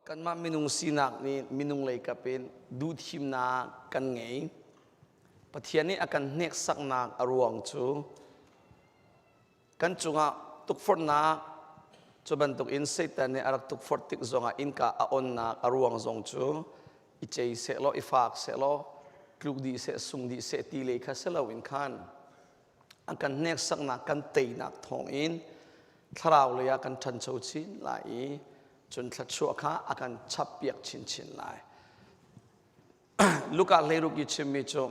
Kanmah minung sinak nih minung lei kap in duhthimnak kan ngei. Pathian nih a kan hneksaknak a ruang cu kan cungah tukforhnak cu bantuk in Satan nih a rak tukforh tik zongah innka a onnak a ruang zong cu i cei sehlaw i faak sehlaw tluk dih seh sung dih seh ti lei kha si loin khan a kan hneksaknak kan teinak thawngin thlarau lei ah kan ṭhancho chin lai i cun thluachuah kha a kan chappiak chinchin lai. Luka hleiruk i chimmi cu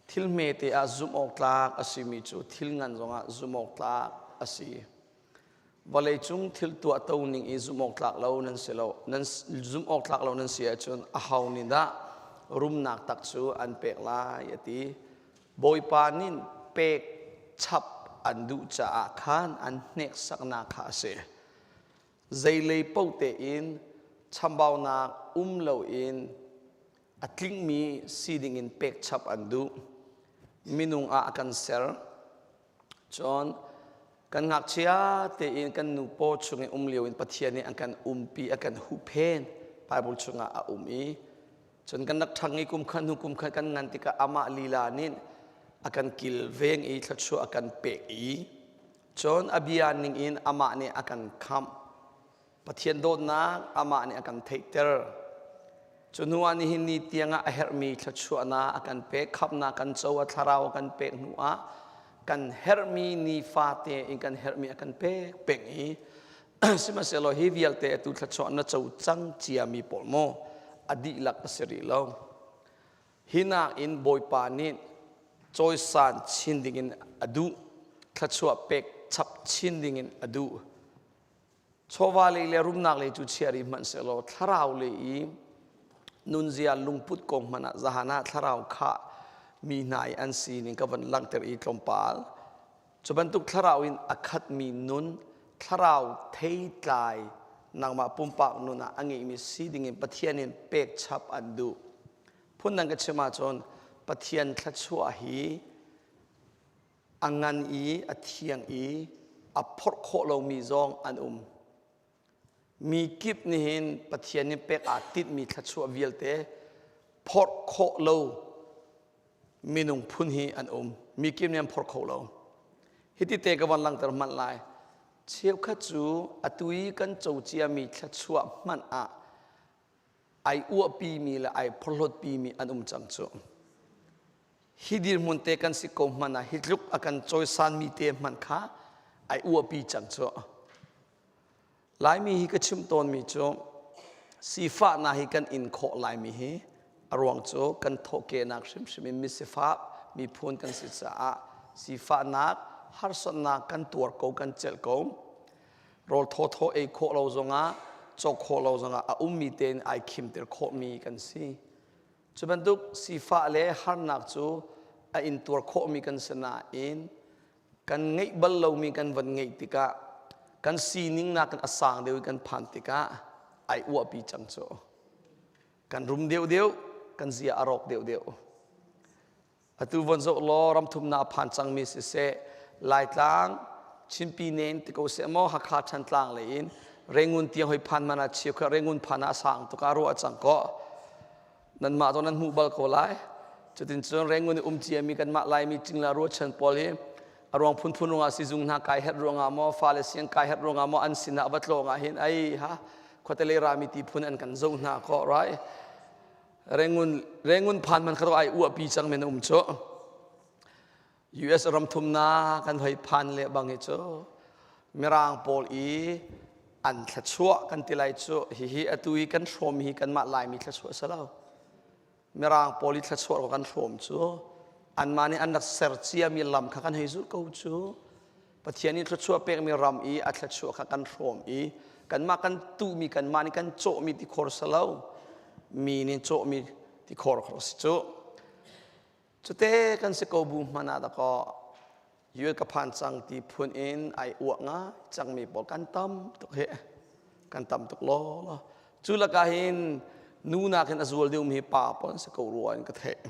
thil hmete ah zumh awk tlak a simi cu thil ngan zongah zumh awk tlak a si. Vawleicung thil tuahto ning i zumh awk tlak lo nan si lo nan zumh awk tlak lo nan si ahcun aho nih dah rumnak tak cu an pek lai a ti. Bawipa nih pek chap an duh caah khan an hneksaknak kha a si. Zeilei paoh tein chambaunak um loin a tlingmi si dingin pekchap an duh. Minung ah a kan ser. Cun kan ngakchia tein kan nu paw chung i um lio in Pathian nih an kan umpi, a kan huhphen. Bible chungah a um i cun kan rak ṭhang i kum khat hnu kum khat kan ngan tikah amah lila nih a kan kilveng i thluachuah a kan pek i Cun a bia ningin amah nih a kan khamh. Pathian dawtnak amah nih a kan theihter. Cu hnu ah nihin ni tiangah a herhmi thluachuahnak a kan pek, khamhnak kan co, a thlarau a kan pek hnu ah kan herhmi nifate in kan herhmi a kan pek peng i sihmanhsehlaw hi vialte atu thluachuah na co cang ciami pawl maw a dihlak a si rih lo. Hi nakin Bawipa nih cawisan chin dingin a duh, thluachuah pek chap chin dingin a duh. Chawva lei le rumnak lei cu chia rih hmanh sehlaw thlarau lei i nunzia lungput kong hmanh ah zahan ah thlarau khah mi hna i an sining ka van langhter i tlawmpal. Cu bantuk thlarau in a khatmi nun, thlarau theitlai nangmah pumpak nun ah a ngeimi si dingin Pathian in pek chap an duh. Phundang ka chim ahcun Pathian thluachuah hi a ngan i a thiang i a phorh khawh lomi zong an um. Mi kip nihin Pathian nih pek aa tinhmi thluachuah vialte phorh khawh lo minung phun hi an um. Mi kip nih an phorh kho lo. Hiti te ka van langhter hmanh lai. Cheukhat cu atu i kan co ciami thluachuah hmanh ah ai uahpimi le ai phorhlawtpimi an um cang cu. Hi dirhmun te kan si ko hmanh ah hi tluk a kan cawisanmi te hmanh kha ai uahpi cang cu. Laimi hi ka chim tawnmi cu sifahnak hi kan in khawh laimi hi a ruang cu kan thawhkehnak hrimhrim in misifak miphun kan si caah sifahnak harsatnak kan tuar ko kan celh ko. Rawl thawthaw ei khawh lo zongah cawk khawh lo zongah a ummi tein ai khimter khawhmi kan si. Cu bantuk sifah le harnak cu a intuar khawhmi kan si nain kan ngeih bal lomi kan van ngeih tikah kan sining nakin a sang deuh i kan phan tikah ai uahpi cang cu. Kan rum deuhdeuh, kan zia a rawk deuhdeuh. Atu von zoh law ramthumnak a phan cangmi siseh, Laitlang, Chinpi nen ti ko seh maw Hakha Thantlang lei in Rangoon tiang hoi phan man ah chiu kha Rangoon phan ah a sang tuk ah ruah cang ko. Nanmah zong nan hmuh bal ko lai. Cutin cun Rangoon i um ciami kanmah Laimi cingla ruachan pawl hi a ruang phunphun ruangah sizung hna kai herh ruangah maw fale siang kai herh ruangah maw an sinah va tlawng ah hin ai ha khuatelei rami ti phun an kan zoh hna ko right Rangoon Rangoon phan man kha ai uahpi cang men um cu US ram thumnak kan hoi phan le bang hi cu mirang pawl i an thluachuah kan ti lai cu hihi atu i kan hrawm hi kanmah Laimi thluachuah si lo mirang pawl i thluachuah kan hrawm cu anmah nih an rak ser ciami lam kha kan hei zulh ko cu Pathian nih thluachuah pekmi ram i a thluachuah kha kan hrawm i kanmah kan tuhmi kanmah nih kan cawhmi tikhor si lo mi nih cawhmi tikhor kha si cu cute kan si ko bu hmanh ah dakaw US ka phan cang ti phun in ai uah ngai cangmi pawl kan tam tuk hi kan tam tuk law law cu lakah hin nu nakin a zual deuhmi hi pa pawl an si ko rua in ka theih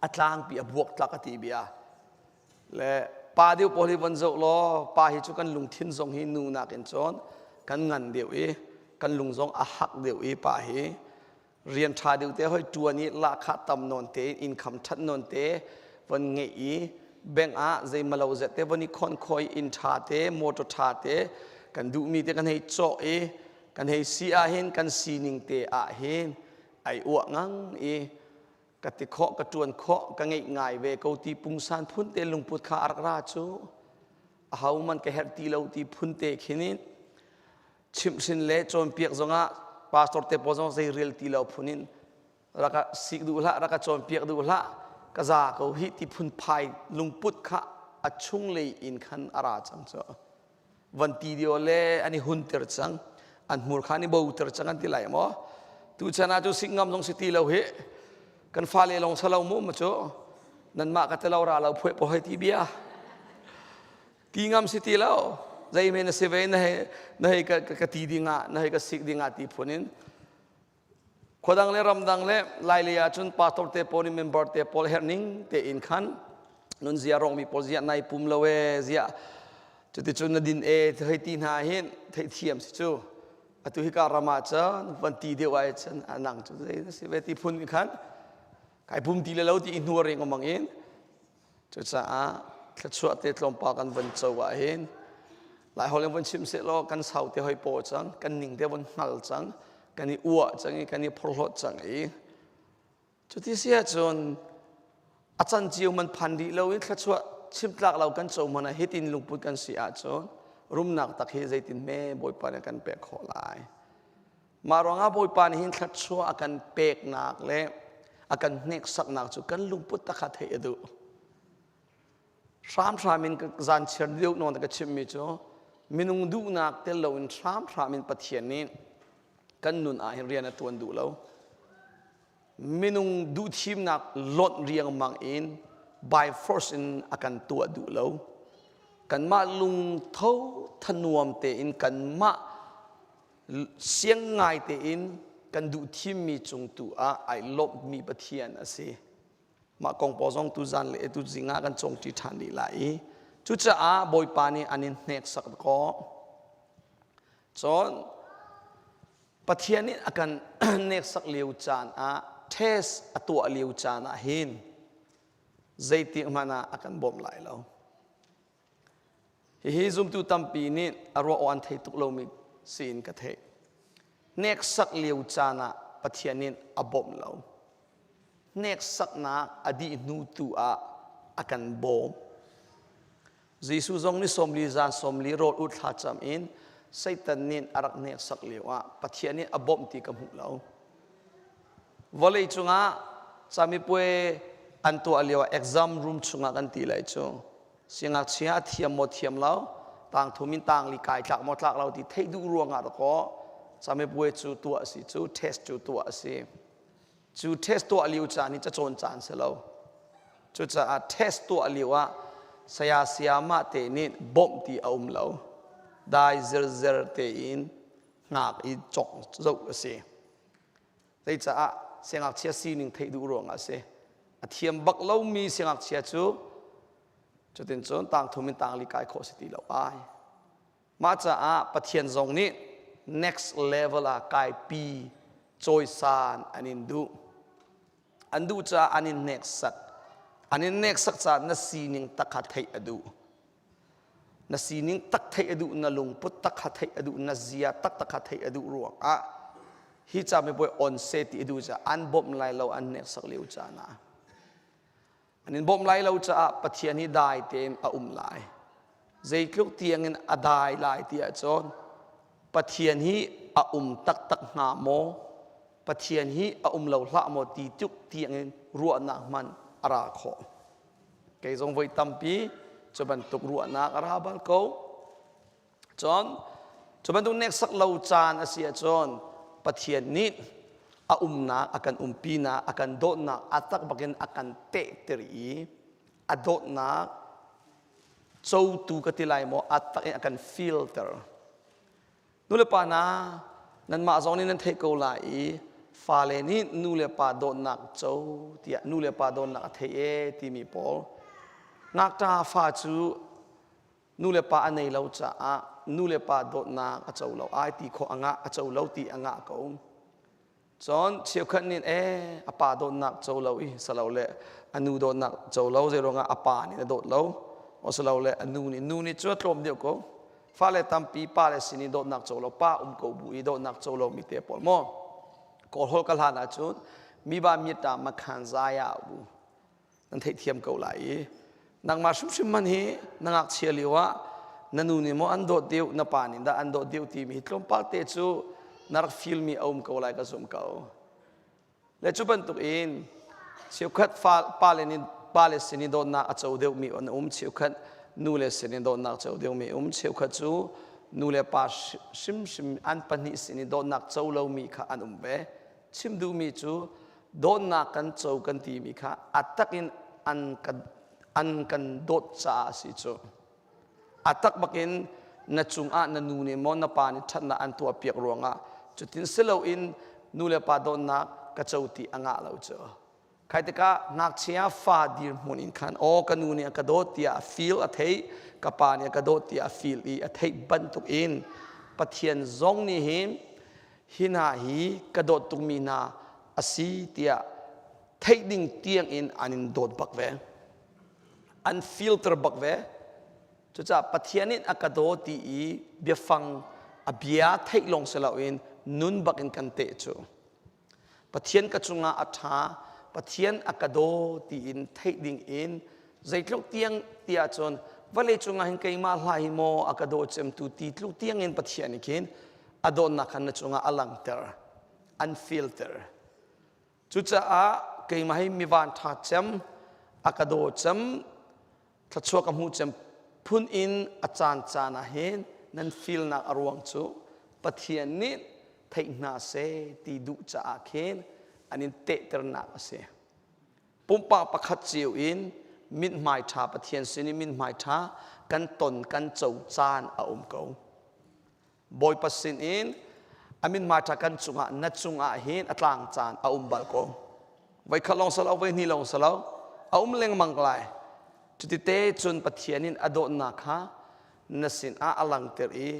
a tlangpi a buaktlak a ti bia le pa deuh pawl hi von zoh law pa hi cu kan lungthin zong hi nu nakin cun kan ngan deuh i kan lung zong a hak deuh i pa hi rian ṭha deuh te hoi ṭuan i lahkhah tam nawn te income ṭhat nawn te von ngeih i bank ah zeimalo zet te von i khon khoi inn ṭha te motor ṭha te kan duhmi te kan hei cawh i kan hei si ah hin kan sining te ah hin ai uah ngang i ka ti khawh ka ṭuan khawh ka ngeih ngai ve ko ti pungsan phun te lungput kha a rak ra cu aho man ka herh ti lo ti phun te khin in chimhhrin le cawnpiak zongah pastor te pawl zong zei rel ti lo phun in raka sik duh hlah raka cawnpiak duh hlah ka za ko hi ti phun phai lungput kha a chung lei in khan a ra cang cu van ti dio le an i hunter cang an hmur kha an i boter cang an ti lai maw tu chan ah cu sik ngam zong si ti lo hi kan fale lawng salo mu ma cu nanmah ka telo ra lo phuai po hoi ti bia ti ngam si ti lo zei men na si ve na hei na hei ka, ka ti dingah na hei ka sik dingah ti phun in khuadang le ramdang le lailei ah cun pastor te pawl member te pawl herh ning te in khan nun zia rong mi pawl zia nai pum lo e zia cuticun na din e hei ti hna hin theih thiam si cu atu hi ka ram ah cun van ti deuh ai cun anang cu zei na si ve ti phun khan kai pum ti le lo ti i hnuar ring omang in Cucaah thluachuah te tlawmpal kan von co ahhin Laiholh in von chim sehlaw kan sau te hoi paw cang, kan ning te von hngal cang, kan i uah cang i kan i phorhlawt cang i cuti si ahcun a can cio man phan rih lo in thluachuah chimtlak lo kan co hmanh ah hitin lungput kan si ahcun rumnak tak hi zeitin hme Bawipa nih a kan pek khawh lai. Mah ruangah Bawipa nih hin thluachuah a kan peknak le a kan hneksaknak cu kan lungput tak kha theih a duh. Hramhram in zan chiar deuh nawn ka chimmi cu minung duhnak tel loin hramhram in Pathian nih kan nun ah hin rian a ṭuan duh lo. Minung duhthimnak lonh riangmang in by force in a kan tuah duh lo. Kanmah lungtho thanuam tein kanmah siang ngai tein kan duh thimmi cung tu ah ai lawmhmi Pathian a si. Mah kong pawl zong tu zan le tu zing ah kan cawngṭi ṭhan dih lai i cucaah Bawipa nih an in hneksak kaw cun Pathian nih a kan hneksak lio caan ah test a tuah lio caan ah hin zeitik hmanh ah a kan bawmh lai lo. Hihi zumtu tampi nih a ruah awk an thei tuk lomi siin ka theih. Hneksak lio caan ah Pathian nih a bawmh lo. Hneksaknak a dih hnu tu ah a kan bawm. Jesuh zong nih 40 zan 40 rawl ut thlacam in Satan nih a rak hneksak lio ah Pathian nih a bawmh ti ka hmuh lo. Vawlei cungah camipuai an tuah lio ah exam room chungah kan ti lai cu. Siangngakchia a thiam maw thiam lo, tangthum in tangli kai tlak maw tlak lo ti theih duh ruangah dakaw camipuai cu tuah a si cu test cu tuah a si. Cu test tuah lio caan hi cacawn caan si lo. Cucaah test tuah lio ah saya sayamah te nih bawmh ti a um lo. Dai zirzer tein hngak i cawk zoh a si. Zeicaah siangngakchia sining theih duh ruangah a si. A thiam bak lomi siangngakchia cu cutin cun tangthum in tangli kai khawh si ti lo ai. Mah caah Pathian zong nih next level ah kaipi cawisan an in duh. An duh caah an in hneksak. An in hneksak caah na sining tak kha theih a duh. Na sining tak theih a duh, na lungput tak kha theih a duh, na zia taktak kha theih a duh ruangah hi camipuai on seh ti a duh caah an bawmh lai lo an hneksak lio caan ah. An in bawmh lai lo caah Pathian hi dai tein a um lai. Zeitluk tiangin a dai lai ti ahcun Pathian hi a um taktak hnga maw? Pathian hi a um lo hlah maw ti tuk tiangin ruahnak hmanh a ra khawh. Kei zong voi tampi cu bantuk ruahnak a ra bal ko. Cun cu bantuk hneksak lo caan a si ahcun Pathian nih a umnak, a kan umpinak, a kan dawtnak a tak bakin a kan tehter i a dawtnak cotu ka ti lai maw a tak in a kan filter. Nulepa hna, nanmah zong nih nan theih ko lai i fale nih nulepa dawtnak co tiah nulepa dawtnak a thei e timi pawl ngakṭa fa cu. Nu le pa a nei lo caah nu le pa dawtnak a co lo ai ti khawh a ngah a co lo ti a ngah ko. Cun cheukhat nih ee a pa dawtnak co lo i salo le a nu dawtnak co lo zei ruangah a pa nih a dawt lo o salo le a nu nih nu nih cu a tlawm deuh ko fale tampi pa le sin i dawtnak co lo pa um ko bu i dawtnak co lo mi te pawl maw kawl hol ka hlan ahcun mi ba mitta makhan zaya bu nan theihthiam ko lai i nangmah hrimhrim man hi na ngakchia lio ah na nu nih maw an dawt deuh na pa nih dah an dawt deuh timi hi tlawmpal te cu na rak feel mi a um ko lai ka zum ko le cu bantuk in cheukhat fa pale nih pale sin i dawtnak a co deuhmi an um cheukhat nu le sin i dawtnak co deuhmi um cheukhat cu nu le pa hrimhrim an pahnih sin i dawtnak co lomi kha an um ve chim duhmi cu dawtnak kan co kan timi kha a tak in an kan an kan dawt caah a si cu a tak bakin na cungah na nu nih maw na pa nih ṭhatnak an tuah piak ruangah cutin si loin nu le pa dawtnak ka co ti a ngah lo cu khai tikah ngakchia fa dirhmun in khan aw ka nu nih a ka dawt tiah a feel a theih ka pa nih a ka dawt tiah a feel i a theih bantuk in Pathian zong nih hin hi hna hi ka dawt tukmi hna a si tiah theih ding tiang in an in dawt bak ve an filter bak ve cucaah Pathian in a ka daw ti i biafang a bia theih lawng si loin nun bak in kan teh cu Pathian ka cungah a ṭha Pathian a ka daw tiin theih ding in zeitluk tiang tiah cun vawlei cungah hin keimah hlah hi maw a ka daw cemtu ti tluk tiang in Pathian nih khin a dawtnak khan na cungah a langhter an filter cucaah keimah hi mi van ṭha cem a ka daw cem thluachuah ka hmuh cem phun in a caan caan ah hin nan filnak a ruang cu Pathian nih theih hna seh ti duh caah khin an in tehternak a si. Pumpak pakhat cio in mithmai ṭha Pathian sin i mithmai ṭha kan ton kan co caan a um ko. Bawipa sin in a mithmai ṭha kan cungah na cungah hin a tlang caan a um bal ko. Voi khat lawng salo, voi hnih lawng salo, a um lengmang lai. Cuti te cun Pathian in a dawtnak kha na sinah a langter i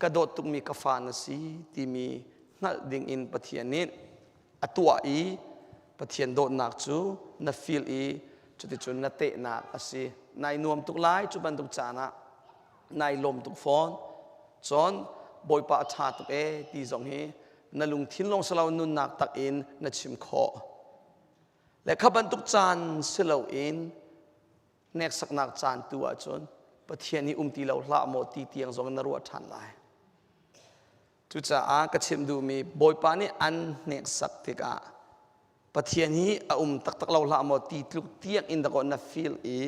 ka dawt tukmi ka fa na si timi hngalh ding in Pathian nih a tuah i Pathian dawtnak cu na feel i cuticun na tehnak a si. Nai nuam tuk lai cu bantuk caan ah nai lawm tuk fawn. Cun Bawipa a ṭha tuk ee ti zong hi na lungthin lawng si lo nunnak tak in na chim khawh. Le kha bantuk caan si loin hneksaknak caan tu ahcun Pathian hi um ti lo hlah maw ti tiang zong na ruah ṭhan lai. Cucaah ka chim duhmi Bawipa nih an hneksak tikah Pathian hi a um taktak lo hlah maw ti tluk tiang in dakaw na feel i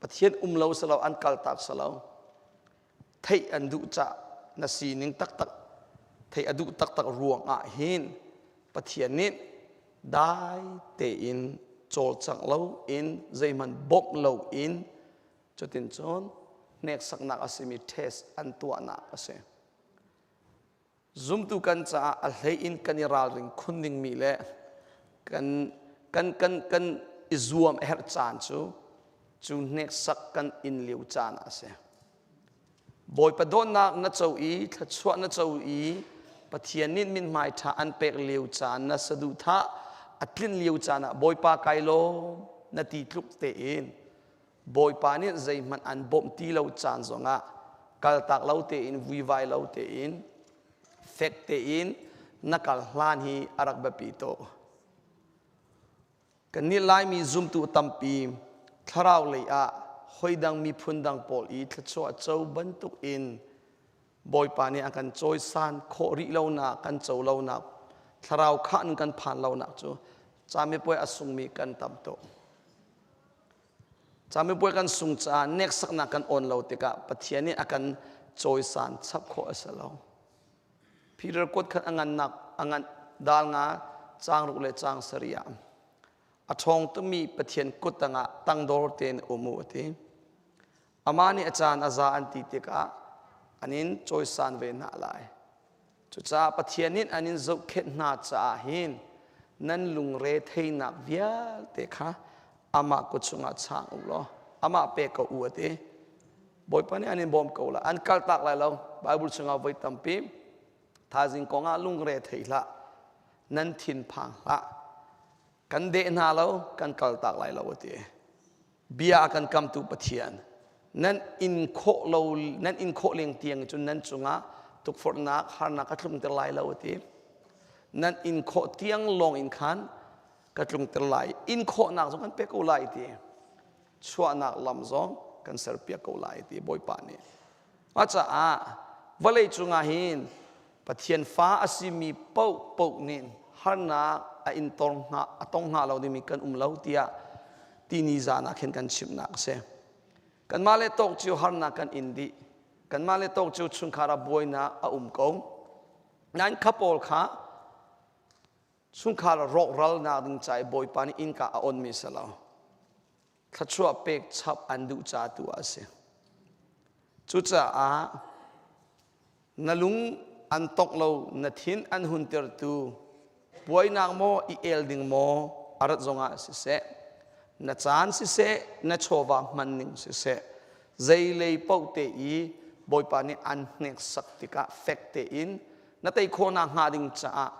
Pathian um lo silo an kaltak silo theih an duh cah na sining taktak theih a duh taktak ruang ah hin Pathian nih dai tein cawlcangh lo in zeihmanh bawmh lo in cutin cun hneksaknak a simi test an tuahnak a si. Zumtu kan caah a hlei in kan i ralring khun dingmi le kan kan kan kan i zuam a herh caan cu cu hneksak kan in lio caan ah a si. Bawipa dawtnak na co i thluachuah na co i Pathian nih mithmai ṭha an pek lio caan na saduhthah a tlin lio caan ah Bawipa kai lawm na ti tluk tein Bawipa nih zeihmanh an bawmh ti lo caan zongah kaltak lo tein vuivai lo tein fek tein na kal hlan hi a rak biapi tuk. Kannih Laimi zumtu tampi thlarau lei ah hoidang miphun dang pawl i thluachuah co bantuk in Bawipa nih a kan cawisan khawh rih lonak, kan co lonak, thlarau khah kan phan lonak cu camipuai a sungmi kan tam tuk. Camipuai kan sung caah neksaknak kan awn lo tikah Pathian nih a kan cawisan chap khawh a si lo. Peter kuat khat a ngannak a ngan dal nga caang ruk le caang sarih ah a ṭhawng tumi Pathian kut tangah tangdor tein um u a ti. Amah nih a caan a za an ti tikah an in cawisan ve hna lai. Cucaah Pathian nih an in zohkhenh hna caah hin nan lungre theinak vialte kha amah kut chungah chaang u law amah pe ko u a ti. Bawipa nih an in bawm ko lai. An kaltak lai lo. Bible chungah voi tampi thazing kong ah lungre thei hlah. Nan thin phang hlah. Kan deh hna lo, kan kaltak lai lo a ti. Bia a kan kamtu Pathian nan in khawh lo nan in khawh leng tiang cun nan cungah tukforhnak harnak ka tlungter lai lo a ti. Nan in khawh tiang lawng in khan ka tlungter lai. In khawhnak zong kan pek ko lai ti. Chuahnak lam zong kan serpiak ko lai ti Bawipa nih. Mah caah vawlei cungah hin Pathian fa a simi paohpaoh nih harnak a intor hnga a tong hnga lo dingmi kan um lo tiah tini zan ah khin kan chimnak a si. Kanmah le tawk cio harnak kan in dih. Kanmah le tawk cio chungkhar ah buainak a um ko. Nain kha pawl kha chungkhar rawkralnak ding ca i Bawipa nih innka a onmi si lo. Thluachuah pek chap an duh ca tu ah a si. Cucaah na lung an tongh lo, na thin an huntertu buainak maw i el ding maw a rat zongah siseh, na caan siseh, na chawva hman ning siseh, zeilei paoh te i Bawipa nih an hneksak tikah fek tein na tei khawhnak hnga ding caah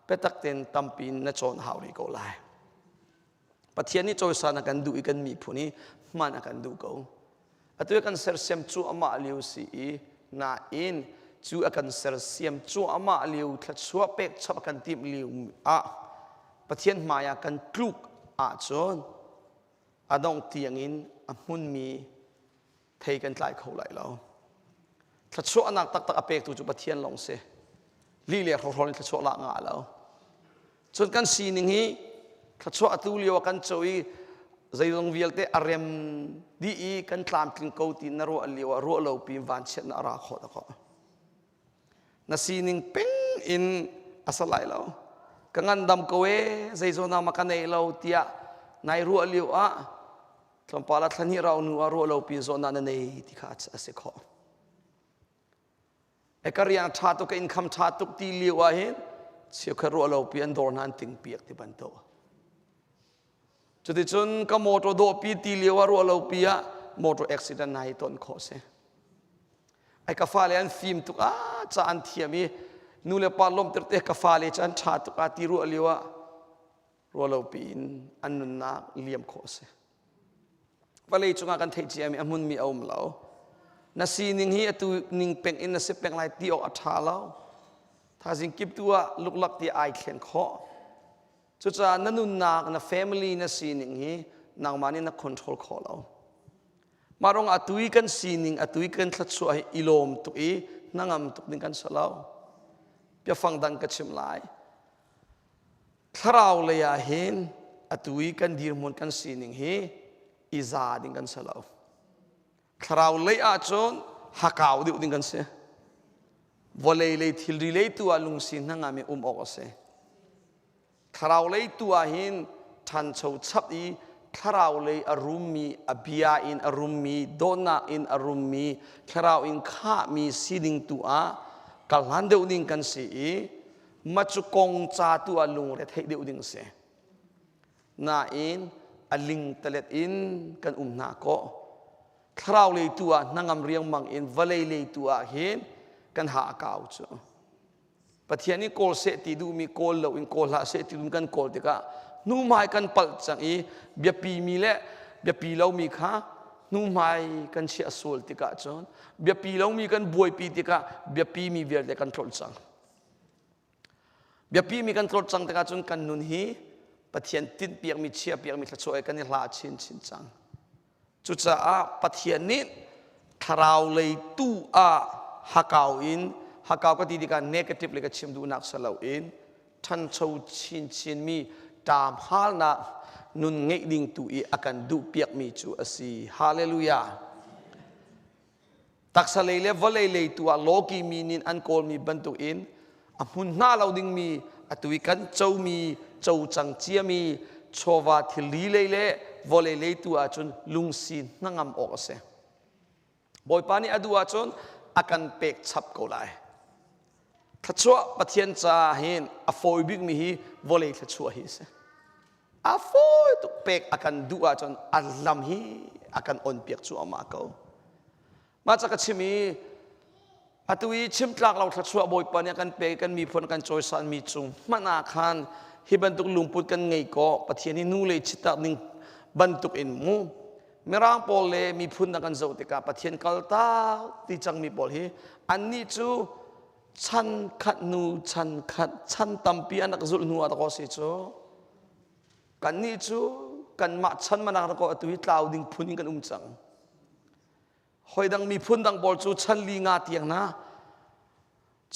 biatak tein tampi in na cawn hau rih ko lai. Pathian nih cawisan a kan duh i kan miphun i hman a kan duh ko. Atu kan sersiam cuahmah lio si i nain cu a kan sersiam cuahmah lio thluachuah pek chap a kan timh lio ah Pathian hmai ah kan tluk ahcun a dongh tiangin a hmunmi thei kan tlai kho lai lo. Thluachuahnak taktak a pektu cu Pathian lawng si. Lih le hrohrawl in thluachuah lah ngah lo. Cun kan sining hi thluachuah atu lio ah kan co i zeizong vialte a rem dih i kan tlamtling ko ti na ruah lio ah ruah lo pi vanchiatnak a ra khawh ta khawh. Na sining peng in a sa lai lo. Ka ngandam ko e zeizawn ah ma ka nei lo tiah nai ruah lio ah tlawmpal ah thla hnih rau hnu ah ruah lo pi zawtnak na nei ti kha a si khawh. E ka riang ṭha tuk ka income ṭha tuk ti lio ah hin chiakhat ruah lo pi an dawr hna an ting piak ti bantuk. Cuticun ka motor dawhpi ti lio ah ruah lo pi ah motor accident hna hi ton khawh si. Ai ka fale an fim tuk ah ca an thiam i nu le pa lawmter te ka fale cu an ṭha tuk ah ti ruah lio ah ruahlopi in an nunnak liam khawh a si. Vawlei cungah kan theih ciami a hmunmi a um lo. Na sining hi atu ning peng in na si peng lai ti awk a ṭha lo. Thazing kip tu ah luklak ti ai thlen khawh. Cucaah na nunnak, na family, na sining hi nangmah nih na control khawh lo. Mah ruang atu i kan sining, atu i kan thluachuah hi i lawm tuk i hnangam tuk ding kan si lo. Biafang dang ka chim lai. Thlarau lei ah hin atu i kan dirhmun kan sining hi i za ding kan si lo. Thlarau lei ah cun hakau deuh ding kan si. Vawlei lei thilri lei tu ah lungsi hnangam i um awk a si. Thlarau lei tu ah hin ṭhancho chap i thlarau lei a rummi, a bia in a rummi, dawtnak in a rummi, thlarau in khahmi sining tu ah kal hlan deuh ding kan si i mah cu kong ca tu ah lungre theih deuh ding si. Nain a ling talet in kan um hna kaw thlarau lei tu ah hnangam riangmang in vawlei lei tu ah hin kan ha a kau cu. Pathian nih kawl seh ti duhmi kawl lo in kawl hlah seh ti duhmi kan kawl tikah hnuhmai kan palh cang i biapi mi le biapi lomi kha hnuhmai kan chiah sual tikah cun biapi lomi kan buaipi tikah biapi mi vialte kan tlolh cang. Biapi mi kan tlolh cang tikah cun kan nun hi Pathian tinhpiakmi chiahpiakmi thluachuah he kan i hla chinchin cang. Cucaah Pathian nih thlarau lei tu ah hakau in hakau ka ti tikah negative le ka chim duhnak si loin ṭhancho chinchin mi ṭam halnak nun ngeih ding tu i a kan duhpiakmi cu a si. Hallelujah. Taksa lei le vawlei lei tu ah lawki mi nih an kawlmi bantukin a hmun hna lo dingmi atu i kan comi co cang ciami chawva thilri lei le vawlei lei tu ahcun lungsi hnangam awk a si. Bawipa nih a duh ahcun a kan pek chap ko lai. Thluachuah Pathian caah hin a fawi bikmi hi vawlei thluachuah hi a si. A fawi tuk pek a kan duh ahcun a lam hi a kan onpiak cuahmah ko. Mah ca ka chim i atu i chim tlak lo thluachuah Bawipa nih a kan pek kan miphun kan cawisanmi cung hmanh ah khan hi bantuk lungput kan ngei ko Pathian hi nu lei chitak ning bantuk in mu Mirang pawl le miphun dang kan zoh tikah Pathian kaltak ti cangmi pawl hi annih cu chan khat hnu chan khat chan tampi an rak zulh hnu ah rak si cu kannih cu kanmah chan manak rak atu hi tlau ding phun in kan um cang. Hoi dang miphun dang pawl cu chan li nga tiang hna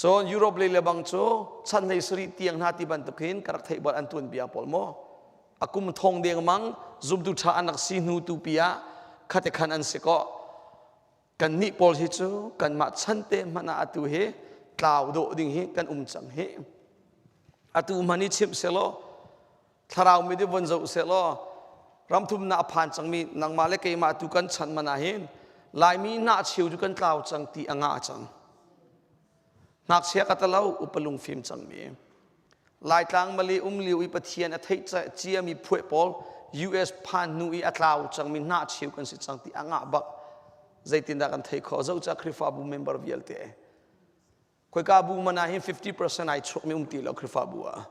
cun Europe lei le bang cu chan hlei sarih tiang hna ti bantuk hin ka rak theih bal an tuan bia pawl maw a kum thong deng mang zumtu ṭha an rak si hnu tu pi ah khate khan an si ko kannih pawl hi cu kanmah chan te hmanh ah atu hi tlau dawh ding hi kan um cang hi atu hmanh i chimh selaw thlarau mi von zoh sehlaw ramthumnak a phan cangmi nangmah le keimah tu kan chan man ah hin laimi hnah cheu cu kan tlau cang ti a ngah cang ngakchia ka talo upa lungfim cangmi laitlang mali um lio i pathian a theih ciami phueh pawl US phan hnu i a tlau cangmi hnah cheu kan si cang ti a ngah bak zeitindah kan thei khawh zoh ca Khrihfabu member vialte Khoika bu man ah hin 50% ai chuakmi um ti lo Khrihfabu ah.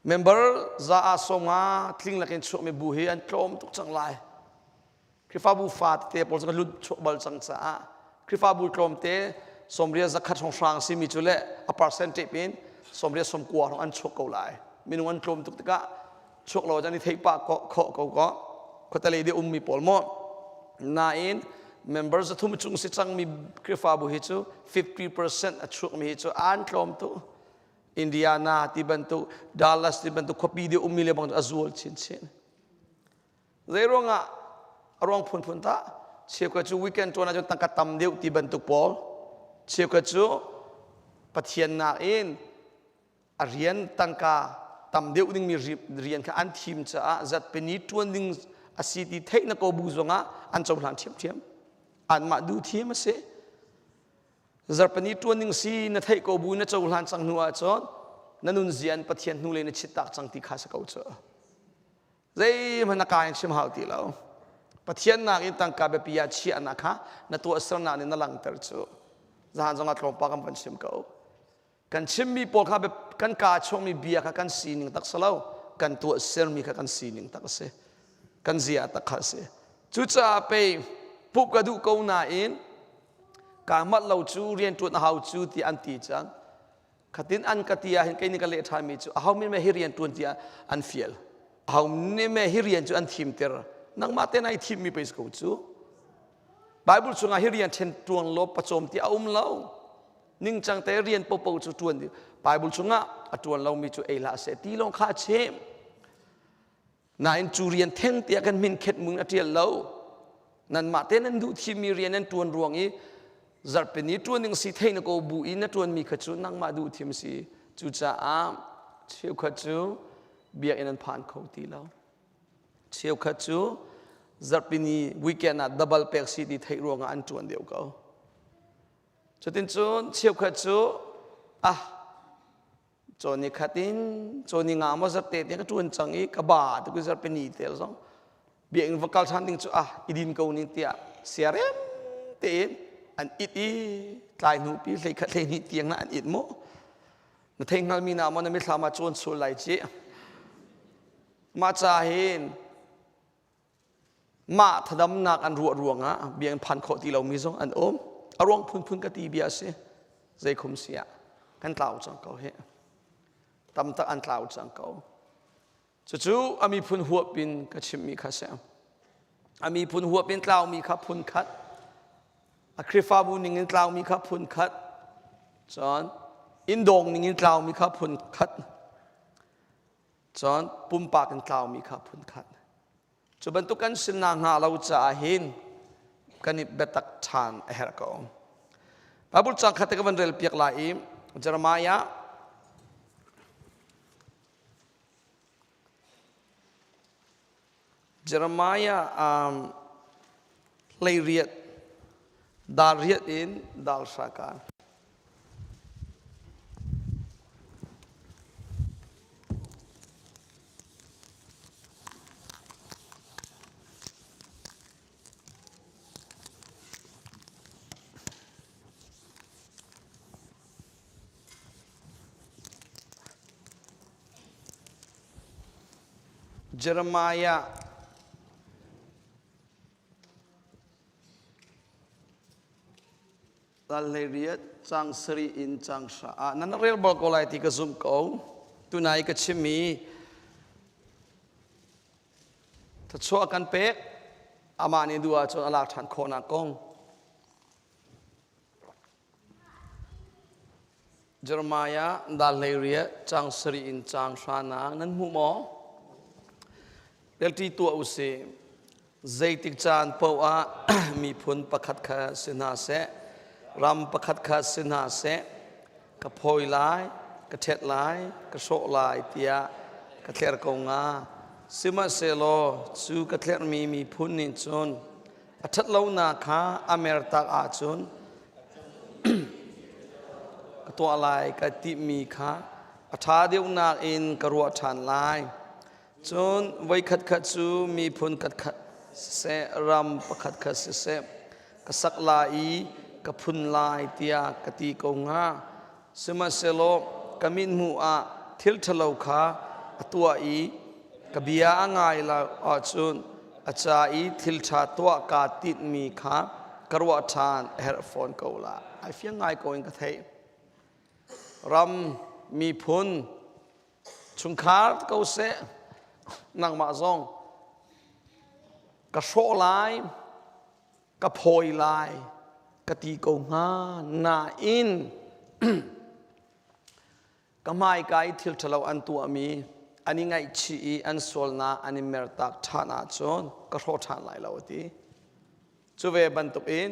Member za ah sawm nga tling lakin chuakmi bu hi an tlawm tuk cang lai. Khrihfabu fa tete pawl cu lut chuak bal cang caah Khrihfabu tlawmte sawmria zakhat hrawnghrang simi cu le a percentage in sawmria sawmkua hrawng an chuak ko lai. Minung an tlawm tuk tikah chuak lo cun i theih pah khawh ko ko khuatelei deuh ummi pawl maw nain member zathum cung si cangmi Khrihfabu hi cu 50% a chuakmi hi cu an tlawm tu Indiana ti bantuk Dallas ti bantuk khuapi deuh ummi le bang a zual chinchin zei ruangah a ruang phunphun ta cheukhat cu weekend tuan ahcun tangka tam deuh ti bantuk pawl cheukhat cu Pathian nakin a rian tangka tam deuh dingmi rian kha an thim caah zatpeni ṭuan ding a si ti theih na ko bu zongah an cohlan ṭhiamṭhiam anmah duh thiam a si zarpani ṭuan ding si na theih ko bu na cohlan cang hnu ahcun na nunzia in Pathian hnulei na chittak cang ti kha si ko cu zeihmanh na ka in chim hau ti lo Pathian nakin tangka biapi ah chiahnak kha na tuahsernak nih na langhter cu zahan zongah tlawmpal kan van chim ko Kan chimmi pawl kha kan kaa chuakmi bia kha kan sining tak si lo, kan tuahsermi kha kan sining tak a si. Kan zia tak kha a si. Cucaah pei pup ka duh ko nain kaa mat lo cu rianṭuan a hau cu ti an ti cang. Khatin an ka ti ah hin kei nih ka leh ṭhanmi cu aho min me hi rian ṭuan tiah an fial. Aho nih me hi rian cu an thimter. Nangmah te nai thimmi pei si ko cu. Bible chungah hi rian ṭhen ṭuan law pacawm ti a um lo. Ningcang te rian popo cu ṭuan ding. Bible chungah a ṭuan lomi cu ei hlah seh ti lawng kha a chim. Nain cu rian theng tiah kan min khet mun a ṭial lo. Nanmah te nan duh thimmi rian nan ṭuan ruang i zarhpini ṭuan ding si thei na ko bu i na ṭuanmi kha cu nangmah duh thim si. Cucaah cheukhat cu biakinn an phan kho ti lo. Cheukhat cu zarhpini weekend ah double pek si ti theih ruangah an ṭuan deuh ko. Cutin cun cheukhat cu ah cawni khat in cawni nga maw zarte te ka ṭuan cang i ka ba tuk i zarhpini tel zong biakinn va kal ṭhan ding cu ah i din ko ning tiah siarem tein an it i tlai hnu pi hlei khat hlei hnih tiang na an it mu na thei hngalmi na maw na mithlam ah cawn sul lai ci mah ca hin Mah thadamnak an ruah ruangah biakinn phan khawh ti lomi zong an um. A ruang phunphun ka ti bia a si. Zeikhum si ah kan tlau cang ko hi. Tam tak an tlau cang ko. Cucu a miphun huap in ka chimmi kha si. A miphun huap in tlaumi kha phun khat. A Khrihfabu ning in tlaumi kha phun khat. Cun inndawng ning in tlaumi kha phun khat. Cun pumpak in tlaumi kha phun khat. Cu bantuk kan si nakhnga lo caah hin kan i biatak ṭhan a herh ko. Bible cang khat te ka van rel piak lai i Jeremiah Jeremiah um, hleiriat dal riat in dal hra kan. Jeremiah Dal 18 cang sarih in cang hra ah nan rel bal ko lai ti ka zumh ko. Tunai ka chimmi thluachuah kan pek amah nih duh ahcun a lak ṭhan khawhnak kong. Jeremiah dal 18 cang sarih in cang hra nak nan hmu maw? Relṭi tuah u sih. Zeitik caan paoh ah miphun pakhat kha si hna seh, ram pakhat kha si hna seh, ka phawi lai, ka ṭhet lai, ka hrawh lai tiah ka tler ko hnga. Sihmanhsehlaw cu ka tlerhmi miphun nih cun a ṭhatlonak kha a mertak ahcun ka tuah lai ka timi kha a ṭha deuhnak in ka ruah ṭhan lai. Cun voikhat khat cu miphun khatkhat siseh, ram pakhat khat siseh, ka sak lai i ka phun lai tiah ka ti ko hnga. Sihmanhsehlaw ka mithmuh ah thil ṭhalo kha a tuah i ka bia a ngai lo ahcun a ca i thil ṭha tuah kaa tinhmi kha ka ruah ṭhan a herh fawn ko la. Ai fiang ngai ko in ka theih. Ram, miphun, chungkhar ko seh, nangmah zong ka hrawh lai, ka phawi lai ka ti ko hnga nain ka hmaika i thil ṭhalo an tuahmi an i ngaihchih i an sualnak an i mertak ṭhan ahcun ka hrawh ṭhan lai lo a ti. Cu ve bantukin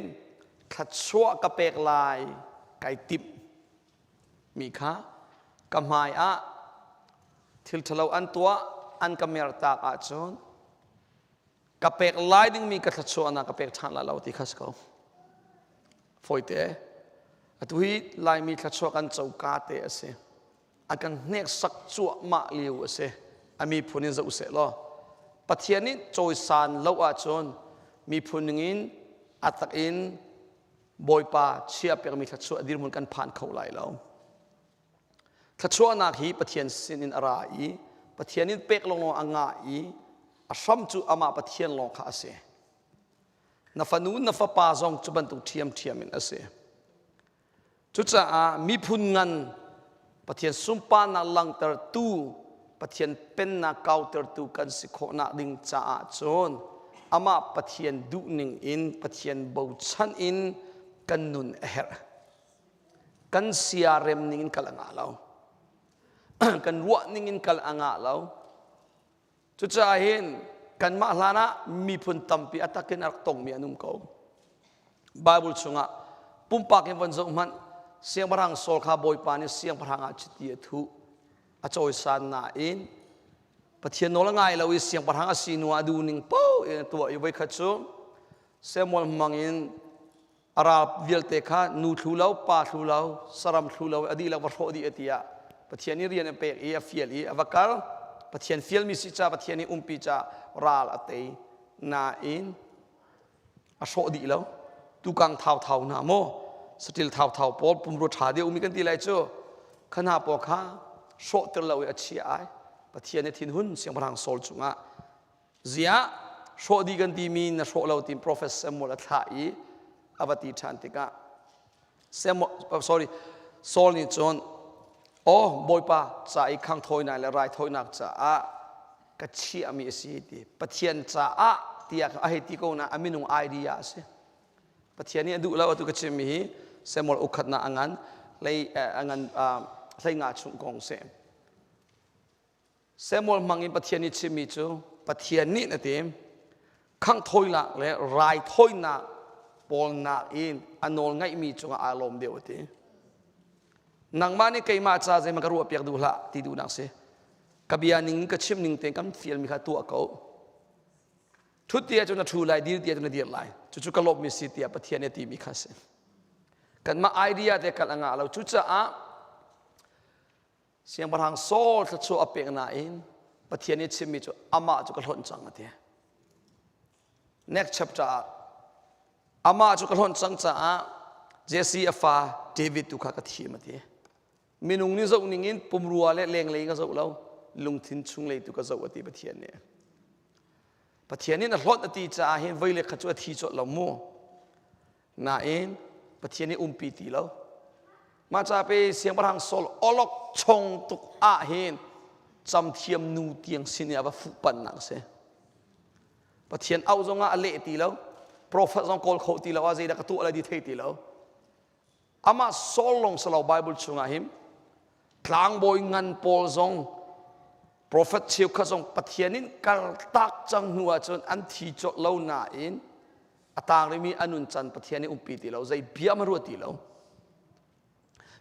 thluachuah ka pek lai kai timh mi kha ka hmai ah thil ṭhalo an tuah an ka mertak ahcun ka pek lai dingmi ka thluachuahnak ka pek ṭhan lai lo ti kha si ko. Fawite. Atu hi Laimi thluachuah kan coka te a si. A kan hneksak cuahmah lio a si. A miphun in zoh seh law. Pathian nih cawisan lo ahcun miphun ningin a tak in Bawipa chia pekmi thluachuah dirhmun kan phan kho lai lo. Thluachuahnak hi Pathian sinin a ra i Pathian in pek lawnglawng a ngah i a hram cu amah Pathian lawng kha a si. Na fanu na fapa zong cu bantuk ṭhiamṭhiam in a si. Cucaah miphun ngan Pathian sunparnak langhtertu Pathian pennak kautertu kan si khawhnak ding caah cun amah Pathian duhning in Pathian bochan in kan nun a herh. Kan siarem ning in kal a ngah lo. Kan ruah ning in kal a ngah lo. Cucaah hin kanmah hlan ah miphun tampi a takin a rak tongmi an um ko. Bible chungah pumpak in von zoh hmanh siangpahrang Saul kha Bawipa nih siangpahrang ah chiti a thuh a cawisan nain Pathian nawl a ngai lo i siangpahrang a si hnu ah a duh ning paoh in a tuah i voikhat cu Samuel hmang in a ral vialte kha nu thlu lo pa thlu lo saram thlu lo a dihlak va hrawh dih a ti ah Pathian nih rian a pek i a fial i a va kal. Pathian fialmi si ca Pathian nih umpi ca ral a tei nain a hrawh dih lo. Tukang thauthau hna maw saṭil thauthau pawl pumrua ṭha deuh mi kan ti lai cu kha hna pawl kha hrawhter lo i a chia ai. Pathian nih thinhun siangpahrang Saul cungah Ziah hrawh dih kan timi na hrawh lo tiin Prophet Samuel a thlah i a va ti ṭhan tikah Samuel, oh, sorry, Saul nih cun aw Bawipa ca i khangthawinak le raithawinak caah ka chiahmi a si ti Pathian caah tiah a hei ti ko na a minung idea a si. Pathian nih a duh lo atu ka chimmi hi Samuel ukhatnak a ngan hlei a ngan hlei nga chung kong si. Samuel hmang in Pathian nih chimmi cu Pathian nih na ti khanghthawinak le raithawinak pawl nakin a nawl ngaihmi cungah aa lawm deuh a ti. Nangmah nih keimah ca zeihmanh ka ruah piak duh hlah ti duhnak si. Ka bia ning ka chim ning tein kan fialmi kha tuah ko. Thut ti ahcun na thu lai, dir ti ahcun na dir lai. Cucu ka lawmmi si tiah Pathian nih a timi kha si. Kanmah idea te kal a ngah lo. Cucaah Siangpahrang Saul thluachuah a pek nain Pathian nih chimmi cu amah cu ka hlonh cang a ti. Next chapter ah amah cu ka hlonh cang caah Jesse a fa David tu kha ka thim a ti. Minung nih zoh ning in pumrua le lenglei in ka zoh lo. Lungthin chunglei tu ka zoh a ti Pathian nih. Pathian nih na hlawt a ti caah hin voi le khat cu a thi colh lo mu. Nain Pathian nih umpi ti lo. Mah ca pe siangpahrang Saul olok chong tuk ah hin camthiam nu tiang sin i a va fuhpannak a si. Pathian auh zongah a leh ti lo. Profet zong kawl kho ti lo ah zeidah ka tuah lai ti thei ti lo. Amah Saul lawng si lo Bible chungah hin tlangbawi ngan pawl zong profet cheukhat zong Pathian in kaltak cang hnu ahcun an thi colh lo nain a tang rimi a nun can Pathian nih umpi ti lo zei bia ma ruat ti lo.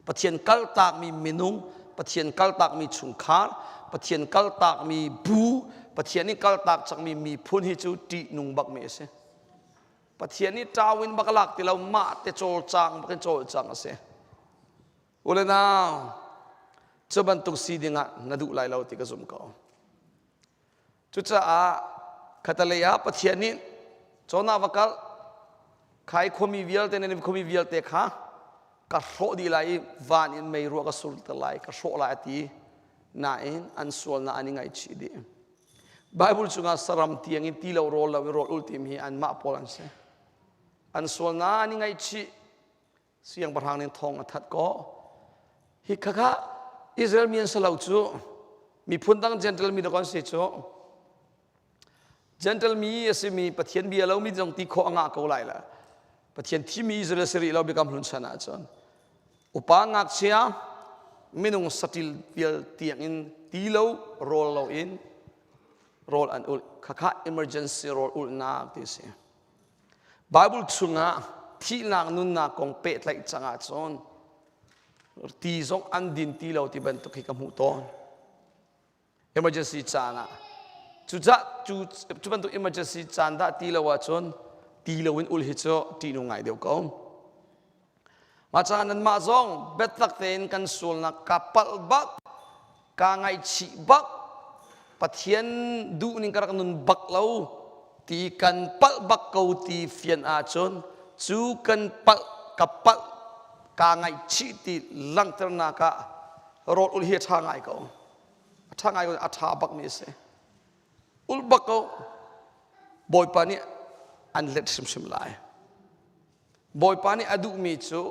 Pathian kaltakmi minung, Pathian kaltakmi chungkhar, Pathian kaltakmi bu, Pathian nih kaltak cangmi miphun hi cu ṭihnung bakmi a si. Pathian nih ṭau in bak a lak ti lo, mah te cawlcang bak in cawlcang a si. U le nau, cu bantuk si dingah na duh lai lo ti ka zum ko. Cucaah khatalei ah Pathian nih Jonah va kal, khai khuami vialte nan khuami vialte kha ka hrawh dih lai i van in mei ruah ka surter lai, ka hrawh lai a ti. Nain an sualnak an i ngaihchih dih. Bible chungah saram tiang in ti lo rawl lo in rawl ul timi hi anmah pawl an si. An sualnak an i ngaihchih. Siangpahrang nih thawng a that ko. Hi khakha Israel mi an si lo cu miphun dang Gentile mi dawk an si cu Gentile mi a simi Pathian bia lo mi zong ti khawh a ngah ko lai la. Pathian thimi Israel si rih lo biakam hlun chan ahcun upa ngakchia minung satil vial tiang in ti lo rawl lo in rawl an ulh khakha emergency rawl ulhnak ti si. Bible chungah thihnak nunnak kong pehtlaih cang ahcun ti zong an din ti lo ti bantuk hi ka hmuh tawn. Emergency caan ah cucah cu cu bantuk emergency caan dah ti lo ahcun ti lo in ul hi cu ṭihnung ngai deuh ko. Mah caah nanmah zong biatak tein kan sualnak ka palh bak, kaa ngaihchih bak, Pathian duhning ka rak nun bak lo ti kan palh bak ko ti fian ahcun cu kan palh ka palh kaa ngaihchih ti langhternak ah rawl ul hi a ṭha ngai ko. A ṭha ngai ko, a ṭha bakmi a si. Ul bak ko. Bawipa nih an let hrimhrim lai. Bawipa nih a duhmi cu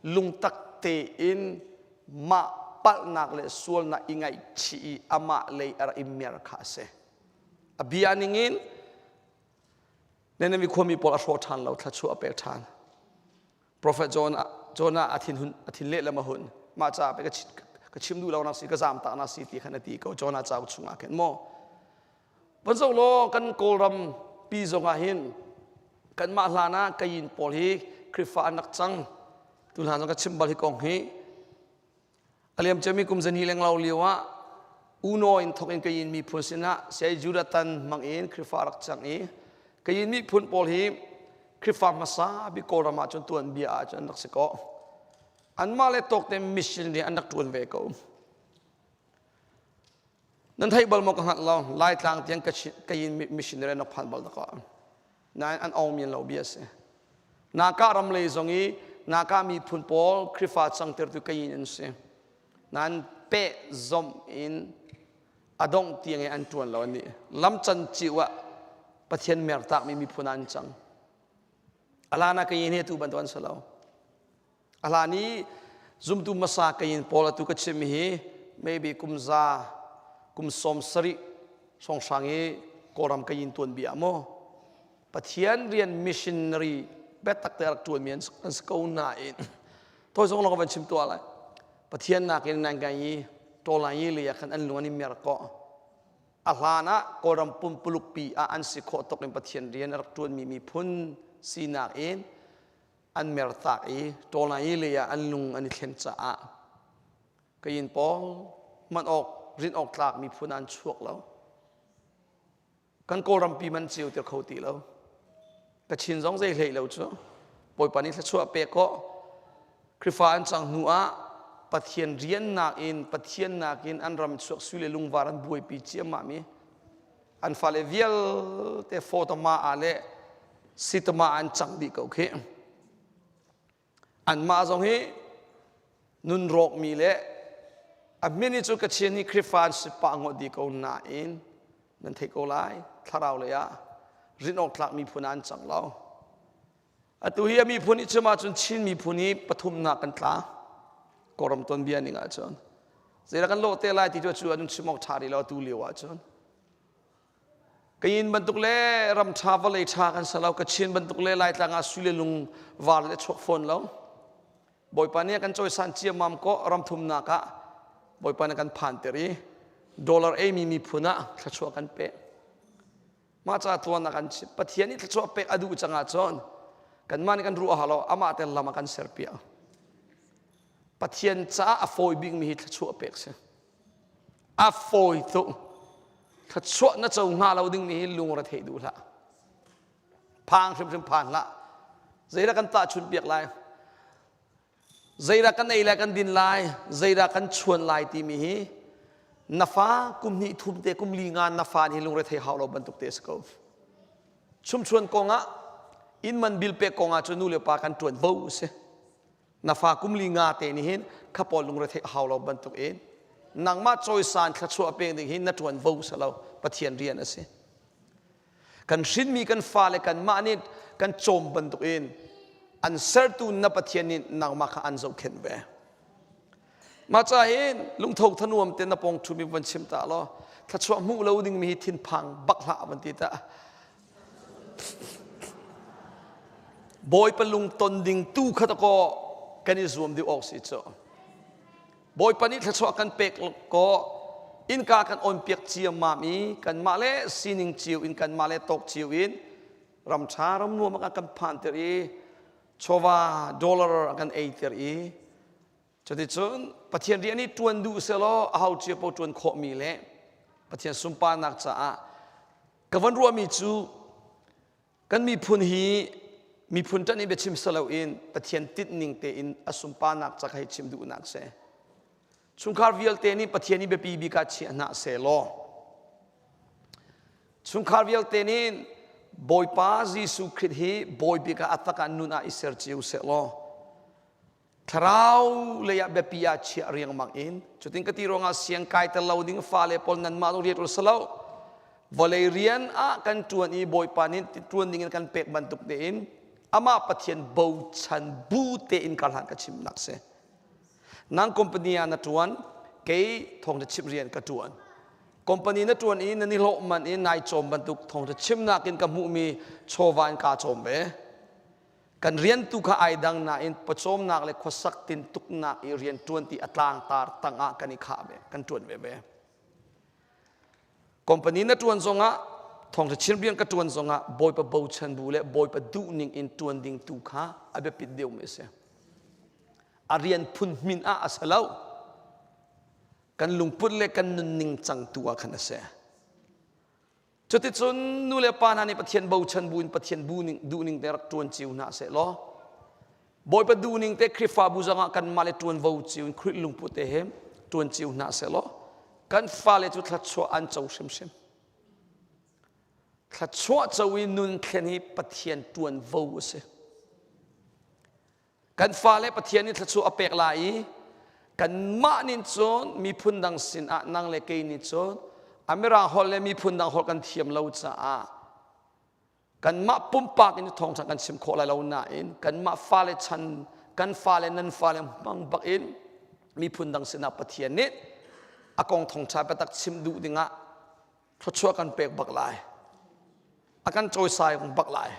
lungtak tein mah palhnak le sualnak i ngaihchih i amah lei a rak i mer kha a si. A bia ningin Nineveh khuami pawl a hrawh ṭhan lo, thluachuah a pek ṭhan. Prophet Jonah a thinhun a thin lehlam a hun. Mah caah pei ka chim duh lo nak si, ka zaam tak nak si ti khan a ti ko Jonah cauk chungah khin maw. Van zoh law kan Kawlram pi zongah hin kanmah hlan ah Kayin pawl hi Khrihfa an rak cang. Tu hlan zong ka chim bal hi kong hi. A liam ciami kum zani lenglo lio ah Uno in thok in Kayin miphun sinah Saya Judah tan hmang in Khrihfa rak cang i Kayin miphun pawl hi Khrihfa hmasa bik Kawlram ah cun tuan bia ah cun an rak si ko. Anmah le tawk te mission rian an rak ṭuan ve ko. Nan theih bal maw ka hngalh lo Laitlang tiang Kayin missionary an rak phan bal dakaw. Nain an ong men lo bia a si. Naka ram lei zong i Naka miphun pawl Khrihfa cangtertu Kayin an si. Nain peh zomh in a dongh tiang in an ṭuan lo an nih. Lam can ciu ah Pathian mertakmi miphun ah an cang. Alana Kayin hi atu bantuk an si lo. A hlan i zumtu hmasa Kain pawl atu ka chimmi hi maybe kum za kum 70 hrawnghrang i Kawlram Kain tuanbia maw Pathian rian missionary biatak te rak ṭuanmi an si ko nain toi zong lawng van chim tuah lai Pathian nakin nan kai i ṭawlai i lei ah khan an lung an i mer ko a hlan ah Kawlram pumpuluk pi ah an si khawh tuk in Pathian rian a rak ṭuanmi miphun sinak in an mertak i ṭawlai lei ah an lung an i thlen caah kayin pawl hman awk rin awk tlak miphun an chuak lo. Kan Kawlrampi man ceu ti kho ti lo. Kachin zong zei hlei lo cu Bawipa nih thluachuah pek kaw Khrihfa an cang hnu ah Pathian rian nakin Pathian nakin an ram chuak sui le lungvar an buaipi ciammah mi an fale vialte fawtama ah le sitama an cang dih ko khi. Anmah zong hi nun rawkmi le A min hi cu Kachin hi Khrihfa an si pah ngawt dih ko nain nan theih ko lai thlarau lei ah rinh awk tlak miphun ah an cang lo. Atu hi a miphun i chim ahcun Chin miphun hi pathumnak kan tla. Kawlram tuanbia ning ahcun. Zeidah kan lawh te lai ti cu cu an chim awk ṭha rih lo atu lio ahcun. Kayin bantuk le ram ṭha vawlei ṭha kan si lo. Kachin bantuk le Laitlang ah sui le lung var le chuak fawn lo. Bawipa nih a kan cawisan ciammam ko ram thumnak ah Bawipa nih a kan phanter i dollar eimi miphun ah thluachuah kan pek. Mah ca tuan a kan chimh. Pathian nih thluachuah pek a duh cang ahcun kanmah nih kan ruah hau lo amah te lam a kan serpiak. Pathian caah a fawi bikmi hi thluachuah pek si. A fawi tuk. Thluachuah na co hnga lo dingmi hi lungre theih duh hlah. Phang hrimhrim phan hlah. Zeidah kan tahchunh piak lai? Zeidah kan ei lai kan din lai? Zeidah kan chuan lai timi hi na fa kum hnih thum te kum li nga na fa nih lungre thei hau lo bantuk te a si ko. Chumchuan kong ah inn man bil pek kong ah cun nu le pa kan ṭuan vo a si. Na fa kum li nga te nih hin kha pawl lungre theih hau lo bantuk in nangmah cawisan thluachuah pek ding hi na ṭuan vo si lo Pathian rian a si. Kan hrinmi kan fale kanmah nih kan cawm bantukin an sertu na Pathian nih nangmah kha an zohkhenh ve. Mah ca hin lungtho thanuam te na pong ṭhumi van chim ta law thluachuah hmuh lo dingmi hi thinphang bak hlah van ti ta. Bawipa lungton ding tu kha kaw kan i zuam dih awk si cu. Bawipa nih thluachuah kan pek kaw innka kan on piak ciammam i kanmah le sining cio in kanmah le tawk cio in ram ṭha ram nuam a kan phanter i chawva dollar a kan eiter i cuticun Pathian rian i ṭuan duh selaw aho cio paoh ṭuan khawhmi le Pathian sunparnak caah ka van ruahmi cu Kan miphun hi miphun ṭanh i biachim si loin Pathian tinhning tein a sunparnak ca kha hi chim duhnak si. Chungkhar vialte nih Pathian i biapi bik ah chiah hna sehlaw chungkhar vialte nih Bawipa Jesuh Khrih hi Bawi bik ah a tak ah nun ah i ser cio sehlaw thlarau lei ah biapi ah chiah riangmang in cutin ka ti ruangah siang kai tel lo ding fale pawl nanmah zong rian ul salo vawlei rian ah kan ṭuan i bawipa nih ṭuan ding in kan pek bantuk tein amah pathian bochan bu tein kar hlan ka chimnak si nang company ah na ṭuan kei thawngṭha chimh rian ka ṭuan company na ṭuan i na nihlawh man in nai cawm bantuk thawngṭha chimnak in ka hmuhmi chawva in kaa cawm ve Kan rian tu kha ai dang nain pawcawmnak le khuasak tintuknak i rian ṭuan ti a tlangtar tangah kan i khah ve, kan ṭuan ve ve. Company na ṭuan zongah thawngṭha chin rian ka ṭuan zongah Bawipa bochan bu le Bawipa duhning in ṭuan ding tu kha a biapit deuhmi a si. A rian phun hmin ah a si lo. Kan lungput le kan nunning cang tu ah khan a si. Cuticun nu le pa hna nih Pathian bochan bu in Pathian bu ning, duhning te rak ṭuan cio hna seh law Bawipa duhning te Khrihfabu zongah kanmah le ṭuanvo cio in Khrih lungput te he ṭuan cio hna seh law kan fale cu thluachuah an co hrimhrim. Thluachuah co i nun thlen hi Pathian ṭuanvo a si. Kan fale Pathian nih thluachuah a pek lai i kanmah nih cun miphun dang sinah nang le kei nih cun a mirang holh le miphun dang holh kan thiam lo caah kanmah pumpak in thawngṭha kan chim khawh lai lo nain kanmah fale chan kan fale nan fale hmang bak in miphun dang sinah Pathian nih a kong thawngṭha biatak chim duh dingah thluachuah kan pek bak lai a kan cawisai bak lai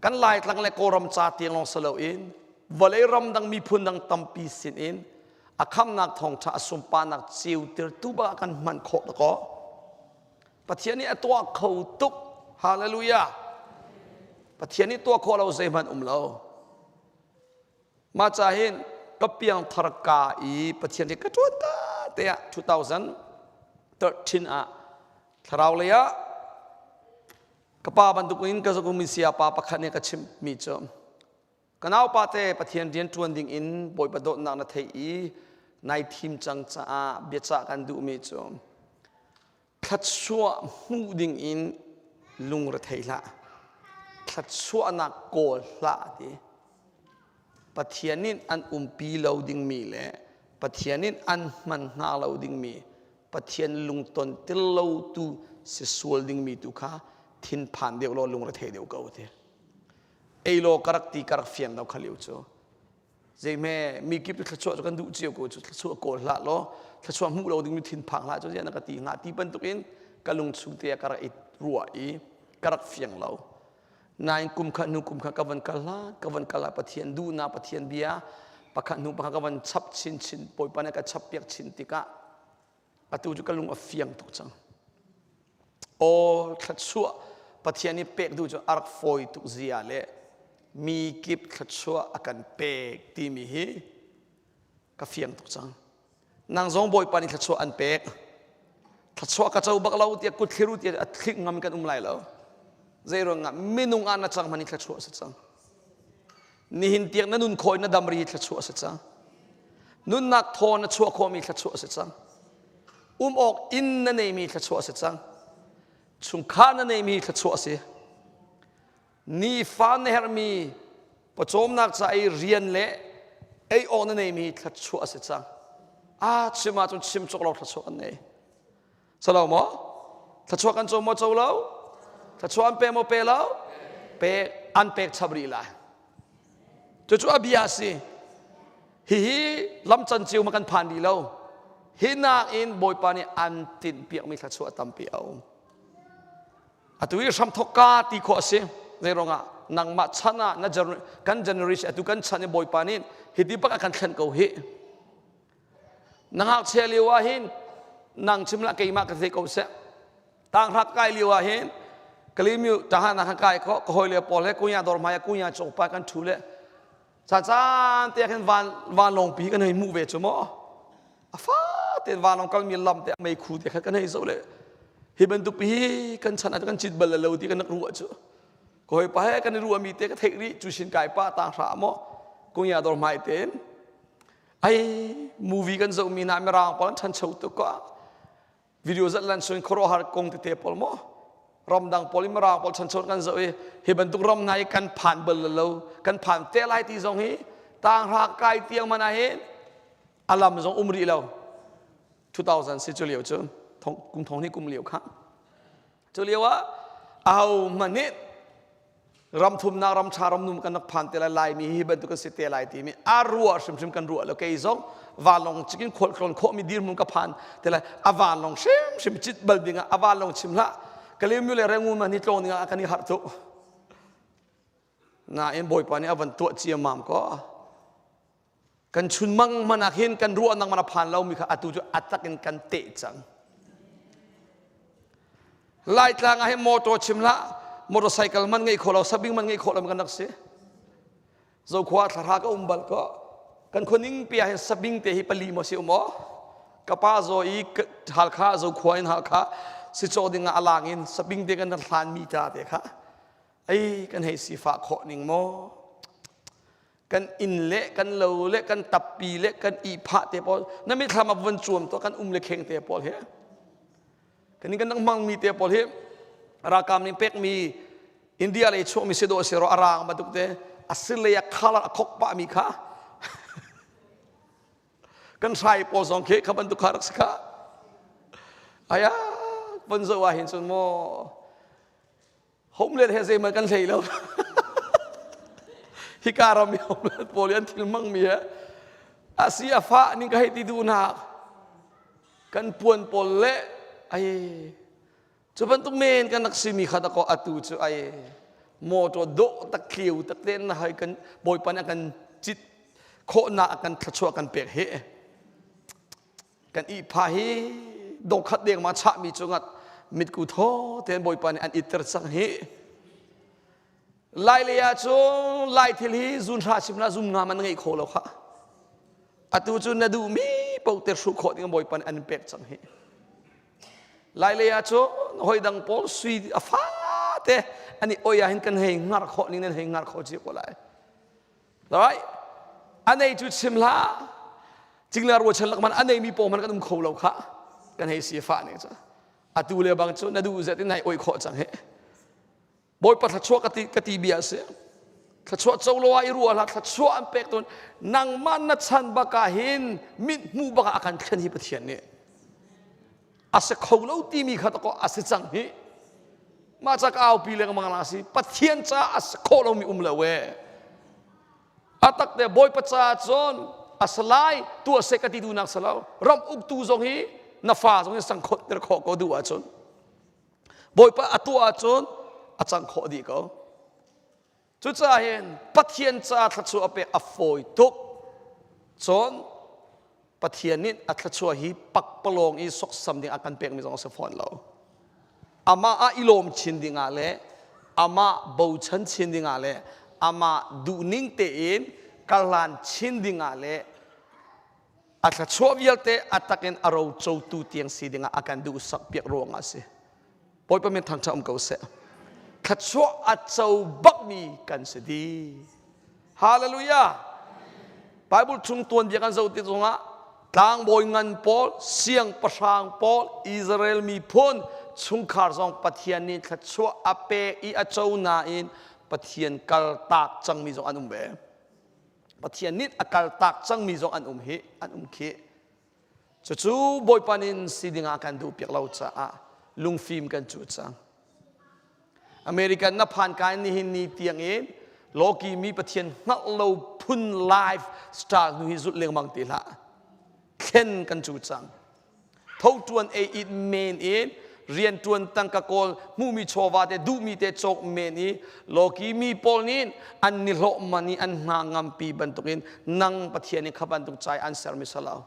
Kan Laitlang le Kawlram ca tiang lawng si loin vawlei ramdang miphun dang tampi sin in a khamnak thawngṭha a sunparnak ceutertu bak ah kan hman khawh dakaw. Pathian nih a tuah kho tuk. Hallelujah. Pathian nih tuah khawh lo zeihmanh um lo. Mah ca hin ka piangthar ka i Pathian hi ka ṭuan ta te ah 2013 ah thlarau lei ah Ka pa bantukin ka zakum in sayapa pakhat nih ka chimhmi cu ka naupa te Pathian rian ṭuan ding in Bawipa dawtnak na theih i nai thim cang caah biacah kan duhmi cu thluachuah hmuh ding in lungrethei hlah thluachuahnak kawl hlah ti Pathian nih an umpi lo dingmi le Pathian in an hman hnga lo dingmi Pathian lungton til lo tu si sual dingmi tu kha thinphan deuh law lungrethei deuh ko ti. Ei law ka rak ti ka rak fian lo kha liu cu. Zeihme mi kip cu thluachuah cu kan duh cio ko cu thluachuah kawl hlah law thluachuah hmuh lo dingmi thinphang hlah cu ziah na ka ti hnga ti bantukin ka lung chung te ah ka rak i ruah i ka rak fiang lo. Nain kum khat hnu kum khat ka van kal hlan ka van kal ah Pathian duhnak Pathian bia pakhat hnu pakhat ka van chap chinchin Bawipa nih ka chap piak chin tikah atu cu ka lung a fiang tuk cang. Aw thluachuah Pathian nih pek duh cu a rak fawi tuk zia le mi kip thluachuah a kan pek timi hi ka fiang tuk cang. Nang zong Bawipa nih thluachuah an pek. Thluachuah ka co bak lo tiah kut thliru tiah a thlik ngam kan um lai lo. Zei ruangah minung ah na cang hmanh hi thluachuah a si cang. Nihin tiang na nun khawh in na dam ri hi thluachuah a si cang. Nunnak thaw na chuah khawhmi thluachuah a si cang. Um awk inn na neimi thluachuah a si cang. Chungkhar na neimi thluachuah a si. Nifa na herhmi pawcawmnak ca i rian le ei awk na neimi thluachuah a si cang. Ah chim ahcun chim cawk lo thluachuah kan nei. Salo maw? Thluachuah kan co maw co lo? Thluachuah an pe maw pe lo? Pe an pek chap rih lai. Cucu a bia a si. Hihi lam canceu ma kan phan rih lo. Hi nakin Bawipa nih an tinhpiakmi thluachuah tampi a um. Atu i hramthok ka ti khawh a si. Zeiruangah nangmah chan ah na kan generation atu kan chan i Bawipa nih hiti bak a kan thlen ko hi. Na ngakchia lio ah hin nang chim lah keimah ka thei ko seh. Tanghra kai lio ah hin Kalimiu tahan ah khan kai kho ka hawi le pawl he kunya dawr hmai ah kunya cawpa kan thu le caan caan te khin van vanlawng pi kan hei hmuh ve cu maw a fa te vanlawng kalmi lam te mei khu te kha kan hei zoh le hi bantuk pi kan chan ah kan cit bal lo ti kan rak ruah cu ka hawi pa he kan i ruahmi te ka theih rih cu sin kai pa tanghra maw kunya dawr hmai ten ai movie kan zohmi hna mirang pawl an ṭhancho tuk ko video zat lan sun khuaruahhar kong tete pawl maw ramdang pawl i mirang pawl ṭhancho kan zoh i hi bantuk ram hna i kan phan bal lo kan phan te lai ti zong hi tanghra kai tiang man ah hin a lam zong um rih lo 2000 si cu lio cu kum thong ni kum lio kha cu lio ah aho hmanh nih ram thumnak ram ṭha ram num kan rak phan te lai laimi hi bantuk kan si te lai timi a ruah hrimhrim kan ruah lo kei zong vanlawng cikin khualtlawn khawhmi dirhmun ka phan te lai a vanlawng hrimhrim cit bal dingah a vanlawng chim hlah Kalaymyo le Rangoon man hi tlawng dingah kan i harh tuk nain Bawipa nih a van tuah ciammam ko Kan chunmang hmanh ah khin kan ruahnak man a phan lomi kha atu cu a tak in kan teh cang. Laitlang ah hin motor chim hlah, motorcycle man ngei kho lo, sabing man ngei kho lo kan rak si. Zokhua thlarha ka um bal ko. Kan khuaning pi ah hin sabing te hi pali maw si um aw. Ka pa zo i Halkha Zokhua in Halkha si caw ding ah alang in sabing te kan hlan mi ta te kha. Ei kan hei sifah khawh ning maw? Kan inn le kan lo le kan tappi le kan ihphah te pawl na mithlam ah von cuam to kan um le kheng te pawl hi kan kan hmangmi te pawl hi ralkap nih pekmi India lei chuakmi si dawh si ro arang bantuk te asilei a color a khok pah mi kha kan hrai pawl zong khi kha bantuk kha rak si kha aya von zo ah hin cun maw Homeland he zeihmanh kan hlei lo. Hika ram i homeland pawl i an thil hmangmi he a si a fah ning ka hei ti duh hna. Kan puan pawl le ai cu bantuk men kan rak simi kha dakaw atu cu ai motor dawh tak tliu tak tein na hei kan bawipa nih a kan cit khawhnak a kan thluachuah kan pek hi Kan ihphah hi dongkhat dengmang chahmi cungah mitku thaw tein Bawipa nih an itter cang hi. Lai lei ah cun Lai thil hi zun hra chim la zum nga man ngei kho lo kha. Atu cu na duhmi paoh te hruh khawh ding Bawipa nih an pek cang hi. Lai lei ah cun hoi dang pawl sui a fate an i oi ah hin kan hei ngar khawh ning nan hei ngar kho cio ko lai. Right? A nei cu chim hlah. Cingla ruachan lak man a nei mi paw man kan um kho lo kha. Kan hei si fa ne cu. Atu le bang cu na duh zet in nai oi khawh cang he. Bawipa thluachuah ka ti ka ti bia si. Thluachuah co lo ah i ruah hlah, thluachuah an pek tawn. Nangmah na chan bak ah hin mit hmuh bak ah a kan thlen hi Pathian nih. A si kho lo timi kha to a si cang hi. Mah ca ka aupi lengmang la si. Pathian ca a si khawh lomi um lo e. A tak te Bawipa ca cun a si lai tuah seh ka ti duhnak si lo. Ram uktu zong hi na fa zong hi sang khawt ter khawh ko duh ahcun. Bawipa a tuah ahcun a cang khawh dih ko. Cucaah hin Pathian ca thluachuah a pek a fawi tuk. Cun Pathian nih a thluachuah hi pakpalawng i soksam ding a kan pekmi zong a si fawn lo. Amah ah i lawm chin dingah le amah bochan chin dingah le amah duhning tein karhlan chin dingah le a thluachuah vialte a takin a ro cotu tiang si dingah a kan duhsak piak ruangah a si. Bawipa min thangṭhat um ko seh. Thluachuah a co bakmi kan si dih. Hallelujah. Bible chung tuanbia kan zoh ti zongah tlangbawi ngan pawl, siangpahrang pawl, Israel miphun chungkhar zong Pathian nih thluachuah a pek i a co nain Pathian kaltak cangmi zong an um ve. Pathian nih a kaltak cangmi zong an um hi an um khi. Cucu Bawipa nih si dingah kan duh piak lo caah lungfim kan cu cang. American na phan ka in nihin ni tiang in lawki mi Pathian hngalh lo phun life style hnu hi zulh lengmang ti hlah. Thlen kan cu cang. Tho tuan ei it men in rian tuan tangka kawl hmuhmi chawva te duhmi te cawk men i lawki mi pawl nih an ni hlawh man i an hna ngampi bantukin nang Pathian nih kha bantuk cai an sermi salo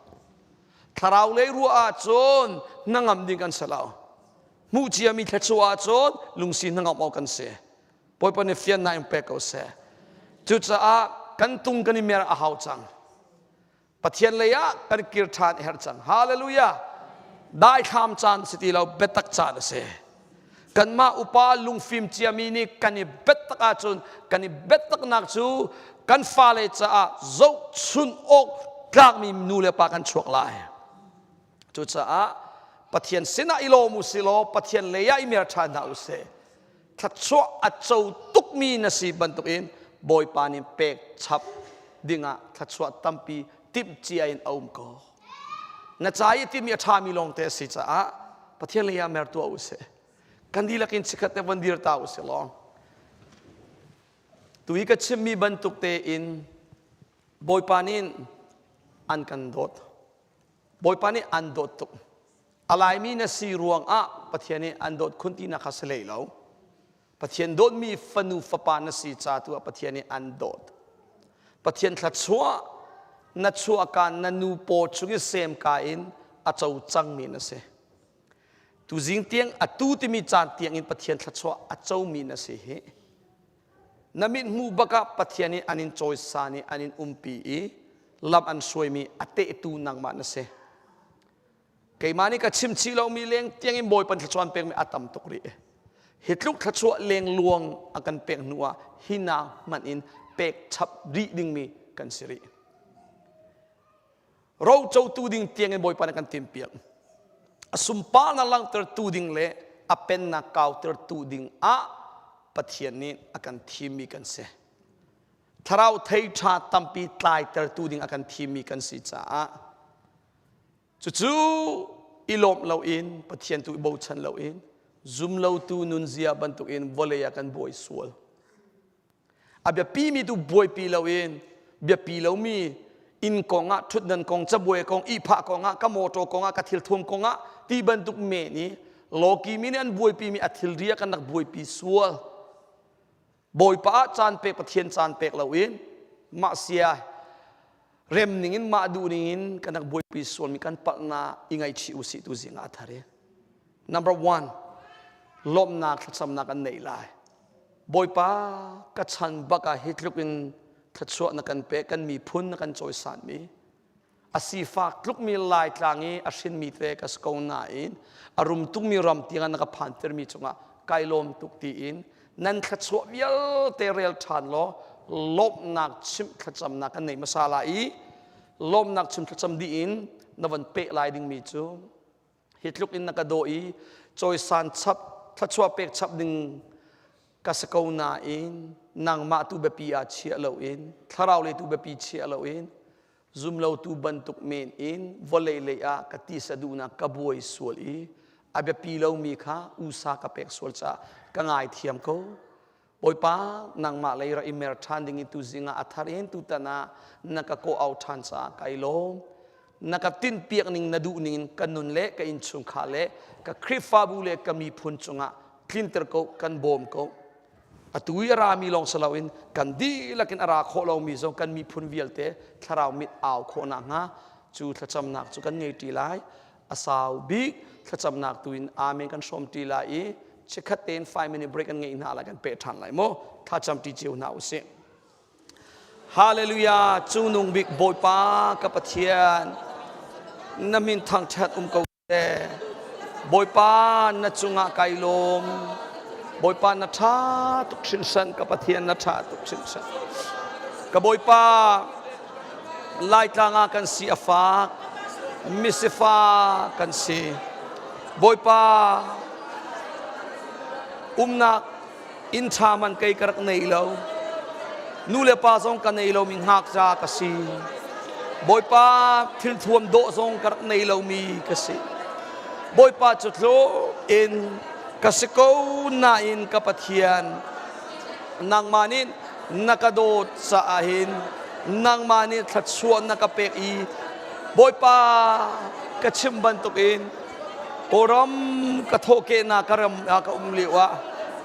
thlarau lei ruah ahcun hnangam ding kan si lo hmuh ciami thluachuah ahcun lungsi hnangam awk kan si Bawipa nih fiannak in pek ko seh cucaah kan tung kan i mer a hau cang Pathian lei ah kan kir ṭhan a herh cang. Hallelujah! Daithlam caan si ti lo, biatak caan a si. Kanmah upa lungfim ciami nih kan i biatak ahcun kan i biataknak cu kan fale caah zohchun awk tlakmi nu le pa kan chuak lai. Cucaah Pathian sinah i lawm u si law Pathian lei ah i mer ṭhan hna u sih. Thluachuah a co tukmi na si bantukin Bawipa nih pek chap dingah thluachuah tampi timhcia in a um ko. Na ca i timi a ṭhami lawngte a si caah Pathian lei ah mer tuah u sih. Kan dihlak in chikkhat te von dir ta u sih law. Tu hi ka chimmi bantuk tein Bawipa nih an kan dawt. Bawipa nih an dawt tuk. A Laimi na si ruangah Pathian nih an dawt khun tinak kha si hlei lo. Pathian dawtmi fanu fapa na si ca tu ah Pathian nih an dawt. Pathian thluachuah na chuahka na nu paw chung i semka in a co cangmi na si. Tuzing tiang atu timi caan tiang in Pathian thluachuah a comi na si hi. Na mit hmuh bak ah Pathian nih an in cawisan i an in umpi i lam an hruaimi a tehtu nangmah na si. Keimah nih ka chim chih lomi leng tiang in Bawipa thluachuah an pekmi a tam tuk rih. Hi tluk thluachuah lengluang a kan pek hnu ah hi na hmanh in pek chap rih dingmi kan si rih. Rocotu ding tiang in Bawipa nih kan timhpiak. A sunparnak langhtertu ding le a pennak kautertu ding ah Pathian nih a kan thimmi kan si. Thlarau thei ṭha tampi tlaitertu ding a kan thimmi kan si caah Cucu i lawmh loin Pathian tu i bochan loin zumlotu nunzia bantukin vawlei ah kan buai sual. A biapimi tu buaipi loin biapi lomi inn kong ah ṭhutdan kong cabuai kong ihphah kong ah ka motor kong ah ka thilthuam kong ah ti bantuk men i lawki mi nih an buaipimi a thilri ah kan rak buaipi sual. Bawipa ah caan pek Pathian caan pek loin mah sia rem ning in mah duh ning in kan rak buaipi sualmi kan palhnak i ngaihchih usih tu zing ah a thar i number one lawmhnak thlacamnak kan neih lai Bawipa ka chan bak ah hi tluk in thluachuah na kan pek kan miphun na kan cawisanmi A sifak tlukmi Laitlang i a hrinmi te ka si ko nain a rum tukmi ram tiangah na ka phantermi cungah kai lawm tuk tiin nan thluachuah vialte rel ṭhan law lawmhnak chimh thlacamnak kan nei hmasa lai i lawmhnak chim thlacam dih in na von peh lai dingmi cu hi tluk in na ka daw i cawisan chap thluachuah pek chap ding ka si ko nain Nangmah tu biapi ah chiah loin, thlarau lei tu biapi chiah loin, zumlotu bantuk men in vawlei lei ah ka tisa duhnak ka buai sual i a biapi lomi kha usa ka pek sual caah ka ngaithiam ko. Bawipa, nangmah lei ra i mer ṭhan ding in tuzing ah a thar in tutan ah na ka kawh au ṭhan caah kai lawm. Na ka tinhpiak ning na duh ning in ka nun le ka innchungkhar le ka Khrihfabu le ka miphun cungah tlinter ko, kan bawm ko. Atu i a rami lawng si loin kan dihlak in a ra khawh lomi zong kan miphun vialte thlarau mit au khawh nakhnga cu thlacamnak cu kan ngei ṭi lai. A sau bik thlacamnak tu in amen kan hrawm ṭi lai i chikkhat tein 5 minute break kan ngeih hna lai, kan peh ṭhan lai mu. Thlacam ṭi cio hna usih. Hallelujah! Cungnung bik Bawipa ka Pathian, na min thangṭhat um ko seh. Bawipa, na cungah kai lawm. Bawipa, na ṭha tuk hringhran. Ka Pathian, na ṭha tuk hringhran. Ka Bawipa, Laitlang ah kan si a fak, misifa kan si. Bawipa, umnak inn ṭha man kei ka rak nei lo. Nu le pa zong ka nei lomi ngakcha ka si. Bawipa, thilthuam dawh zong ka rak nei lomi ka si. Bawipa, cu tluk in ka si ko nain ka Pathian, nangmah nih na ka dawt caah hin nangmah nih thluachuah na ka pek i Bawipa, ka chim bantukin Kawlram ka thawhkehnak ka ram ah ka um lio ah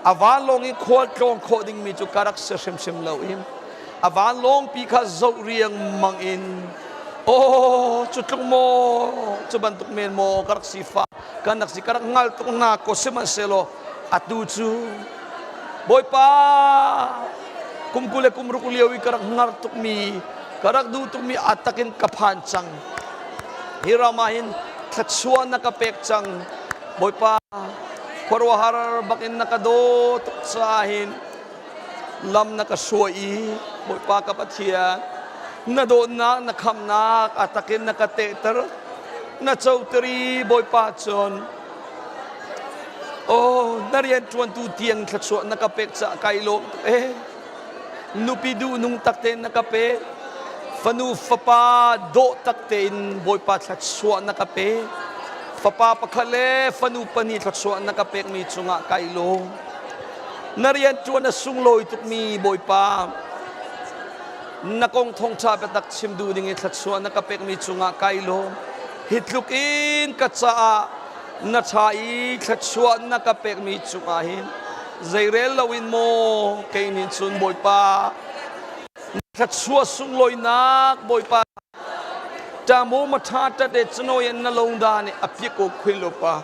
a vanlawng in khual tlawng khawh dingmi cu ka rak si hrimhrim lo i a vanlawng pi kha zoh riangmang in, oh, cu tluk maw, cu bantuk men maw ka rak si fa kan rak si, ka rak ngal tuk hna ko. Sihmanhsehlaw atu cu Bawipa, kum 20 le kum 60 lio i ka rak ngar tukmi, ka rak duh tukmi a takin ka phan cang. Hi ram ah hin thluachuah na ka pek cang. Bawipa, khuaruahhar bakin na ka daw tuk caah hin lam na ka hruai i Bawipa ka Pathian, na dawtnak, na khamnak a takin na ka tehter, na coter i Bawipa, cun oh, na rian ṭuantu tiang thluachuah na ka pek caah kai lawm tuk ee. Nupi duhnung tak tein na ka pe, fanu fapa dawh tak tein Bawipa thluachuah na ka pe. Fapa pakhat le fanu pahnih thluachuah na ka pekmi cungah kai lawm. Na rian ṭuan a sunglawi tukmi Bawipa, na kong thawngṭha biatak chim duh ding i thluachuah na ka pekmi cungah kai lawm. Hi tluk in ka caah na ṭha i thluachuah na ka pekmi cungah hin zeirel loin maw kei nih cun Bawipa thluachuah sunglawinak, Bawipa ṭamo ma ṭha ṭat e canoyen na longda nih a piak ko khuin lo pa.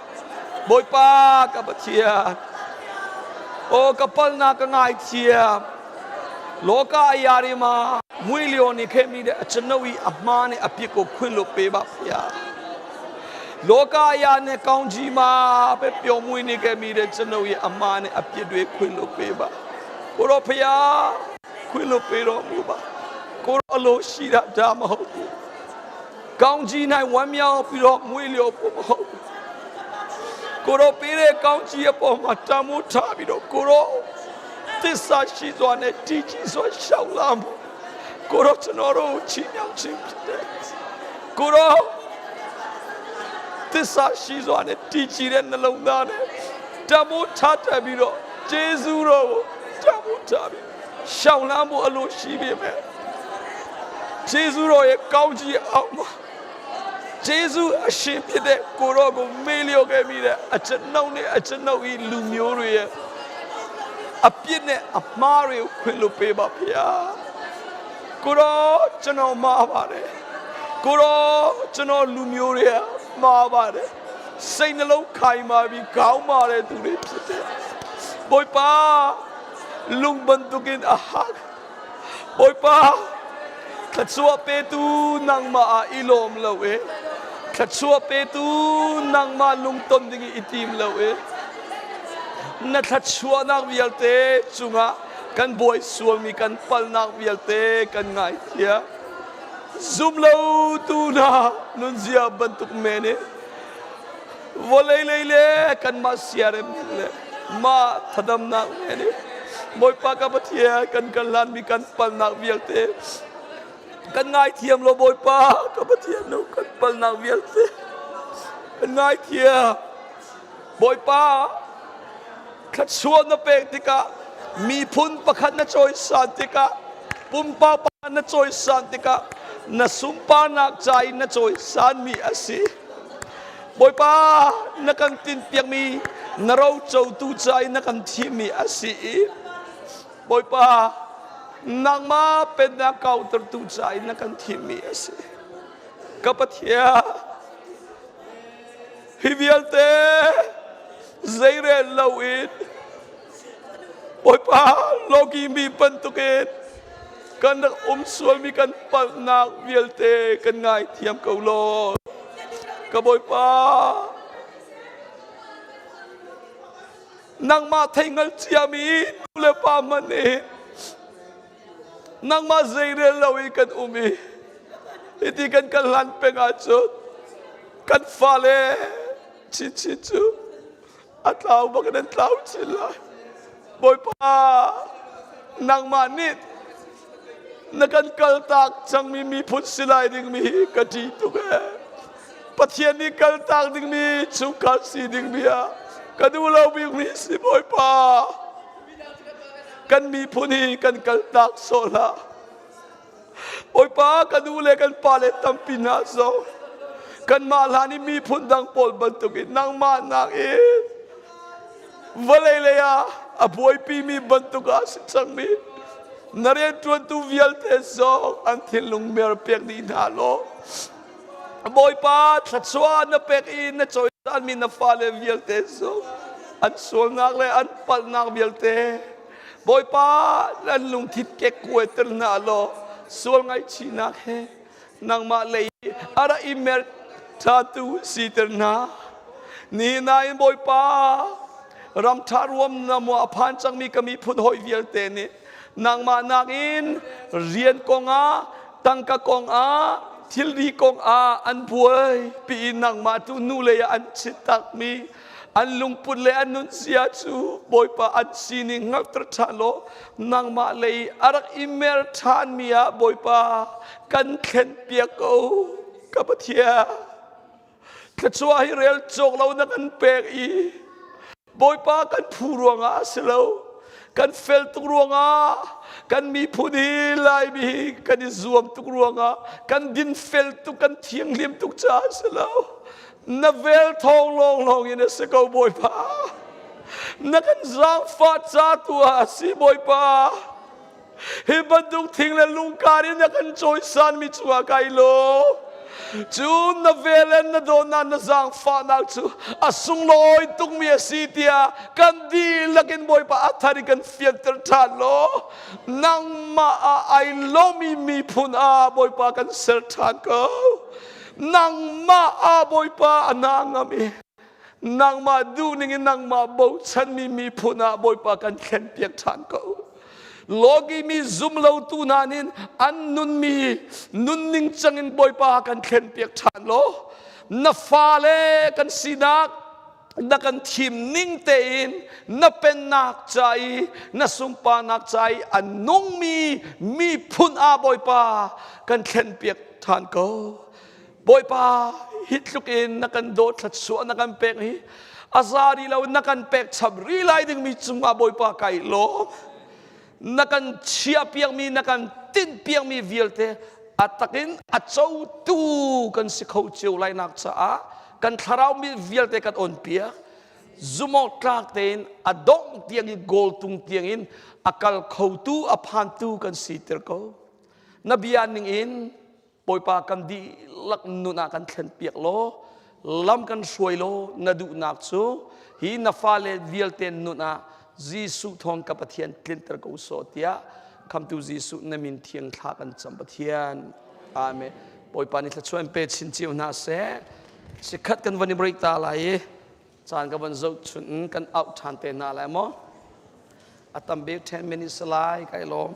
Bawipa ka Pathian, o ka palnak ka ngaithiam. Loka ayari ma muilio ni khe mi de achano i ahma ne api ko khuin lo pe ba phia လောကအရာနဲ့ကောင်းကြီးမှာပဲပျော်မွေ့နေခဲ့မိတဲ့ကျွန်ုပ်ရဲ့အမားနဲ့အပြစ်တွေခွင့်လွှတ်ပေးပါကိုရောဖျားခွင့်လွှတ်ပေးတော်မူပါကိုရောအလိုရှိတာဒါမဟုတ်ဘူးကောင်းကြီး၌ဝမ်းမြောက်ပြီးတော့မွေးလျော်ဖို့မဟုတ်ဘူးကိုရောပေးတဲ့ကောင်းကြီးအပေါ်မှာတန်ဖိုးထားပြီးတော့ကိုရောသစ္စာရှိစွာနဲ့တည်ကြည်စွာရှောက်လာမှုကိုရောကျွန်တော်တို့ချီးမြှောက်ခြင်းဖြစ်တယ်ကိုရောသစ္စာရှိစွာနဲ့တည်ကြည်တဲ့နှလုံးသားနဲ့တန်ဖိုးထားတတ်ပြီးတော့ကျေးဇူးတော်ကိုတန်ဖိုးထားပြီးရှောင်လန်းဖို့အလိုရှိပေမဲ့ကျေးဇူးတော်ရဲ့ကောင်းကြီးအောင်မှာကျေးဇူးအရှင်ဖြစ်တဲ့ကိုရောကိုမေ့လျော့ခဲ့မိတဲ့အကျွန်ုပ်နဲ့အကျွန်ုပ်ဤလူမျိုးတွေရဲ့အပြစ်နဲ့အမှားတွေကိုခွင့်လွှတ်ပေးပါဖေ။ကိုရောကျွန်တော်မှားပါတယ်။ကိုရောကျွန်တော်လူမျိုးတွေမှားပါတယ်။စိတ်နှလုံးခိုင်မာပြီးခေါင်းမာတဲ့သူတွေဖြစ်တယ်။ဘိုးပါ lung bantukin a hak. Bawipa, thluachuah petu nangmah ah i lawm lo e. Thluachuah petu nangmah lungton ding i i tim lo e. Na thluachuahnak vialte cungah kan buai sualmi kan palnak vialte kan ngaithiam. Zum lo tu hna nunzia bantuk men in vawlei lei le kanmah siarem le mah thadamnak men in. Bawipa ka Pathian, kan kal hlanmi kan palnak vialte kan ngaithiam lo. Bawipa ka Pathian, no kan palnak vialte kan ngaithiam. Bawipa, thluachuah na pek tikah, miphun pakhat na cawisan tikah, pumpak pakhat na cawisan tikah, na sunparnak ca in na cawisanmi a si. Bawipa, na kan tinpiakmi na rocotu ca in na kan thimmi a si i Bawipa, nangmah pennak kautertu ca in na kan thimmi a si. Ka Pathian, hi vialte zeirel loin Bawipa, logi mi bantukin kan rak um sualmi kan palhnak vialte kan ngaithiam ko law. Ka Bawipa, nangmah theihngal ciami nu le pa hmanh nih nangmah zeirel lo i kan um i hiti kan kal hlan peng ahcun kan fale chinchin cu a tlau bak in an tlau chin lai. Bawipa, nangmah nih na kan kaltak cangmi miphun si lai dingmi hi ka ṭih tuk ee. Pathian nih kaltak dingmi chungkhar si dingmi ah ka duh lo bikmi si. Bawipa, kan miphun hi kan kaltak sawh hlah. Bawipa, ka nu le kan pa le tampi hna zong kanmah hlan i miphun dang pawl bantukin nangmah nakin vawlei lei ah a buaipimi bantuk ah si cangmi na rianṭuantu vialte zong an thinlung mer pek dih hna law. Bawipa, thluachuah na pek i na cawisanmi na fale vialte zong an sualnak le an palhnak vialte, Bawipa, an lungthin kekkuaiter hna law sual ngaihchihnak he nangmah lei a ra i mer ṭhatu siter hna. Nihin in Bawipa, ram ṭha ruam na mua a phan cangmi ka miphun hawi vialte nih nangmah nakin rian kongah, tangka kongah, thilri kongah an buai pi i nangmah tu nu lei ah an chit takmi an lungput le an nunzia cu, Bawipa, an sining hngalhter ṭhan law nangmah lei a rak i mer ṭhanmi ah, Bawipa, kan thlen piak ko. Ka Pathian, thluachuah hi rel cawk lo na kan pek i Bawipa, kan phu ruangah a si lo, kan fel tuk ruangah, kan miphun hi Laimi hi kan i zuam tuk ruangah, kan dinfel tuk, kan thianghlim tuk caah a si lo, na vel thawng lawnglawng in a si ko. Bawipa, na kan zaangfah ca tu ah a si. Bawipa, hi bantuk thing le lungkar in na kan cawisanmi cungah kai lawm. Cu na vel le na dawtnak, na zaangfahnak cu a sunglawi tukmi a si tiah kan dihlak in, Bawipa, a thar i kan fianter ṭhan law nangmah ah ai lomi miphun ah, Bawipa, kan ser ṭhan ko. Nangmah ah, Bawipa, a na ngam i nangmah duhning in nangmah bochanmi miphun ah, Bawipa, kan thlenpiak ṭhan ko. Logi mi zumlotu hna nih an nunmi nunning cangin, Bawipa, kan thlenpiak ṭhan law na fale kan sinak na kan thim ning tein na pennak ca i na sunparnak ca i a nungmi miphun ah, Bawipa, kan thlenpiak ṭhan ko. Bawipa, hi tluk in na kan dawt, thluachuah na kan pek hi a za rih lo, na kan pek chap rih lai dingmi cungah, Bawipa, kai lawm. Na kan chiah piakmi, na kan tinh piakmi vialte a takin a cotu kan si kho cio lai nak caah kan thlarau mi vialte kan on piak. Zumawk tlak tein a dongh tiang i goal tung tiang in a kal khotu, a phantu kan si ter ko. Na bia ning in, Bawipa, kan dihlak nun ah kan thlen piak law lam kan hruai law na duhnak cu hi na fale vialte nun ah Jesuh thawng, ka Pathian, tlinter ko sawh tiah khamtu Jesuh na min thiang thla kan cam, Pathian. Amen. Bawipa nih thluachuah in pe chin cio hna seh. Sikhat kan van i break ta lai i caan ka van zoh chun kan out ṭhan te hna lai maw. A tam bik 10 minutes lai. Kai lawm.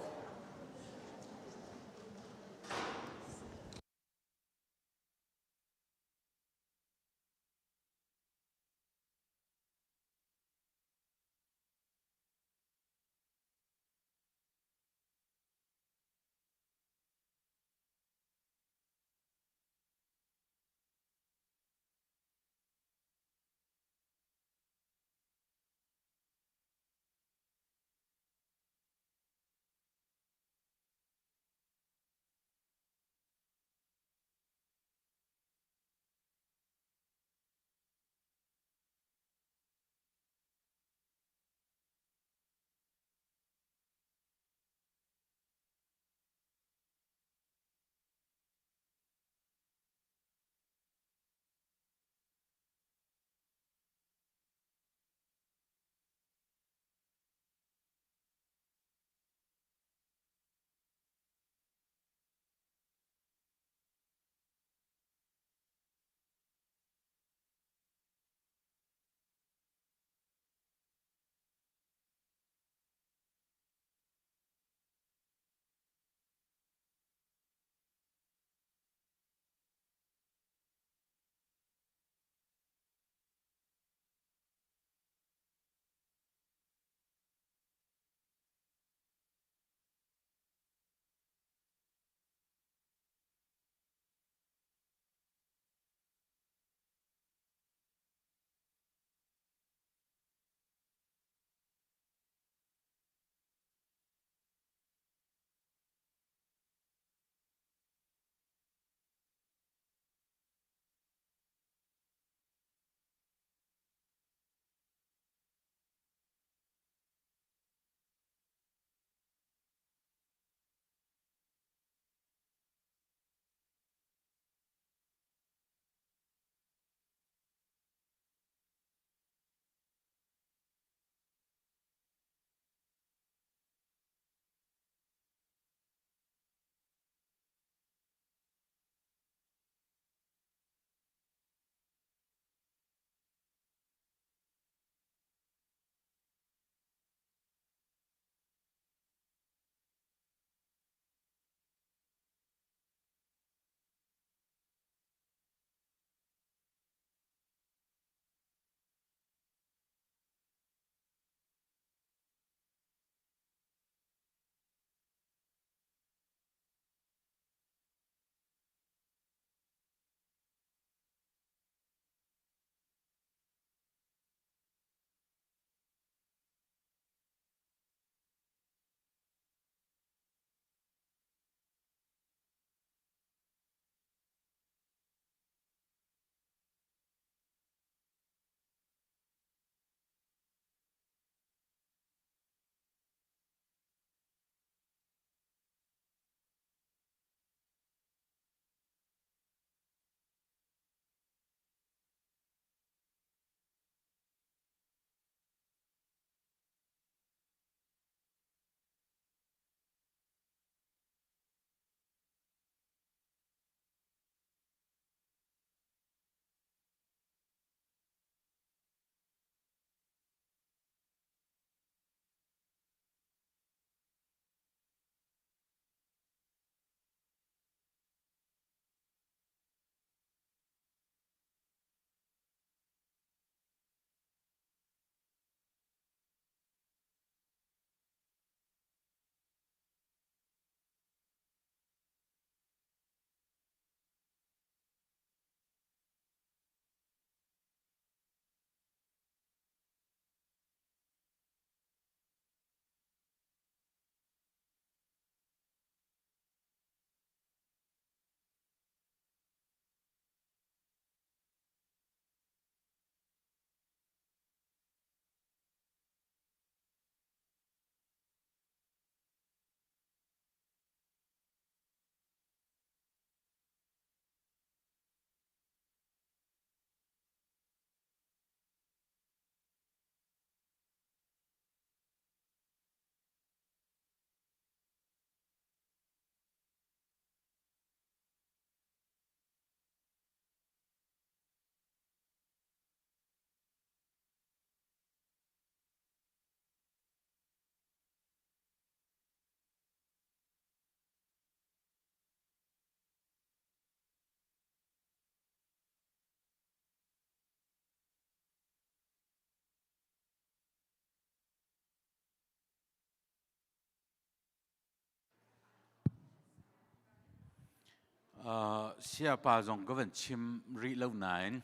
Siapa zong ka van chim rih lo nain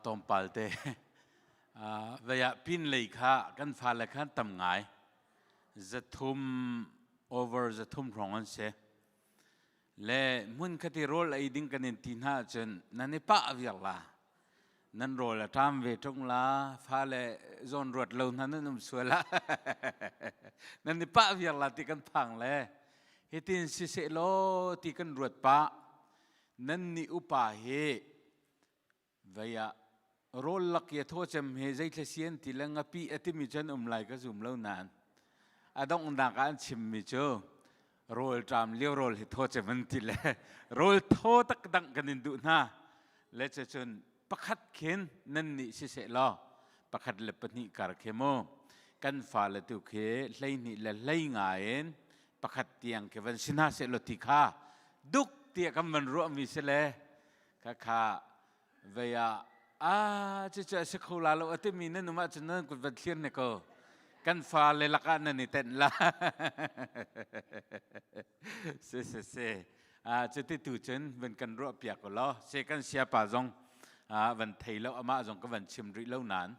tlawmpal te vei ah pin lei kha kan fale khan tam ngai 300 over 300 hrawng an si. Le hmun khati rawl ei ding kan in ti hna ahcun nan i pah viar la. Nan rawl a ṭam ve ṭung la, fale zawn ruat lo hna nan um sual ah nan i pah viar la ti kan phang le hitin siseh law ti kan ruat pah. Nan nih upa hi vei ah rawl lak i a thaw cem hi zeitlai si an ti le ngapi a timi cu an um lai ka zum lo nain a donghnak ah an chimmi cu rawl ṭam lio rawl hi thaw cem an ti le rawl thaw tak dang kan in duh hna le cun pakhat khin nan nih siseh law pakhat le pahnih kar khi mu kan fale tu khi 12 le 15 in pakhat tiang khi van si hna seh law ti kha duk tiah kan van ruahmi si le Khakha vei ah a cucu a si kho la lo a timi nan um ahcun nan kut van thlir ne ko. Kan fale lakah nan i tenh la. Si si si. Ah cuti tu cun van kan ruah piak u law se kan siapa zong van thei lo amah zong ka van chim rih lo nain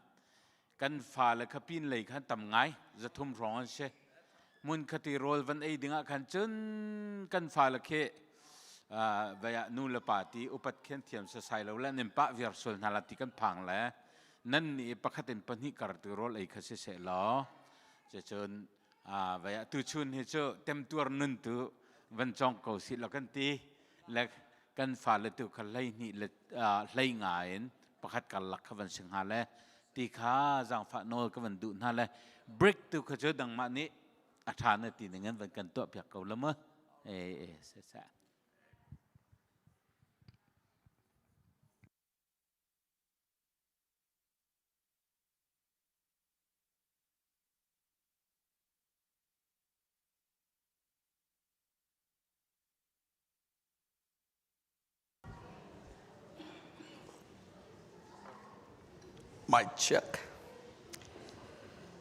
kan fale kha pin lei khan tam ngai 300 hrawng an si hmun khati rawl van ei dingah khan cun kan fale khi vai ah nu le pa ti upat khen thiam sasai lo le nin pah viar sual hna la ti kan phang le nan nih pakhat in pahnih kar tu rawl ei kha si seh law cun vai ah tu chun hi cu temtuar nun tu van cong ko si lo kan ti le kan fale tu kha 12 le 15 in pakhat karlak kha van si hnga le ti kha zaangfah nawl ka van duh hna le brick tu kha cu dangmah nih a ṭha na ti ning in van kan tuah piak ko la mu e e se se. Mic check.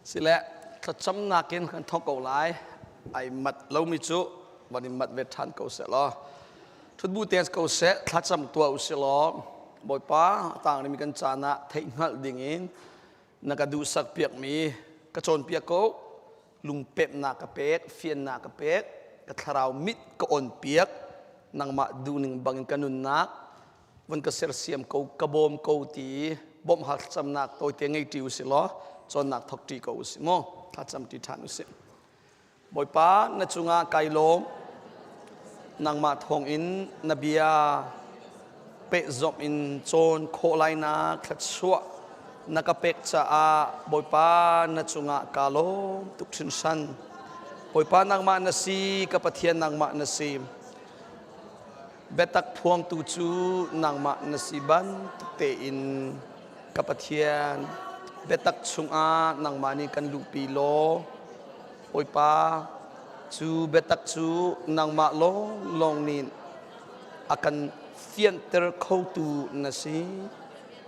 Sile thlacamnak in kan thawk ko lai. Ai mat lomi cu van in mat ve ṭhan ko seh law. Ṭhutbu te ko seh, thlacam tuah u sih law. Bawipa, a tang mi kan caan ah theihhngalh ding in na ka duhsak piakmi ka cawnpiak ko. Lungpemhnak ka pek, fiannak ka pek, ka thlarau mit ka on piak, nangmah duhning bangin ka nunnak vun ka sersiam ko, ka bawm ko ti bawmh hal thlacamnak tawite ngei ṭi usih law cawnnak thok ṭi ko usih mu thlacam ṭi ṭhan usih. Bawipa na cungah kai lawm nangmah thawngin na bia pehzawmh in cawn khawh lainak thluachuah na ka pek caah Bawipa na cungah kaa lawm tuk hringhran. Bawipa nangmah na si, ka Pathian nangmah na si. Biatak phuangtu cu nangmah na si bantuk tein ka Pathian biatak chungah nangmah nih kan luhpi law Bawipa cu biatak cu nangmah lawnglawng nih a kan fianter khotu na si.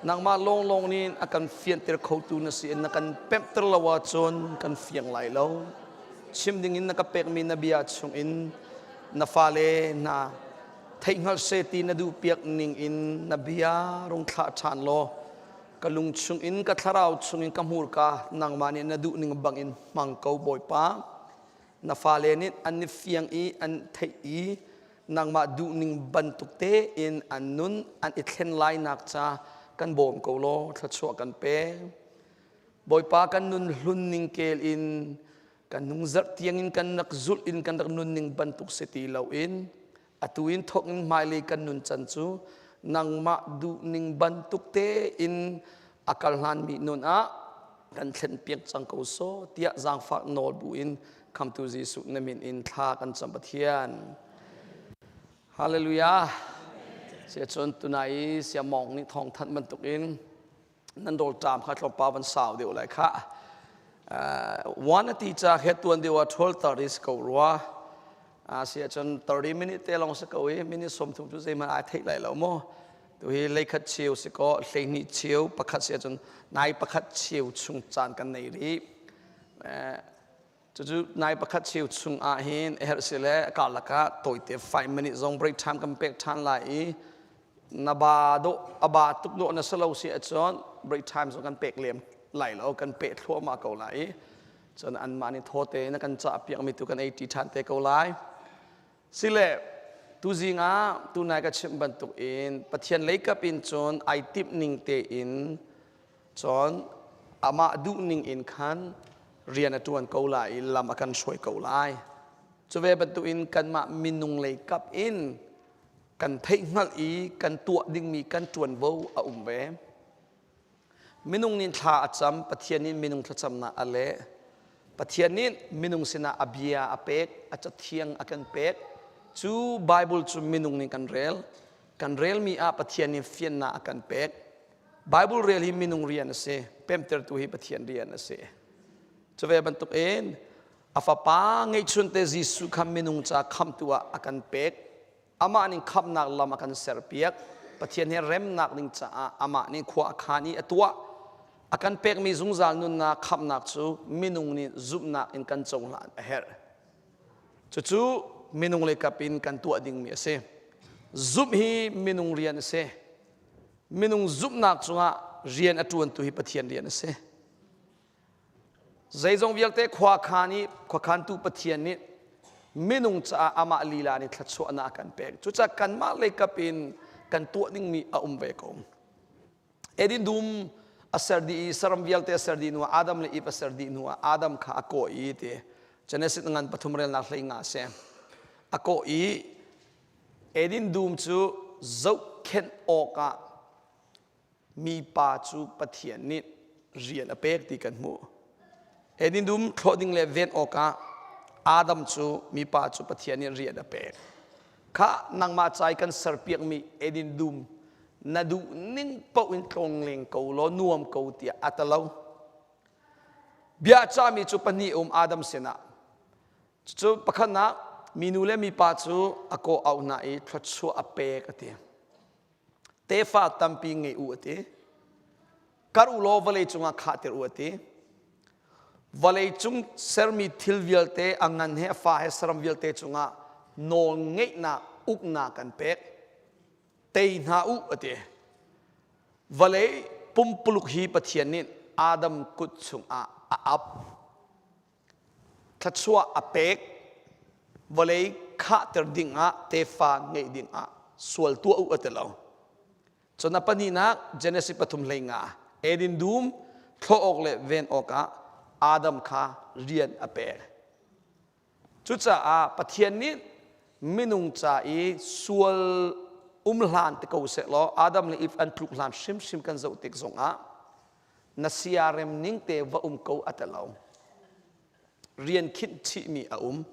Nangmah lawnglawng nih a kan fianter khotu na si in na kan pemhter lo ahcun kan fiang lai lo. Chim dingin na ka pekmi na bia chungin na fale hna theihhngalh seh ti na duhpiak ning in na bia rung thlah ṭhan law ka lung chungin ka thlarau chungin ka hmurka nangmah nih na duh ning bangin hmang ko Bawipa. Na fale nih an i fiang i an theih i nangmah duhning bantuk tein an nun an i thlen lainak ca kan bawm ko law thluachuah kan pe. Bawipa kan nun hlun ning kel in kan nung zarh tiangin kan rak zulh in kan rak nun ning bantuk si ti loin atu in thawk in hmailei kan nun can cu nangmah duhning bantuk tein a kal hlanmi nun ah kan thlen piak cang ko so tiah zaangfah nawl bu in khamtu Jesuh na min in thla kan cam Pathian. Hallelujah. Sia cun tunai sia mong nih thawng thanh bantuk in nan rawl ṭam kha tlawmpal van sau deuh lai kha. One ati ca he tuan deuh ah 12:30 si ko rua. Si ahcun 30 minute te lawng si ko i minute 30 cu zeihmanh ai theih lai lo mu. Tu hi leikhat cheu si ko 12 cheu pakhat si ahcun nai pakhat cheu chung caan kan nei rih. Cucu nai pakhat cheu chung ah hin a herh si le karlak ah tawite 5 minute zong break time kan pek ṭhan lai i na ba dawh a ba tuk dawh na si lo si ahcun break time zong kan pek lem lai lo kan peh thluahmah ko lai i cun anmah nih thawte na kan cah piakmi tu kan ei ṭi ṭhan te ko lai. Sile tuzing ah tunai ka chimh bantuk in Pathian leikap in cun ai timh ning tein cun amah duh ning in khan rian a ṭuan ko lai i lam a kan hruai ko lai. Cu ve bantuk in kanmah minung leikap in kan theihhngalh i kan tuah dingmi kan ṭuanvo a um ve. Minung nih thla a cam, Pathian nih minung thlacamnak a leh. Pathian nih minung sinah a bia a pek, a cathiang a kan pek. Cu Bible cu minung nih kan rel. Kan relmi ah Pathian nih fiannak a kan pek. Bible rel hi minung rian a si, pemtertu hi Pathian rian a si. Cu ve bantukin a fapa ngeihchunte Jesuh kha minung ca khamtu ah a kan pek. Amah nih khamhnak lam a kan serpiak. Pathian he remnak ding caah amah nih khua a khan i a tuah. A kan pekmi zungzal nunnak khamhnak cu minung nih zumhnak in kan cohlan a herh. Cucu minung leikap in kan tuah dingmi a si. Zumh hi minung rian a si. Minung zumhnak cungah rian a ṭuantu hi Pathian rian a si. Zeizong vialte khuakhan i khuakhantu Pathian nih minung caah amah lila nih thluachuahnak a kan pek. Cucaah kanmah leikap in kan tuah dingmi a um ve ko. Eden dum a ser dih i saram vialte a ser dih hnuah Adam le Eve a ser dih hnuah Adam kha a kawh i ti Genesis ngan pathum relnak hlei nga a si. A kawh i Eden dum cu zohkhenh awkah mipa cu Pathian nih rian a pek ti kan hmuh. Eden dum thlawh ding le ven awkah Adam cu mipa cu Pathian nih rian a pek. Kha nangmah ca i kan serpiakmi Eden dum na duh ning paoh in tlongleng ko law nuam ko tiah a ti lo. Bia cahmi cu pahnih um Adam sinah. Cucu pakhatnak minu le mipa cu a kawh auh hna i thluachuah a pek a ti. Tefa tampi ngei u a ti. Kar u law vawlei cungah khahter u a ti. Vawlei cung sermi thil vialte a ngan he a fa he saram vialte cungah nawl ngeihnak uknak kan pek. Tei hna u a ti. Vawlei pumpuluk hi Pathian nih Adam kut chungah a ap. Thluachuah a pek. Vawlei khahter dingah tefa ngeih dingah sual tuah u a ti lo. Cun a pahnihnak Genesis pathum hlei nga Eden dum thlawh awk le ven awkah Adam kha rian a pek. Cucaah Pathian nih minung ca i sual um hlan te ko seh law Adam le Eve an tluk hlan hrimhrim kan zoh tik zongah na siarem ning te va um ko a ti lo. Rian khinh chihmi a um.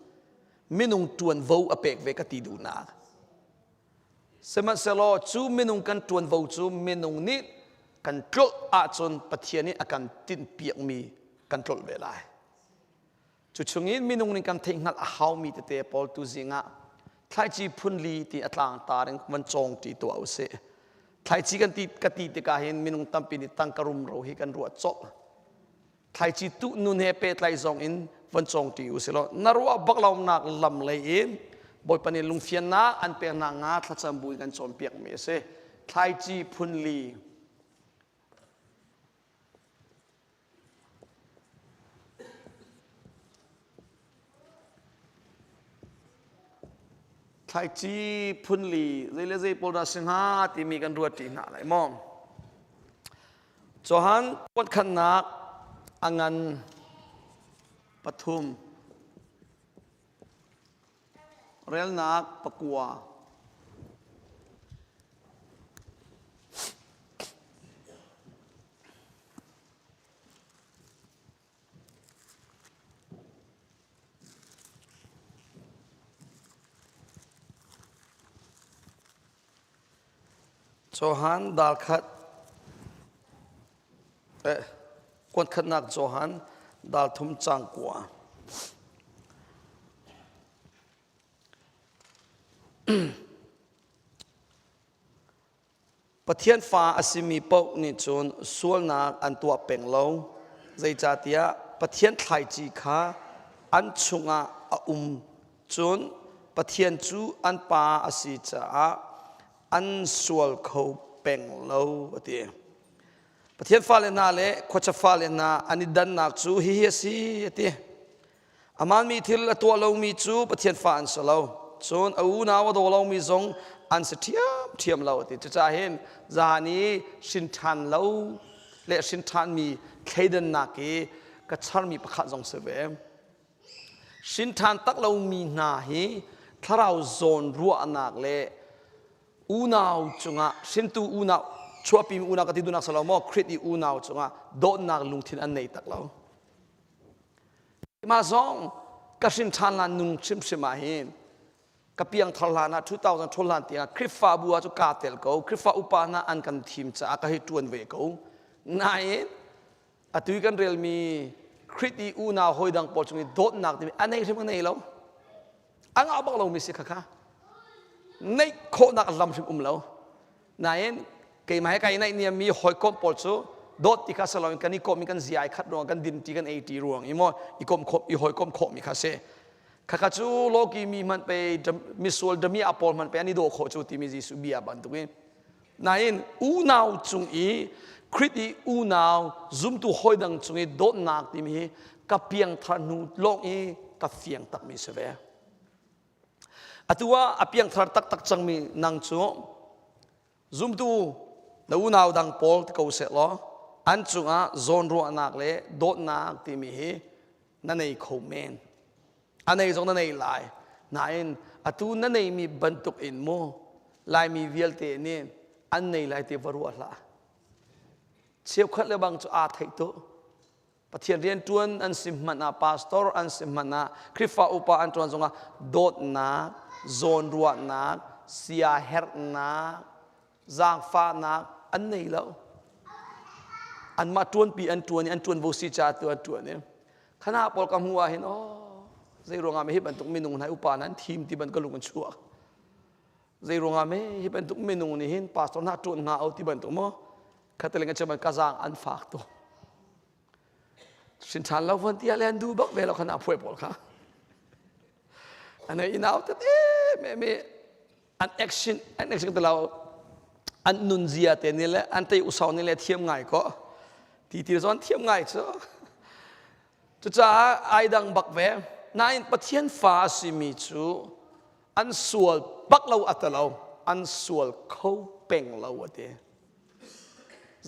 Minung ṭuanvo a pek ve ka ti duhnak. Sihmanhsehlaw cu minung kan ṭuanvo cu minung nih kan tlolh ahcun Pathian nih a kan tinhpiakmi kan tlolh ve lai. Cu chungin minung nih kan theihhngalh a haumi tete pawl tu zingah thlaici phunli ti a tlangtar in van cawng ṭi tuah usih. Thlaici kan ti ka ti tikah hin minung tampi nih tangka rumro hi kan ruah colh. Thlaici tuh nun he pehtlai zong in von cawng ṭi u silaw na ruah bak lonak lam lei in Bawipa nih lungfiannak an peknak nga thlacam bu in kan cawnpiakmi a si. Thlaici phunli Thlaici phunli zei le zei pawl dah si hnga timi kan ruat ṭi hna lai maw? Johan kuatkhannak a ngan pathum relnak pakua. Johan dal khat eh kuat khatnak Johan dal thum cang kua. Pathian fa a simi paoh nih cun sualnak an tuah peng lo. Zeicahtiah Pathian thlaici kha an chungah a um. Cun Pathian cu an Pa a si caah an sual kho peng lo a ti. Pathian fale hna le khuacha fale hna an i dannak cu hihi a si a ti. Amanmi thil a tuah lomi cu Pathian fa an si lo. Cun a unau a daw lomi zong an si ṭhiamṭhiam lo ti. Cucaah hin zahan i hrin ṭhan lo le hrin ṭhanmi thleidannak i ka charmi pakhat zong si ve. Hrin ṭhan tak lomi hna hi thlarau zawn ruahnak le unau cungah hrintu unau chuahpimi unau ka ti duhnak si lo maw Khrih i unau cungah dawtnak lungthin an nei tak lo. Mah zong ka hrin ṭhan hlan nung hrimhrim ah hin ka piangthar hlan ah 2000 ṭhol hlan tiang Khrihfabu ah cu kaa tel ko. Khrihfa upa hna an kan thim caah ka hei ṭuan ve ko. Nain atu i kan relmi Khrih i unau hawi dang pawl cung i dawtnak timi a nei hrim a nei lo. A ngah bak lomi si khakha. Neih khawhnak lam hrim um lo. Nain keimah he kai naihniammi hawikom pawl cu dawt ti kha si loin kan i komh i kan zia ai khat ruang kan din ṭi kan ei ṭi ruang i maw i komh khawh i hawikomh khawhmi kha si. Khakha cu lawki mi hmanh pei misual damiah pawl hmanh pei an i dawh khawh cu timi Jesuh bia bantukin. Nain unau cung i Khrih i unau zumtu hawi dang cung i dawtnak timi hi ka piangthar hnu lawng i ka fiang takmi si ve. Atu ah a piangthar taktak cangmi nang cu zumtu na unau dang pawl ti ko seh law an cungah zawnruahnak le dawtnak timi hi na nei kho men. A nei zong na nei lai. Nain atu na neimi bantuk in mu Laimi vialte nih an nei lai ti va ruah hlah. Cheukhat le bang cu aa theih tu. Pathian rianṭuan an si hmanh ah, pastor an si hmanh ah, Khrihfa upa an ṭuan zongah dawtnak, zawnruahnak, siaherhnak, zaangfahnak an nei lo. Anmah ṭuanpi an ṭuan i an ṭuanvo si caah tu an ṭuan i khana pawl ka hmuh ah hin oh zei ruangah hi bantuk minung hna upa nan thim ti ban ka lung an chuak zei ruangah me hi bantuk minung nih hin pastor hna ṭuan hnga o ti bantuk maw Kateling a chim ka zaang an fak tu. Hrin ṭhan lo von tia le an duh bak ve lo khan a phuai pawl kha. Ane inau tete me me an action an action te lo an nun zia te ni le an tei usau ni le thiam ngai ko. Ti ti zon thiam ngai cu. Cucaah ai dang bak ve. Nain Pathian fa a simi cu an sual bak lo a ti lo an sual kho peng lo a ti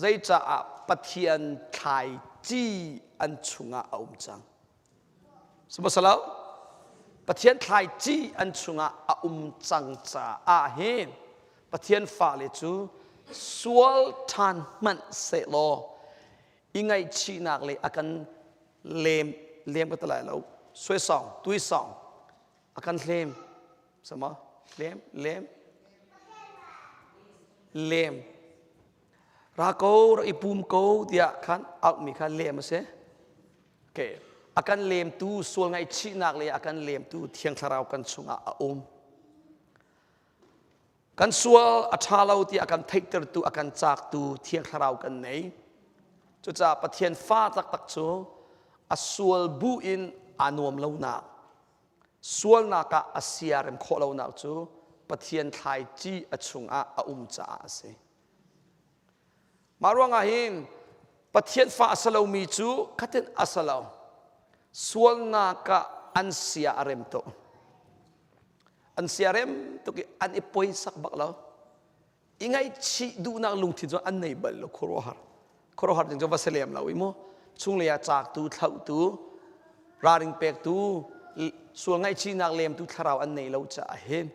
zeicaah Pathian thlaici an chungah a um cang sihmanhsehlaw Pathian thlaici an chungah a um cang caah hin Pathian fale cu sual ṭhan hmanh sehlaw i ngaihchihnak le a kan lem lem ka ti lai lo suaisawng tuisawng a kan hlem sama lem lem lem ra ko ra i pum ko tiah khan auhmi kha lem a si okay a kan lemtu sual ngaihchihnak le a kan lemtu thiang thlarau kan chungah a um Kan sual a ṭha lo ti a kan theihtertu, a kan caaktu Thiang Thlarau kan nei. Cucaah Pathian fa taktak cu a sual bu in aa nuam lonak, sualnak ah a siarem khawh lonak cu Pathian thlaici a chungah a um caah a si. Mah ruangah hin Pathian fa a si lomi cu khatin a si lo. Sualnak ah an sia a rem tuk. An siarem tuk i an i poisak bak lo. I ngaihchih duhnak lungthin cu an nei bal lo khuaruahhar. Khuaruahhar ding cu va si lem lo i mu. Chunglei ah caaktu, thlauhtu, ralring pektu, sual ngaihchihnak lemtu thlarau an nei lo caah hin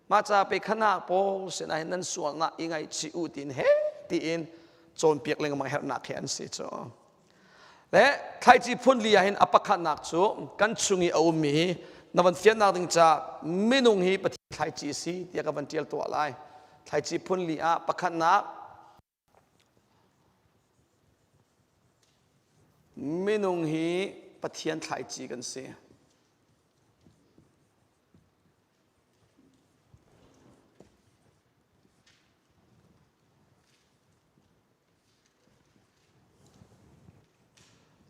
mah ca pe khanak pawl sinah hin nan sualnak i ngaihchih u tiin he tiin cawnpiak lengmang herhnak he an si cu. Le thlaici phun li ah hin a pakhatnak cu kan chung i a ummi hi na van fiannak ding ca minung hi Pathian thlaici a si tiah ka van ṭial tuah lai. Thlaici phun li ah pakhatnak minung hi Pathian thlaici kan si.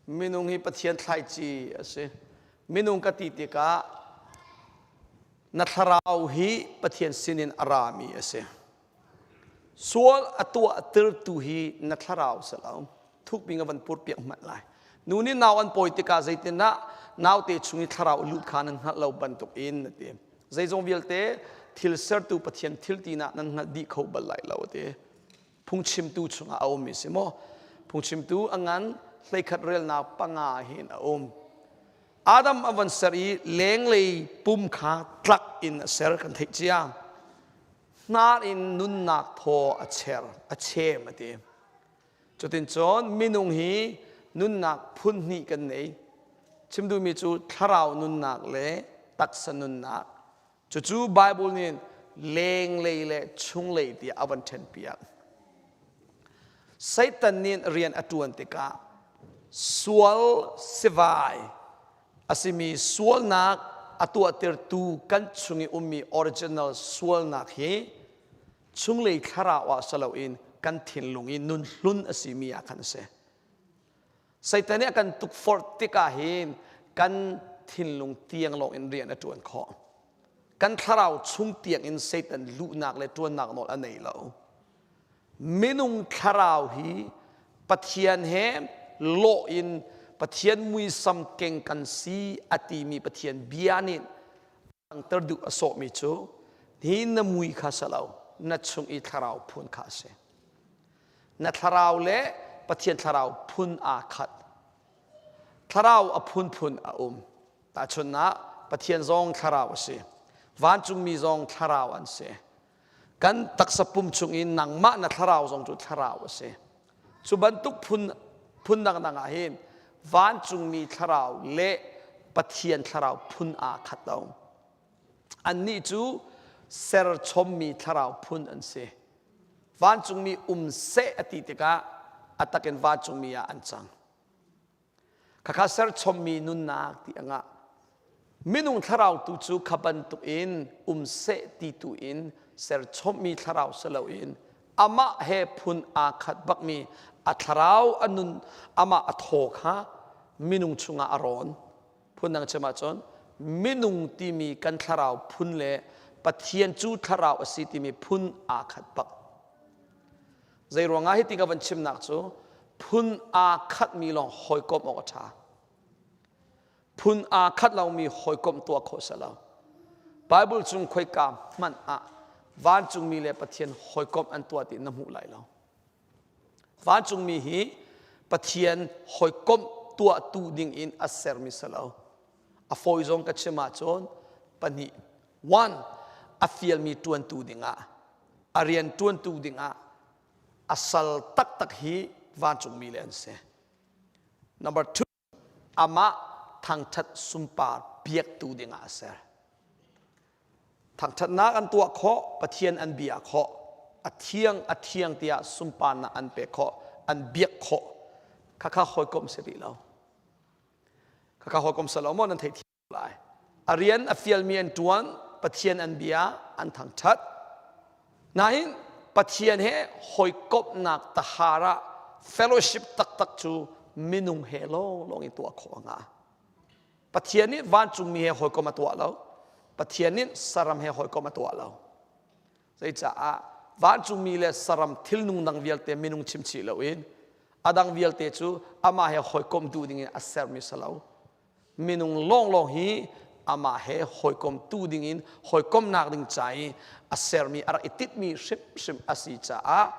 Minung hi Pathian thlaici a si. Minung ka ti tikah na thlarau hi Pathian sinin a rami a si. Sual a tuahtertu hi na thlarau si lo. Thukpi nga van purpiak hmanh lai. Nu nih nau an pawi tikah zeitindah naute chung i thlarau lut kha nan hngalh lo bantuk in na ti. Zeizong vialte thil sertu Pathian thil tinak nan hngalh dih kho bal lai lo a ti. Phungchimtu chungah a ummi si maw? Phungchimtu a ngan hleikhat relnak panga hin a um. Adam a van ser i lenglei pum kha tlak in a ser kan theih cia. Hnar in nunnak thaw a cher, a chem a ti. Cutin cun minung hi nunnak phun hnih kan nei. Chim duhmi cu thlarau nunnak le taksa nunnak. Cucu Bible nih lenglei le chunglei tiah a van ṭhenpiak. Satan nih rian a ṭuan tikah sual sivai a simi sualnak a tuahtertu kan chung i ummi original sualnak hi chunglei thlarau ah si loin kan thinlung i nun hlun a simi ah khan a si. Satan nih a kan tukforh tikah hin kan thinlung tiang lawng in rian a ṭuan khawh. Kan thlarau chung tiang in Satan luhnak le ṭuannak nawl a nei lo. Minung thlarau hi Pathian he lawh in Pathian muisam keng kan si a timi Pathian bia nih langhter duh a sawhmi cu hi na mui kha si lo na chung i thlarau phun kha a si. Na thlarau le Pathian thlarau phun aa khat. Thlarau a phunphun a um. Tahchunhnak Pathian zong thlarau a si. Vancungmi zong thlarau an si. Kan taksa pum chung i nangmah na thlarau zong cu thlarau a si. Cu bantuk phun phun dangdang ah hin vancungmi thlarau le Pathian thlarau phun aa khat lo. Annih cu serchommi thlarau phun an si. Vancungmi um seh a ti tikah a takin vancungmi ah an cang. Khakha serchommi nunnak ti a ngah. Minung thlarau tu cu kha bantuk in um seh ti tu in serchommi thlarau si loin amah he phun aa khat bakmi a thlarau a nun amah a thaw kha minung chungah a rawn. Phundang chim ahcun minung timi kan thlarau phun le Pathian cu thlarau a si timi phun aa khat bak. Zei ruangah hi ti ka van chimnak cu phun aa khatmi lawng hawikomh awk a ṭha. Phun aa khat lomi hawikomh tuah khawh si lo. Bible chung khoika hmanh ah vancungmi le Pathian hawikomh an tuah ti na hmuh lai lo. Vancungmi hi Pathian hawikomh tuahtu ding in a sermi si lo. A fawi zong ka chim ahcun pahnih. One, a fialmi ṭuantu dingah a rian ṭuantu dingah a sal taktak hi vancungmi le an si. Number two, amah thangṭhat sunpar biaktu dingah a ser. Thangṭhatnak an tuah khawh, Pathian an bia khawh, a thiang a thiang tiah sunparnak an pek khawh, an biak khawh. Khakha hawikom si rih lo. Khakha hawikom si lo maw nan theih lai. A rian a fialmi an ṭuan, Pathian an bia an thangṭhat. Nain Pathian he hawikomhnak tahar ah fellowship taktak cu minung he lawnglawng i tuah khawh a ngah. Pathian nih vancungmi he hawikom a tuah lo. Pathian nih saram he hawikom a tuah lo. Zeicaah vancungmi le saram thilnung dang vialte minung chimchih loin a dang vialte cu amah he hawikom duh dingin a sermi si lo. Minung lawnglawng hi amah he hawikom tu dingin hawikomnak ding ca i a sermi a rak i titmi hrimhrim a si caah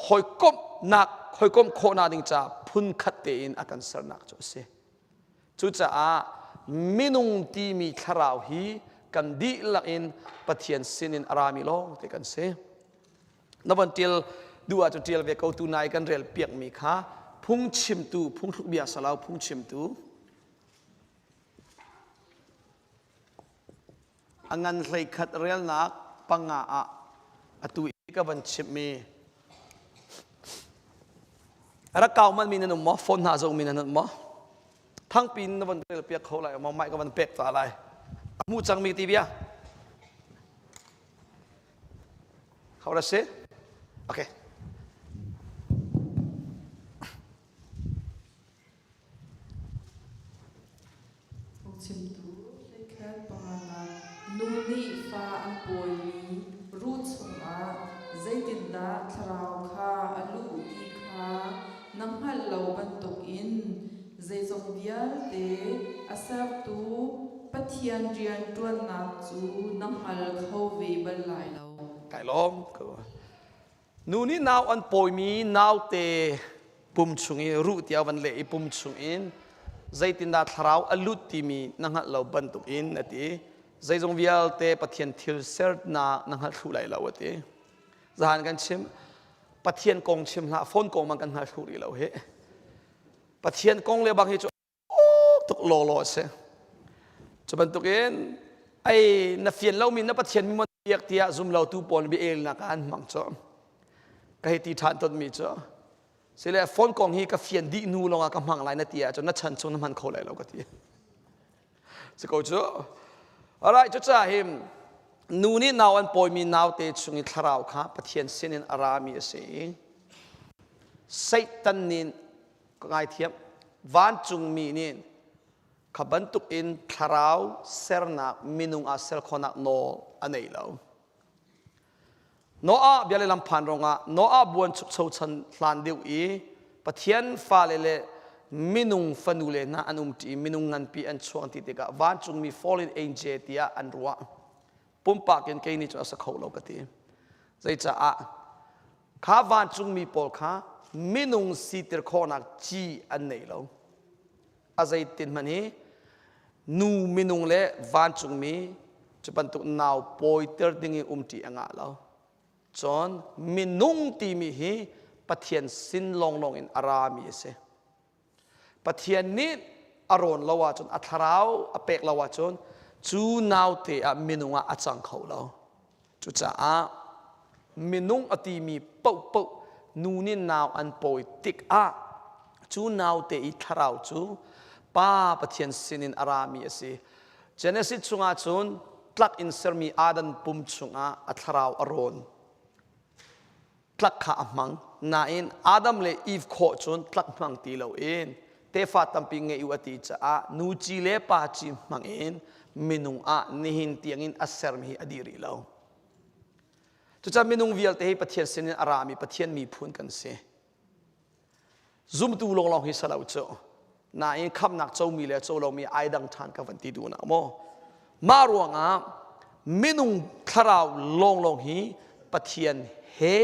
hawikomhnak hawikom khawhnak ding caah phun khat tein a kan sernak cu a si. Cucaah minung timi thlarau hi kan dihlak in Pathian sinin a rami lawng te kan si. Na von ṭial duh ahcun ṭial ve ko tu nai kan rel piakmi kha phungchimtu phungthluk bia salau phungchimtu a ngan hleikhat relnak panga ah atu i ka van chimhmi rak kau manmi nan um maw phone hna zohmi nan um maw thangpi in na van rel piak kho lai maw mai ka van pek ta lai a hmu cangmi ti bia How does it? Okay. Phungchimtu hleikhat panganak nu nih fa an pawimi ruh chungah zeitindah thlarau kha a luh ti kha na hngalh lo bantukin zeizong vialte a sertu Pathian rian ṭuannak cu na hngal kho ve bal lai lo. Kai lawm. Nu nih nau an pawimi naute pum chung i ruh tiah van leh i pum chung in zeitindah thlarau a lut timi na hngalh lo bantuk in a ti. Zeizong vialte Pathian thil sernak na hngalh thlu lai lo a ti. Zahan kan chim Pathian kong chim hlah phone kong man kan hngal thlu rih lo hi. Pathian kong le bang hi cu tuk lawlaw a si. Cu bantukin ei na fian lomi na Pathian mi biak tiah zum lotu pawl bia elnak ah an hmang cu. Ka hei ti ṭhan tonmi cu. Sile phone kong hi ka fian dih hnu lawngah ka hmang lai na ti ahcun na chan chung na hman kho lai lo ka ti. Si ko cu. Alright, cucaah hi nu nih nau an pawimi naute chung i thlarau kha Pathian sinin a rami a si i Satan nih Ka ngaithiam. Vancungmi nih kha bantuk in thlarau sernak minung ah ser khawhnak nawl a nei lo. Noah bia le lam phan ruangah Noah buan chukcho chan hlan deuh i Pathian fale le minung fanule hna an um ṭi minung nganpi an chuang ti tikah vancungmi fallen angel tiah an ruah. Pumpak in kei nih cun a sa kho lo ka ti. Zeicaah Kha vancungmi pawl kha minung sitir khawhnak ci an nei lo. A zeitin hmanh hi nu minung le vancungmi cu bantuk nau pawiter ding i umṭi a ngah lo. Cun minung timi hi Pathian sin lawnglawng in a rami a si. Pathian nih a rawn lo ahcun a thlarau a pek lo ahcun cu naute ah minung ah a cang kho lo. Cucaah minung a timi paohpaoh nu nih nau an pawi tikah cu naute i thlarau cu Pa Pathian sinin a rami a si. Genesis chungah cun tlak in sermi Adam pum chungah a thlarau a rawn. Tlak kha a hmang. Nain Adam le Eve khawh cun tlak hmang ti loin tefa tampi ngei u a ti caah nu ci le pa ci hmang in minung ah nihin tiangin a sermi hi a dih rih lo. Cucaah minung vialte hi Pathian sinin a rami Pathian miphun kan si. Zumtu lawnglawng hi salo cu. Nain khamnak comi le co lomi ai dang ṭhan ka van ti duh nak maw? Mah ruangah minung thlarau lawnglawng hi Pathian he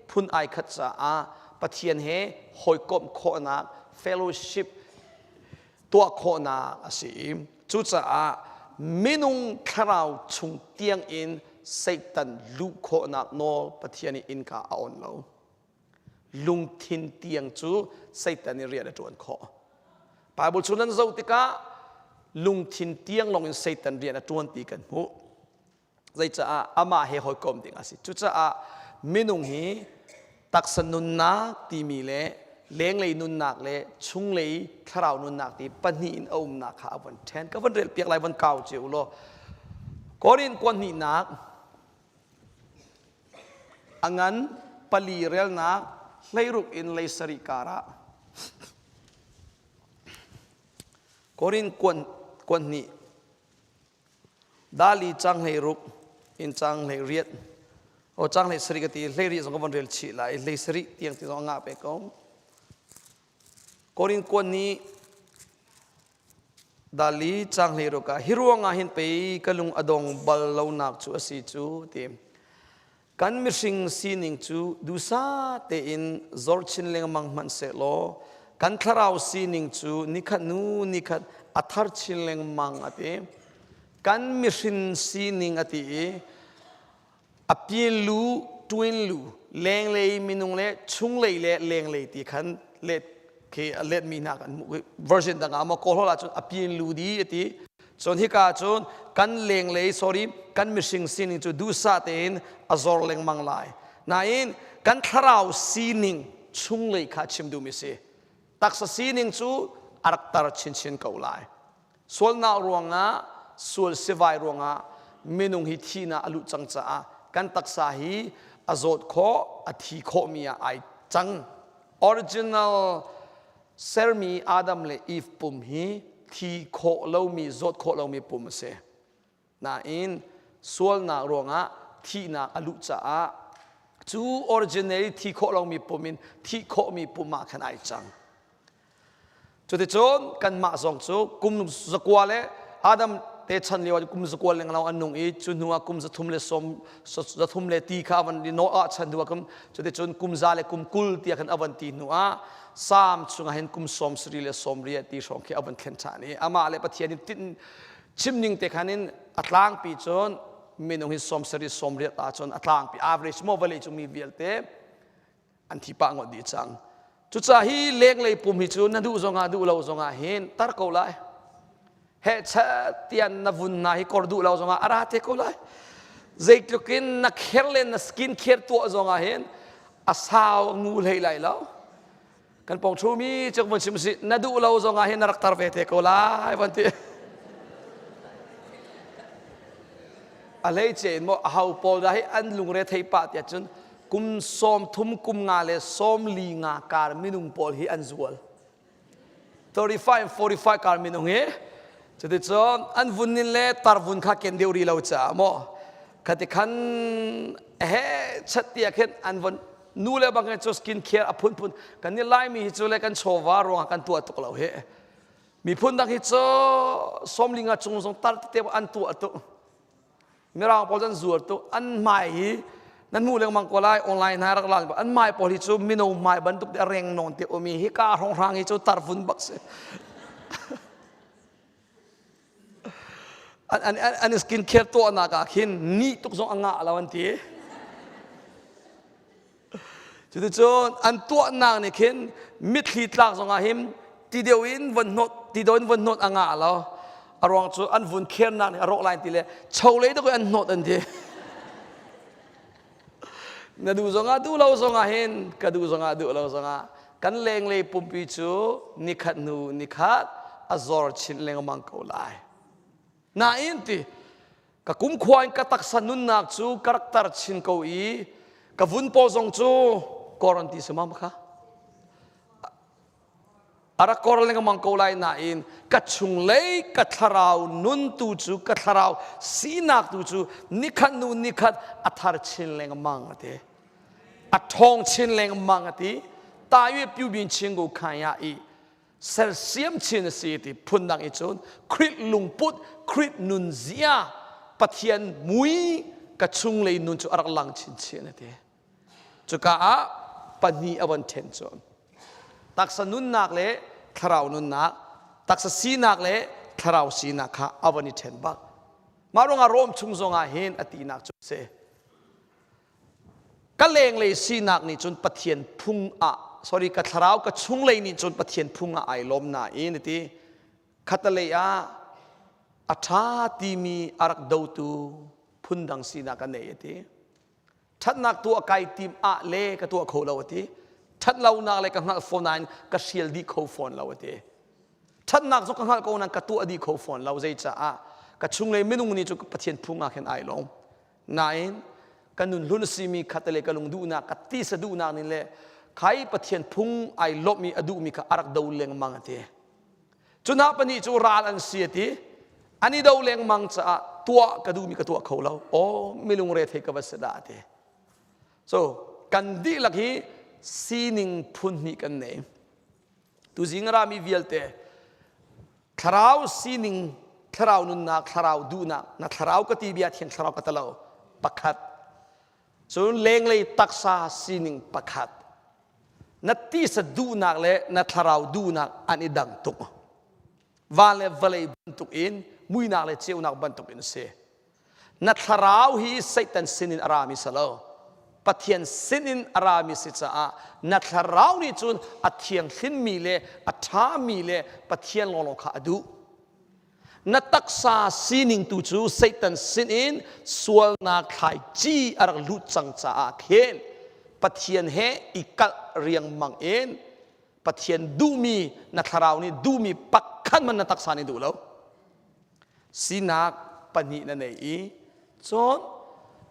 phun ai khat caah Pathian he hawikomh khawhnak fellowship tuah khawhnak a si i cucaah minung thlarau chung tiang in Satan luh khawhnak nawl Pathian nih innka a on lo. Lungthin tiang cu Satan nih rian a ṭuan khawh. Bible chung nan zoh tikah lungthin tiang lawng in Satan rian a ṭuan ti kan hmuh. Zeicaah amah he hawikom ding a si. Cucaah minung hi taksa nunnak timi le lenglei nunnak le chunglei thlarau nunnak ti pahnih in a umnak kha a von ṭhen. Ka von rel piak lai von kau cio u law. Korin kuan hnihnak A ngan pali relnak 16 in 17 karah Korin kuan kuan hnih dali cang 16 in cang 18 o cang 17 ka ti 18 zong ka von rel chih lai 17 tiang ti zong a ngah pe ko Korin kuan nih Dali cang 16 ah hi ruangah hin pei ka lung a dong bal lonak cu a si cu ti. Kan mihring sining cu duhsah tein zor chin lengmang hmanh sehlaw kan thlarau sining cu nikhat nu nikhat a thar chin lengmang a ti. Kan mihring sining a ti i a pian lu tuin lu lenglei minung le chunglei le lenglei ti khan let khi a letmi hna kan hmuh version dang ah maw kawl ahcun a pian lu di a ti cun hika cun kan lenglei sorry kan mihring sining cu duhsah tein a zor lengmang lai nain kan thlarau sining chunglei kha chim duhmi si taksa sining cu a rak tar chinchin ko lai Sualnak ruangah, sual sivai ruangah minung hi thihnak a luh cang caah kan taksa hi a zawt khawh, a thi khawhmi ah ai cang. Original sermi Adam le Eve pum hi thi khawh lomi zawt khawh lomi pum a si. Nain sualnak ruangah thihnak a luh caah cu originally thi khawh lomi pum in thih khawhmi pum ah khan ai cang. Cuticun kanmah zong cu kum zakua le Adam te chan lio ah kum zakua lenglo an nung i cu hnu ah kum zathum le sawm zathum le ti kha avan Noah chan hnu ah kum cuticun kum za le kum 20 tiah khan avan ti hnu ah Salm chungah hin kum sawm sari le sawm riat ti hrawng khi avan thlen ṭhan i amah le Pathian in tin chim ning te khan in a tlangpi cun minung hi sawm sari sawm riat ah cun a tlangpi average mo vawlei cung mi vialte an thi pah ngawt dih cang. Cucaah hi lenglei pum hi cu na duh zongah duh lo zongah hin tar ko lai. Heh tian na vun na hi kor duh lo zongah a ra te ko lai. Zeitluk in na kher le na skin care tuah zongah hin a sau ngu hlei lai lo. Kan pong thumi cuk vun sim si na duh lo zongah hin na rak tar ve te ko lai van ti. A hleice in maw a ho pawl dah hi an lungre thei pah tiah cun kum 30 kum nga le 45 kar minung pawl hi an zual 35 and 45 kar minung hi cuticun an vun nin le tarvun kha ken deuh ri lo caah maw khati khan he chat tiah khin an von nu le bang cu skin care a phunphun kan ni laimi hi cu le kan chawva ruangah kan tuah tuk lo hi miphun dang hi cu sawmlinga cung zong tar tete an tuah tuk Mirang pawl an zuar tu an hmai hi nan hmuh lengmang ko lai online hna rak lan an hmai pawl hi cu mino hmai bantuk te a reng nawn te umi hi ka hrawnghrang hi cu tarvun bak si an an an skin care tuahnak ah khin ni tuk zong a ngah lo an ti Cuticun an tuahnak nih khin mitthli tlak zongah hin ti deuh in von hnawt ti deuh in von hnawt a ngah lo. A ruang cu an vun khernak nih a rawk lai ti le cholei deuh in an hnawt an ti. Na duh zongah duh lo zongah hin ka duh zongah duh lo zongah kan lenglei pumpi cu nikhat hnu nikhat a zor chin lengmang ko lai. Nain ti ka kumkhua in ka taksa nunnak cu ka rak tar chin ko i ka vun paw zong cu kor an ti si ma kha a rak kor lengmang ko lai nain ka chunglei ka thlarau nun tu cu ka thlarau sinak tu cu nikhat nu nikhat a thar chin lengmang a ti a ṭhawng chin lengmang a ti ta yue pyu bin chin go khan ya i sersiam chin a si ti phundang i cun Khrih lungput Khrih nunzia Pathian mui ka chunglei nun cu a rak lang chinchin a ti cuka ah pahnih a von ṭhen cun taksa nunnak le thlarau nunnak taksa sinak le thlarau sinak kha a von i ṭhen bak mah ruangah Rom chung zongah hin a tinak cu a si Ka lenglei sinak nih cun Pathian phung ah sorry ka thlarau ka chunglei nih cun Pathian phung ah ai lawm nain a ti. Khatalei ah a ṭha timi a rak dotu phundang sinak ka nei a ti. Ṭhatnak tuah kai tim ah le ka tuah kho lo a ti. Ṭhatlonak le ka hngalh fawn nain ka hrial dih kho fawn lo a ti. Ṭhatnak cu ka hngalh ko nain ka tuah dih kho fawn lo zeicaah ka chunglei minung nih cu Pathian phung ah khin ai lawm. Nain ka nun hlun a simi kha te le ka lung duhnak ka tisa duhnak nih le khai Pathian phung ai lawmh i a duhmi kha a rak do lengmang a ti. Cu hna pahnih cu ral an si a ti. An i do lengmang caah tuah ka duhmi ka tuah kho lo. Aw milung rethei ka va si dah a ti. So kan dihlak hi sining phun hnih kan nei. Tuzing a rami vialte thlarau sining thlarau nunnak thlarau duhnak na thlarau ka ti bia thiang thlarau ka talo pakhat cun lenglei taksa sining pakhat na tisa duhnak le na thlarau duhnak an i dang tuk van le vawlei bantuk in muinak le ceunak bantuk in a si Na thlarau hi Satan sinin a rami si lo. Pathian sinin a rami si caah na thlarau nih cun a thianghlimmi le a ṭhami le Pathian lawnglawng kha a duh. Na taksa sining tu cu Satan sinin sualnak thlaici a rak lut cang caah khin Pathian he i kalh riangmang in Pathian duhmi na thlarau nih duhmi pakhat man na taksa nih duh lo. Sinak pahnih na nei i cun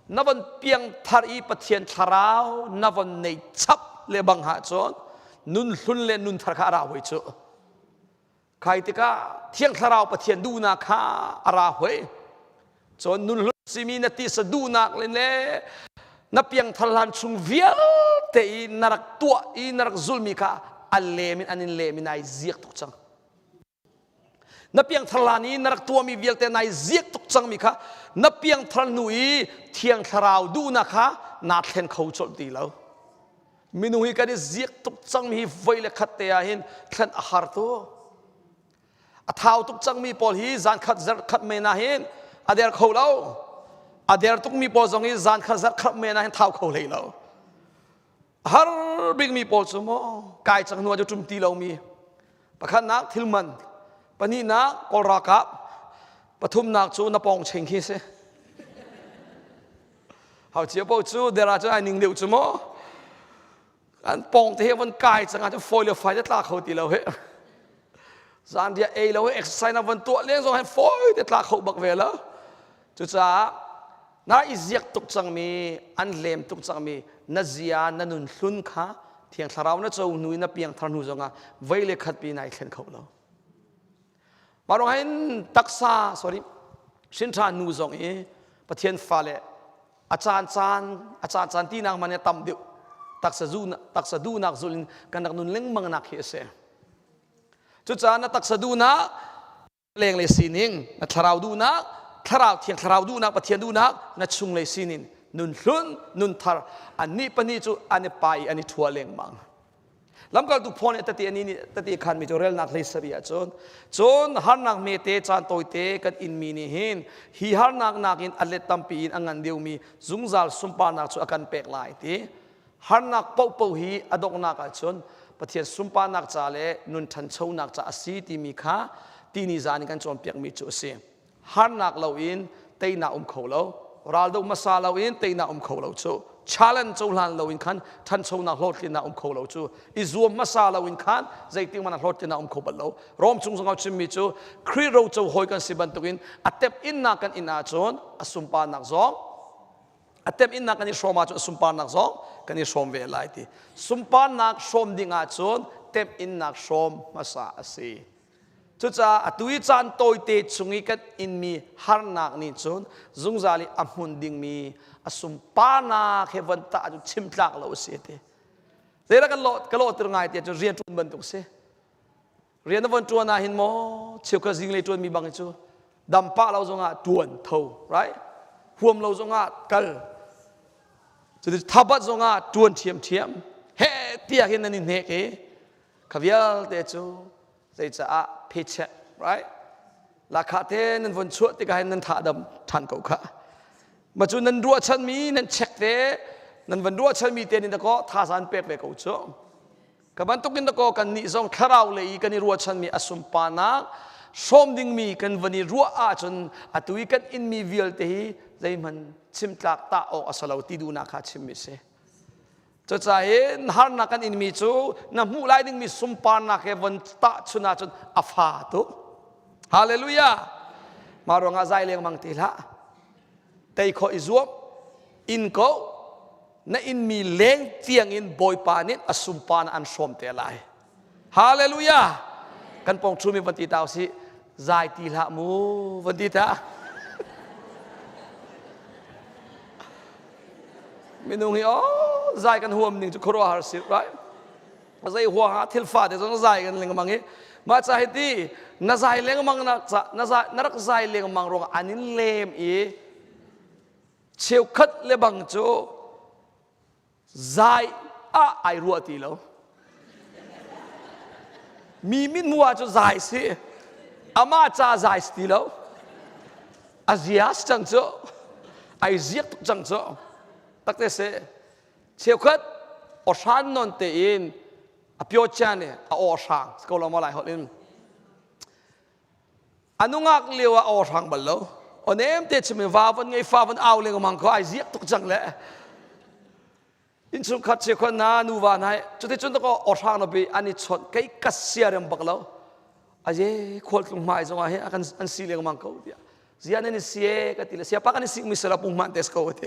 na von piangthar i Pathian thlarau na von nei chap le bang ha cun nun hlun le nun thar kha a ra hoi cu. Khai tikah Thiang Thlarau Pathian duhnak kha a ra hoi. Cun nun hlun simi na tisa duhnak le le na piangthar hlan chung vialte i na rak tuah i na rak zulmi kha a lem in an in lem in ai ziak tuk cang. Na piangthar hlan i na rak tuahmi vialte nai ziak tuk cangmi kha na piangthar hnu i Thiang Thlarau duhnak kha naa thlen kho colh ti lo. Minung hi kan i ziak tuk cangmi hi voi le khat te ah hin thlen a har tuk. A thau tuk cangmi pawl hi zan khat zarh khat men ah hin a der kho lo. A der tukmi pawl zong hi zan khat zarh khat men ah hin thau kho hlei lo. A har bikmi pawl cu maw kai cang hnu ah cu ṭum ti lomi pakhatnak thilman pahnihnak kawl ralkap pathumnak cu na pawng cheng khi si hau cia paoh cu dera cu ai ning deuh cu maw an pawng te he von kai cang ah cun fawi le fai te tla kho ti lo he zan dia ei lo exercise na von tuah leng zong hen fawi te tla kho bak ve lo cucaah na i ziak tuk cangmi an lem tuk cangmi na zia na nun hlun kha thiang thlarau na co hnu i na piangthar hnu zongah vei le khat pi nai thlen kho lo mah ruang hin taksa sorry hrinṭha nu zong i Pathian fale a caan caan a caan caan tinak man a tam deuh taksa zu taksa duhnak zul in kan rak nun lengmang nak hi a si cucaah na taksa duhnak lenglei sining na thlarau duhnak thlarau thiang thlarau duhnak pathian duhnak na chunglei sining nun hlun nun thar annih pahnih cu an i pai an i ṭhua lengmang lamkaltu Paul nih tati ani nih tati khan mi cu relnak hlei sari ahcun cun harnak mete caan tawite kan inmi nih hin hi harnak nakin a let tampi in a ngan deuhmi zungzal sunparnak cu a kan pek lai ti harnak paohpaoh hi a donghnak ahcun Pathian sunparnak ca le nun ṭhanchonak ca a si timi kha tini zan in kan cawnpiakmi cu a si. Harnak loin teinak um kho lo, raldoh hmasa loin teinak um kho lo cu, challenge cohlan loin khan ṭhanchonak hlawhtlinnak um kho lo cu, i zuam hmasa loin khan zeitik hmanh ah hlawhtlinnak um kho bal lo. Rom chung zongah chimmi cu Khrih roco hawi kan si bantukin a tep innak kan in ahcun a sunparnak zong a temhinnak kan i hrawm ahcun sunparnak zong kan i hrawm ve lai ti sunparnak hrawm ding ahcun temhinnak hrawm hmasa a si cucaah atu i caan tawite chung i kan inmi harnak nih cun zungzal i a hmun dingmi a sunparnak he von tah cu chim tlak lo a si ti zeidah kan lawh ka lawhter ngai ti cu rian ṭuan bantuk si Rian na von ṭuan ah hin maw cheukhat zinglei ṭuanmi bang hi cu dam pah lo zongah ṭuan tho right huam lo zongah kal cuti thabat zongah ṭuan ṭhiamṭhiam he tiah hin nan i hnek i kha vialte cu zeicaah paycheck right lakha te nan von chuah tikah hin nan tha dam ṭhan ko kha ma cu nan ruahchanmi nan check te nan van ruahchanmi te nih dakaw thazaan pek ve ko cu Ka bantukin dakaw kannih zong thlarau lei i kan i ruahchanmi a sunparnak hrawm dingmi kan van i ruah ahcun atu i kan inmi vialte hi zeihmanh chimtlak tah awk a si lo ti duhnak kha chimmi si. Cucaah hin harnak kan inmi cu na hmuh lai dingmi sunparnak he von tahchun ahcun a fa tuk. Hallelujah! Mah ruangah zai lengmang ti hlah. Tei khawh i zuam, in ko, na inmi leng tiangin Bawipa nih a sunparnak an hrawm te lai. Hallelujah! Kan pong ṭhumi van ti ta usih. Zai ti hlah mu van ti ta. Minung hi oh zai kan huam ning cu khuaruahhar si right? Zei huaha thil fa te zong zai kan lengmang i mah ca hi ti na zai lengmang na na zai na rak zai lengmang ruangah an in lem i cheukhat le bang cu zai ah ai ruah ti lo mi min hmu ah cu zai si amah ca zai si ti lo a zias cang cu ai ziak tuk cang cu takte si cheukhat awhran non tein a pyo chan i a aw hrang ko lo maw lai holh in A nungak lio ah aw hrang bal lo. Aw nem te chim in va von ngei fa von au lengmang ko ai ziak tuk cang le. Innchungkhat cheukhat hna nuva hna cuticun to aw hrang napi an i chawnh kei ka siarem bak lo. Aye khualtlung hmai zong ah hin akan an si lengmang ko tiah. Zia nan i sie ka ti le siapa kan i sik mi sala pung man tes ko ti.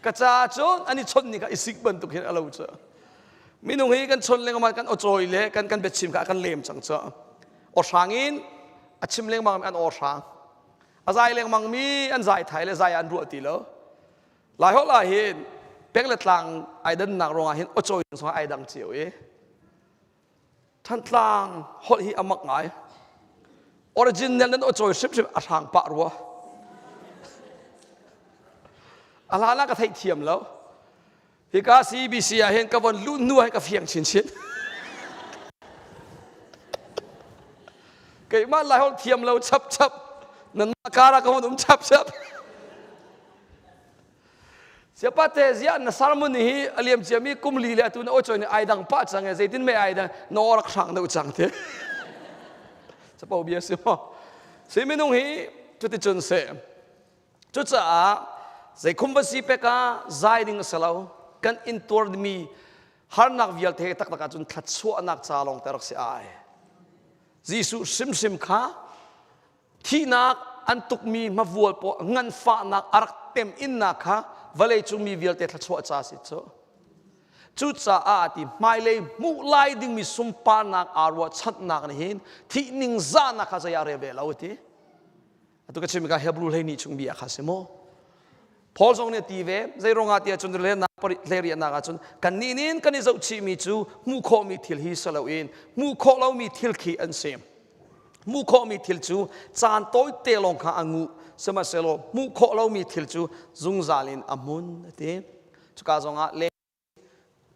Ka ca cun an i chawnh ni kha i sik bantuk hin a lo cu. Minung hi kan chon lengmang kan aw le kan kan biachim kha kan lem cang cu. Aw hrang in a chim lengmang mi an aw hrang. A zai lengmang mi an zai thai le zai an ruah ti lo. Lai holh ah hin peng le tlang ai dannak ruangah hin aw cawi zong ai dang cio i Thantlang holh hi a mak ngai. Original nan aw cawi hrimhrim a hrang pah rua. A hlan ah ka theih thiam lo. Hika CBC ah hin ka von luh hnu ah hin ka fiang chinchin. Keimah lai holh thiam lo chap chap. Nanmah kar ah ka von um chap chap. Siapa te ziah na sermon hi a liam ciami kum li le atu na aw ni ai dang pah cang e zeitin me ai dang na aw rak hrang deuh cang te. Capo bia si maw? Si minung hi cuticun se. Cucaah zeikhum va si pek ah zai ding a si lo. Kan intuarmi harnak vialte taktak ahcun thluachuahnak ca lawng te rak si ai. Jesuh hrimhrim kha thihnak an tukmi hmavual pawl nganfahnak a rak tem innak kha vawleicung mi vialte thluachuah ca si cu. Cucaah ti hmailei hmuh lai dingmi sunparnak aa ruahchannak nih hin thih ningzahnak kha zei ah rel ve lo ti. Atu ka chimmi kha Hebrew 12 chung bia kha si mu. Paul zong nih a ti ve, zei ruangah tiah cun hleriahnak ahcun kannih nih kan i zohchihmi cu hmuh khawhmi thil hi si loin hmuh khawh lomi thil khi an si. Hmuh khawhmi thil cu caan tawite lawng kha a nguh, sihmanhsehlaw hmuh khawh lomi thil cu zungzal in a hmun a ti. Cuka zongah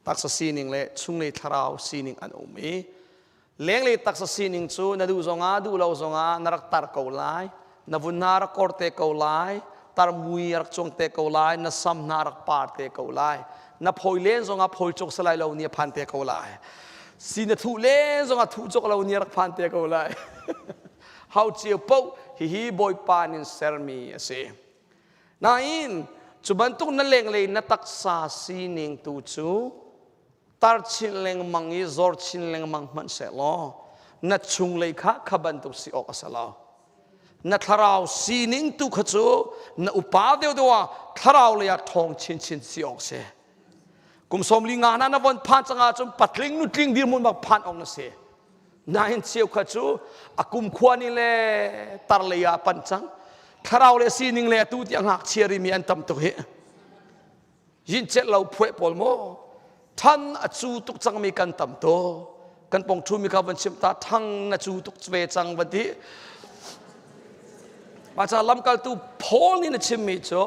taksa sining le chunglei thlarau sining an um i lenglei taksa sining cu na duh zongah duh lo zongah na rak tar ko lai na vun hna rak kor te ko lai tarmui rak cuang te ko lai na sam hna rak par te ko lai na phawi len zongah phawi cawk salai lo ni a phan te ko lai si na thuh len zongah thuh cawk lo ni a rak phan te ko lai hau cio poh hihi bawipa nin sermi a si Nain cu bantuk na lenglei na taksa sining tu cu tar chin lengmang i zor chin lengmang hmanh sehlaw na chunglei kha kha bantuk si awk a si lo. Na thlarau sining tu kha cu na upa deuhdeuh ah thlarau lei ah ṭhawng chinchin si awk si. Kum sawmli nga hna na von phan cang ahcun patling nutling dirhmun bak phan awk na si. Nain cheukhat cu a kumkhua ning le tar lei ah pan cang. Thlarau le sining le atu tiang ngakchia rimi an tam tuk hi. Yin chet lo phueh pawl maw? Than a cu tuk cangmi kan tam to. Kan pong thu mi kha van chim ta thang na cu tuk ve cang van ti. Maca lamkaltu Paul nih na chimmi cu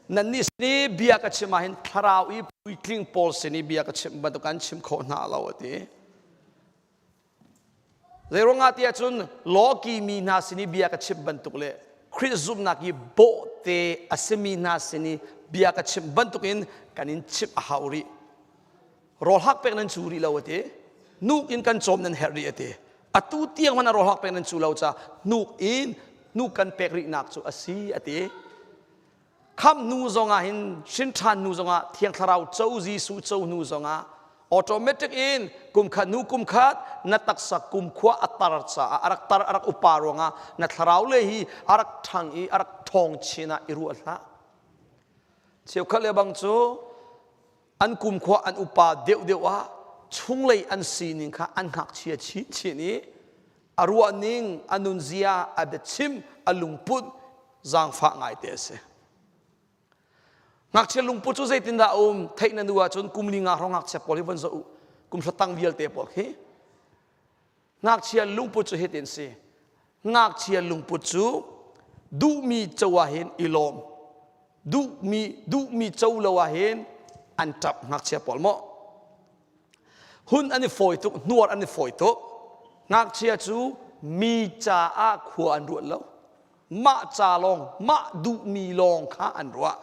nannih sin i bia ka chim ahhin thlarau i puitling pawl sin i bia ka chim bantuk an chim khawh hna lo a ti. Zeiruangah tiah cun lawki mi hna sin i bia ka chimh bantuk le Khrih zumhnak i bawhte a simi hna sin i bia ka chimh bantukin kan in chimh a hau rih. Rawl hak pek nan cu rih lo a ti. Nuk in kan cawm nan herh rih a ti. Atu tiang hmanh ah rawl hak pek nan cu lo ca hnuk in hnuk kan pek rihnak cu a si a ti. Khamh hnu zongah hin hrin ṭhan hnu zongah Thiang Thlarau co Jesuh co hnu zongah automatic in kum khat hnu kum khat na taksa kumkhua a tar caah a rak tar a rak upa ruangah na thlarau le hi a rak ṭhang i a rak ṭhawng chin ah i ruah hlah. Cheukhat le bang cu an kumkhua an upa deuhdeuh ah chunglei an sining kha an ngakchia chinchin i a ruahning a nunzia a biachim a lungput zaangfah ngaite a si ngakchia lungput cu zeitindah a um theih na nu ahcun kum li nga hrawng ngakchia pawl hi von zoh u kum hra tang vialte pawl khi ngakchia lungput cu hitin si ngakchia lungput cu duhmi co ah hin i lawm duhmi duhmi co lo ah hin an ṭap ngakchia pawl maw Hun an i fawi tuk, hnuar an i fawi tuk. Ngakchia cu mi caah khua an ruat lo. Mah ca lawng, mah duhmi lawng kha an ruah.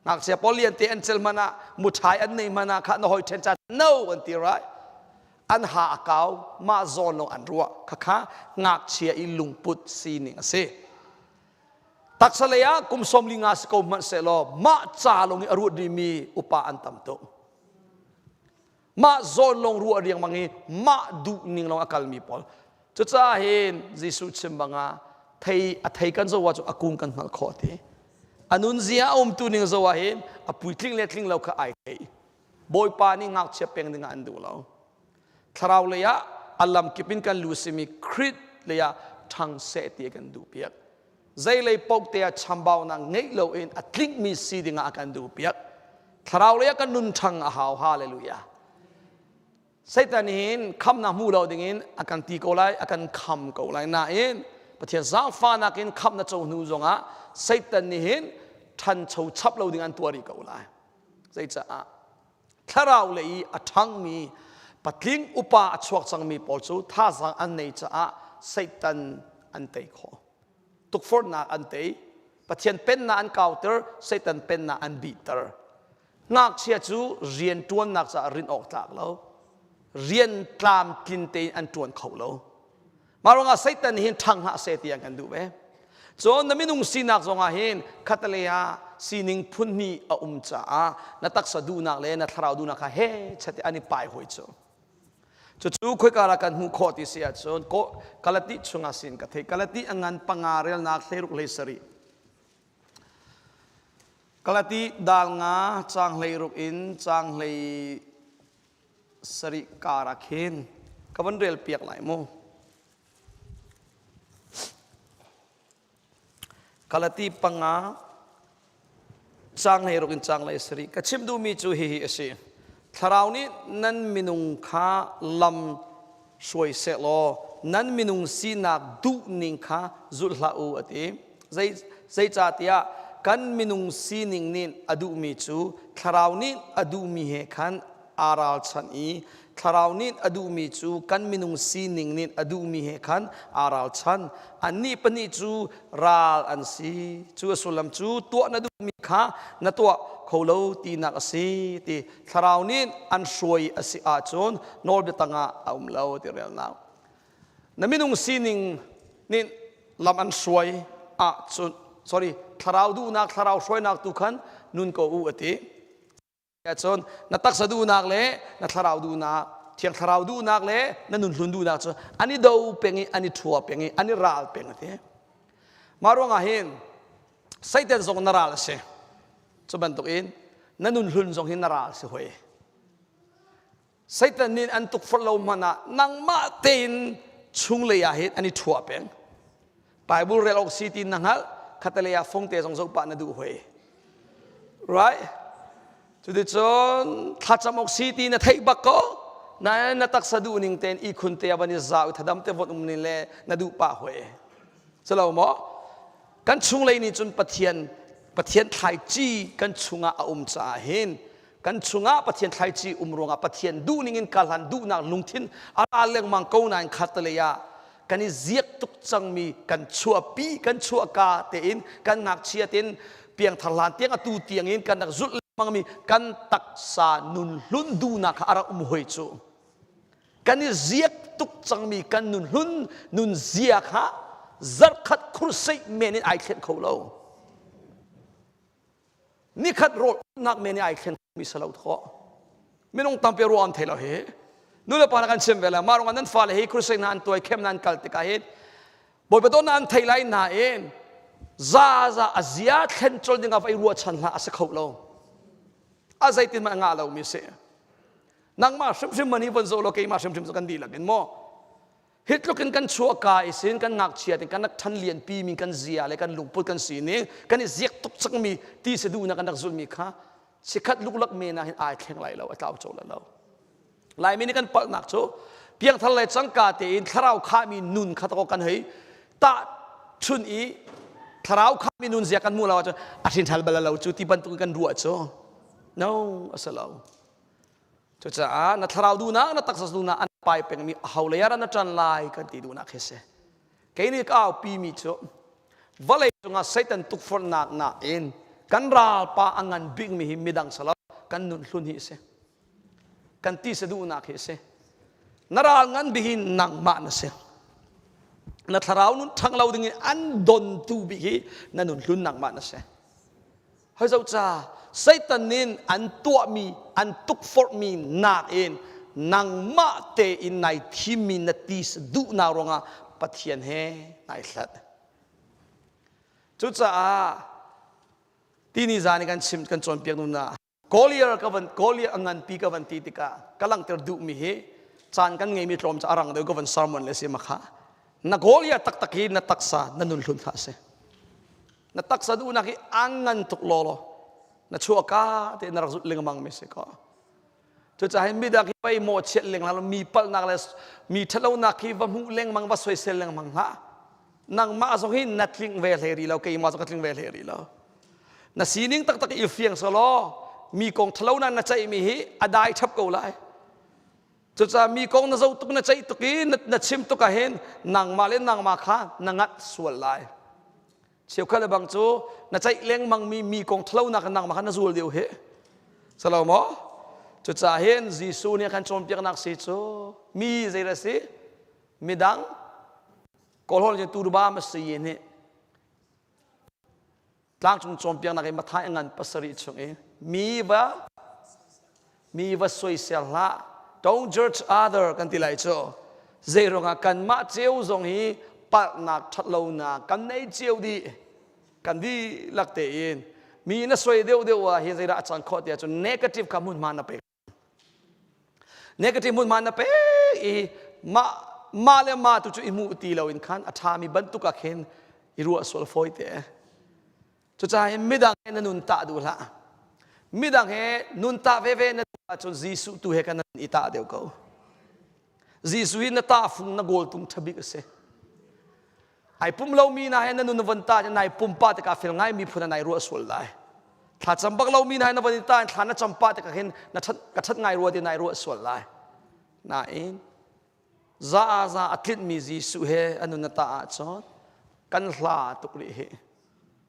Ngakchia pawl liante an cel hmanh ah, muṭhai an nei hmanh ah kha na hoi ṭhen ca no an ti rai. An ha a kau, mah zawn lawng an ruah. Khakha ngakchia i lungput sining a si. Taksa lei ah kum 45 si ko hmanh sehlaw mah ca lawng i a ruat rihmi upa an tam tuk. Mah zawn lawng ruah riangmang i mah duh ning lawng a kalmi pawl. Cucaah hin Jesuh chim bangah thei a thei kan zoh ah cu a kung kan hngalh khawh ti. A nunzia a umtu ning zoh ah hin a puitling le tling lo kha ai thei. Bawipa nih ngakchia peng dingah an duh lo. Thlarau lei ah a lamkip in kan lu simi Krit lei ah ṭhang seh ti a kan duh piak. Zeilei paoh te ah chambaunak ngeih loin a tlingmi si dingah a kan duh piak. Thlarau lei ah kan nun ṭhang a hau. Hallelujah. Satan hin khamnak hmu lo dingin a kan ti ko lai, a kan kham ko lai. Nain Pathian zaangfahnak in khamh na co hnu zongah Satan nih hin ṭhancho chap lo ding an tuah rih ko lai. Zeicaah? Thlarau lei i a ṭhangmi patling upa a chuak cangmi pawl cu thazaang an nei caah Satan an tei khawh. Tukforhnak an tei. Pathian pennak an kauter, Satan pennak an bihter. Ngakchia cu rian ṭuannak caah rinh awk tlak lo. Rian tlamtlin tein an ṭuan kho lo. Mah ruangah Satan hin ṭhang hlah seh ti an kan duh ve. Cun na minung sinak zongah hin khatalei ah sining phun hnih a um caah na taksa duhnak le na thlarau duhnak kha he chate an i pai hoi cu. Cucu khoika dah kan hmuh khawh ti si ahcun Galati chungah sin ka thei. Galati a ngan panga relnak hleiruk hlei sarih. Galati dal nga caang 16 in caang 17 kar ah khin ka van rel piak lai mu. Galati panga caang 16 in caang 17 ka chim duhmi cu hihi a si. Thlarau nih nan minung kha lam hruai sehlaw nan minung sinak duhning kha zulh hlah u a ti. Zei, zeicahtiah kan minung sining nih a duhmi cu thlarau nih a duhmi he khan aa ralchanh i thlarau nih a duhmi cu kan minung sining nih a duhmi he khan aa ralchan. Annih pahnih cu ral an si. Cu a sullam cu tuah na duhmi kha na tuah kho lo tinak a si ti thlarau nih an hruai a si ahcun nawlbia tangah a um lo ti relnak. Na minung sining nih lam an hruai ahcun sorry thlarau duhnak thlarau hruainak tu khan nun ko u a ti. Ahcun na taksa duhnak le na thlarau duhnak thiang thlarau duhnak le na nun hlun duhnak cu an i do peng i an i ṭhua peng i an i ral peng a ti. Mah ruangah hin Satan zong na ral a si. Cu bantukin na nun hlun zong hi na ral si hoi. Satan nih an tukforh lo hmanh ah nangmah tein chunglei ah hin an i ṭhua peng. Bible rel awk si ti na hngalh, khatalei ah fongte zong zoh pah na duh hoi. Right? Cuticun thlacam awk si ti na theih bak ko. Nain na taksa duh ning tein ihkhun te ah van i zau i thadam te von um ning le na duh pah hoi. Culo maw? Kan chunglei nih cun Pathian Pathian thlaici kan chungah a um caah hin kan chungah Pathian thlaici um ruangah Pathian duhning in karhlan duhnak lungthin a ra lengmang ko nain khatalei ah kan i ziak tuk cangmi kan chuahpi kan chuahka tein kan ngakchia tein piangthar hlan tiang atu tiangin kan rak zulh lengmangmi kan taksa nun hlun duhnak kha a rak um hoi cu kan i ziak tuk cangmi kan nun hlun nun zia kha zarkhat khurseih men in ai thlen kho lo Nikhat rawlnak men i ai thlen mi si lo thaw. Minung tampi ruah an thei lo hi. Nu le pa na kan chim ve le mah rungah nan fale hi crusade na an tuai khem na an kal tikah hin Bawipa dawtnak an thei lai nain za za a zia thlen col ding ah vai ruahchan hlah a si kho lo. A zeitin mah ngah lo mi si. Nangmah hrimhrim man hi von zoh law keimah hrimhrim cu kan dihlak in maw Hi tluk in kan chuahka i sin kan ngakchia tin kan rak ṭhan lianpi mi kan zia le kan lungput kan sining kan i ziak tuk cangmi ti si duhnak kan rak zulmi kha sikhat luklak men ah hin ai thleng lai lo a tlau cho lo. Laimi nih kan palhnak cu piangthar le cangka tein thlarau khahmi nun kha takaw kan hei tah chun i thlarau khahmi nun zia kan hmuh lo ahcun a hrin hal bal lo cu ti bantuk kan ruah cu no a si lo. Cucaah na thlarau duhnak, na taksa duhnak an pai pengmi aho lei ah na ṭan lai kan ti duhnak khi si. Kei nih ka aupi mi cu vawlei cungah Satan tukforhnak nakin kan ralpa a ngan bikmi hi midang salo kan nun hlun hi a si. Kan ti sa duhnak hi a si. Na ral ngan bik hi nangmah na si. Na thlarau nun ṭhang lo dingin an dontu bik hi na nun hlun nangmah na si. Hoi zoh ca, Satan nih an tuahmi, an tukforhmi nakin nangmah tein nai thimmi na ti duhnak ruangah Pathian he nai hlat. Cucaah tini zan i kan chim kan cawnpiak nu na. Goliath ka van Goliath a nganpi ka van ti tikah ka langhter duhmi hi caan kan ngeimi tlawm ca arang deuh ka van sermon le si makha na Goliath taktak hi na taksa na nun hlun kha a si. Na taksa duhnak hi an ngan tuk law law na chuahka te na rak zulh lengmang mi si ko. Cucaah hin midang hi pei mawhchiat lengmang mi palhnak le mi ṭhatlonak hi va hmuh lengmang va soisel lengmang hlah. Nangmah zong hi na tling ve hlei rih lo keimah zong ka tling ve hlei rih lo. Na sining taktak i fiang selaw mi kong ṭhalo na ceihmi hi a dai ṭhap ko lai. Cucaah mi kong na zoh tuk na ceih tuk i na chim tuk ah hin nangmah le nangmah kha na ngat sual lai. Cheukhat le bang cu na ceih lengmang mi mi kong ṭhalonak in nangmah kha na zul deuh hi. Salo maw? Cucaah hin Jesuh nih a kan cawnpiaknak si cu mi zei si midang Kawlhawl in turba ma si nih tlangcung cawnpiaknak i Matthai ngan pasarih chung i mi va mi va soisel hlah don't judge other kan ti lai cu zei ruangah kanmah ceu zong hi palhnak ṭhatlonak kan nei cio dih kan dihlak tein mi na soi deuh deuh ah hi zeidah a cang khawh tiah cun negative kha hmunhma na pek negative hmunhma na pek i mah mah le mah tu cu i hmuh ti loin khan a ṭhami bantuk ah khin i ruah sual fawi te Cucaah hin midang he na nun tah duh hlah. Midang he nun tah veve na duh ahcun Jesuh tu he kan i tah deuh ko. Jesuh hi na tahfung na goaltung ṭhabik a si. Ai pum lomi na he na nun na von tah nai pumpa tikah fel ngai mi phun ah nai ruah sual lai. Thla cam bak lomi na he na von i tah thla na cam pah tikah hin na ṭhat ka ṭhat ngai rua ti nai ruah sual lai. Nain za a za a tlinhmi Jesuh he a nun a tah ahcun kan hla tuk rih hi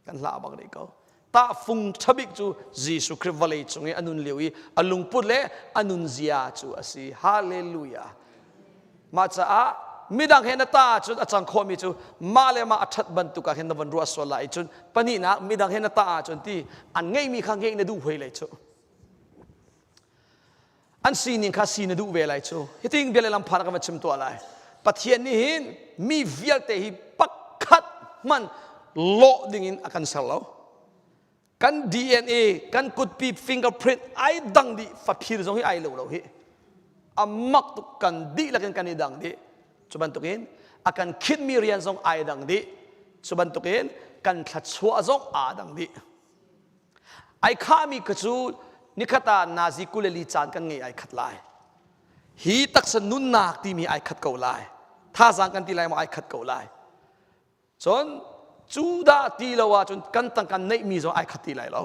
kan hla bak rih ko tahfung ṭhabik cu Jesuh Khrih vawlei cung i a nun lio i a lungput le a nunzia cu a si hallelujah mah caah midang he na ta ahcun a cang khawhmi cu mah le mah a ṭhat bantuk ah khin na von ruah sual lai cun pahnihnak midang he na ta ahcun ti an ngeihmi kha ngeih na duh hoi lai cu An sining kha si na duh ve lai cu. Hiting bia le lam phan ka va chim tuah lai. Pathian nih hin mi vialte hi pakhat hmanh lawh dingin a kan ser lo. Kan DNA, kan kutpi fingerprint ai dang dih faphir zong hi ai lo lo hi. A mak tuk kan dihlak in kan i dang dih. Cu bantukin a kan khinmi rian zong ai dang dih. Cu bantukin kan thluachuah zong aa dang dih. Ai khahmi kha cu nikhat ah nazi 24 caan kan ngei ai khat lai. Hi taksa nunnak timi ai khat ko lai. Thazaang kan ti lai maw ai khat ko lai. Cun cu dah ti lo ahcun kan tangka neihmi zong ai khat ti lai lo.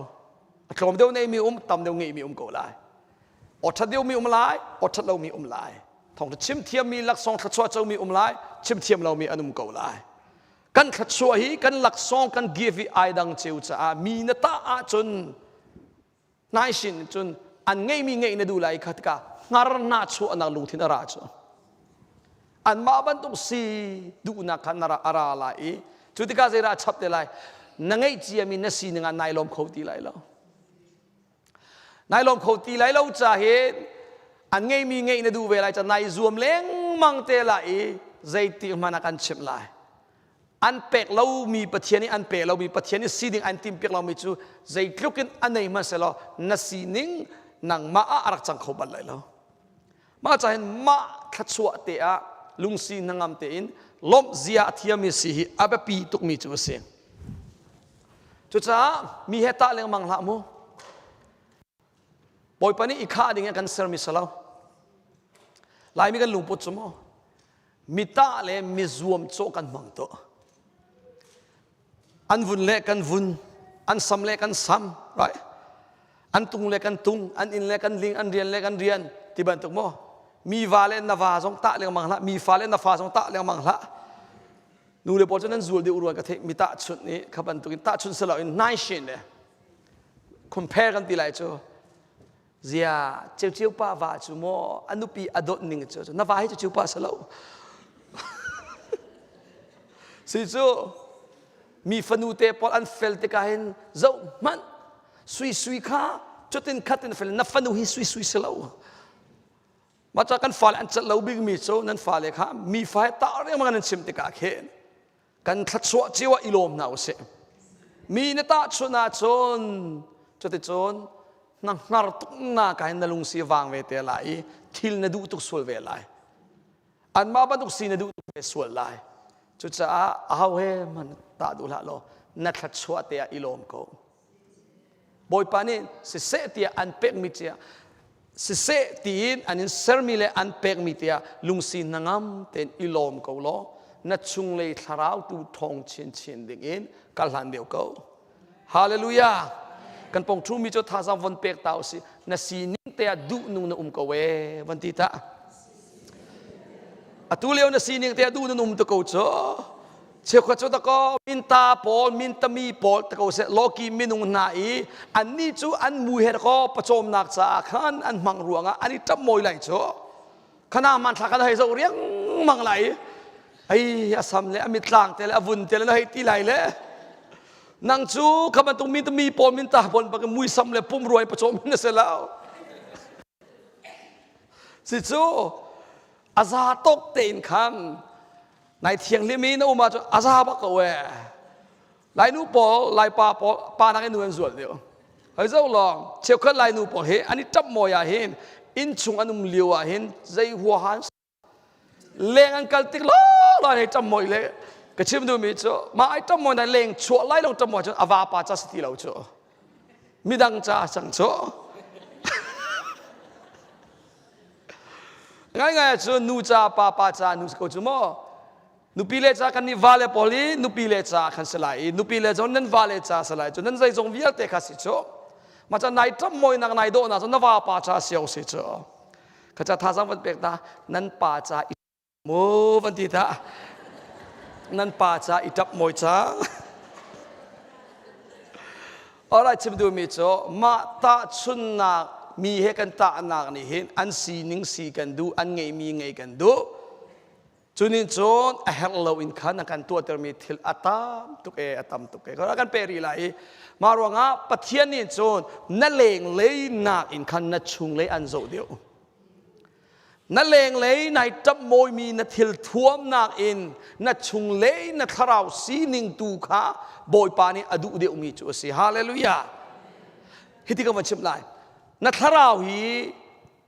A tlawm deuh neihmi um, tam deuh ngeihmi um ko lai. Aw ṭhat deuhmi um lai, aw ṭhat lomi um lai. Thawngṭha chim thiammi laksawng thluachuah comi um lai, chim thiam lomi an um ko lai. Kan thluachuah hi kan laksawng kan give hi ai dang ceu caah mi na tah ahcun hnaisin cun an ngeihmi ngeih na duh lai kha tikah hngar hna chuahnak lungthin a ra cu anmah bantuk si duhnak kha na ra a ra lai i cu tikah zeidah a chap te lai na ngeih ciami na sining ah nai lawm kho ti lai lo Nai lawm kho ti lai lo ca hi an ngeihmi ngeih na duh ve lai ca nai zuam lengmang te lai i zeiti hmanh ah kan chimh lai. An pek lomi Pathian i an pe lomi Pathian i sining an timpiak lomi cu zeitluk in a nei hmanhsehlaw na sining nangmah ah a rak cang kho bal lai lo. Mah ca hin mah thluachuah te ah lungsi hnangam tein lawmh zia a thiammi si hi a biapi tukmi cu a si. Cucaah mi he tah lengmang hlah mu. Bawipa nih i khah ding in kan sermi si lo. Laimi kan lungput cu mu. Mi tah le mi zuam cawh kan hmang tuah. An vun le kan vun, an sam le kan sam, right? An tung le kan tung, an inn le kan ling, an rian le kan rian, ti bantuk maw? Mi va le na va zong tah lengmang hlah, mi fa le na fa zong tah lengmang hlah. Nu le pawl cu nan zul deuh rua ka theih mi tahchunh nih kha bantukin tahchunh si loin nai shin le compare kan ti lai cu zia ceuceu pa va cu maw a nupi a dawt ning cu na va hi cu pa si lo si cu mi fanu te pawl an fel tikah hin zoh hmanh sui sui kha cutin khatin fel na fanu hi sui sui si lo Mah ca kan fale an celh lo bikmi cu nan fale kha mi fa he tah riangmang nan chim tikah khin kan thluachuah cio ah i lawm hna usih. Mi na tahchunh ahcun cuticun Na hngar tuk na ka hin na lungsi vang ve te lai i thil na duh tuk sual ve lai. Anmah bantuk si na duh tuk ve sual lai. Cucaah aho he man tah duh hlah law na thluachuah te ah i lawm ko. Bawipa nih siseh tiah an pekmi cia siseh tiin an in sermi le an pekmi tiah lungsi hnangam tein i lawm ko law na chunglei thlarau tu ṭhawng chinchin ding in kal hlan deuh ko. Hallelujah! Kan pong ṭhumi cu thazaang von pek ta usih. Na sining te ah duh nung na um ko ee van ti ta. Atu lio na sining te ah duh na um te ko cu. Cheukhat cu dakaw minta pawl mintami pawl te ko seh lawki minung hna i annih cu an mu he dakaw pawcawmnak caah khan an hmang ruangah an i ṭap mawi lai cu. Khana hmanthlak kan hei zoh riangmang lai i ai a sam le a mitlang te le a vun te le na hei ti lai le nang cu kha bantuk mi mi pawl min ta pawl bak muisam le pumrua in pawcawm na si lo si cu a za tok tein khan nai thianghlim i na um ahcun a za bak ko ee Lainu pawl Laipa pawl pa nakin nu an zual deuh. Hoi zo lawng cheukhat Lainu pawl hi an i ṭap mawi ah hin inn chung an um lio ah hin zei huaha leng an kal tik law hei ṭap mawi le ka chim duhmi cu mah ai ṭap mawi na leng chuah lai lo ṭap mawi cun a vapa ca si ti lo cu midang ca a cang cu ngaingai ahcun nu ca pa pa ca nu si ko cu maw Nupi le ca kan nih vale pawl i nupi le ca khan si lai i nupi le cu nan vale ca si lai cu nan zeizong vialte kha si cu ma ca nai ṭap mawinak nai dawhnak cu na vapa ca si si cu kha ca thazang van pek ta nan pa ca i mu van ti ta nan pa ca i ṭap mawi cang Alright chim duhmi cu mah tahchunnak mi he kan tahnak nih hin an sining si kan duh an ngeihmi ngei kan duh Cu nih cun a herh lo in khan a kan tuahtermi thil a tam tuk e a tam tuk e kan pe rih lai i mah ruangah Pathian nih cun na lenglei nak in khan na chunglei an zoh deuh. Na lenglei nai ṭap mawimi na thil thuamnak in na chunglei na thlarau sining tu kha Bawipa nih a duh deuhmi cu a si. Hallelujah. Hiti ka van chimh lai. Na thlarau hi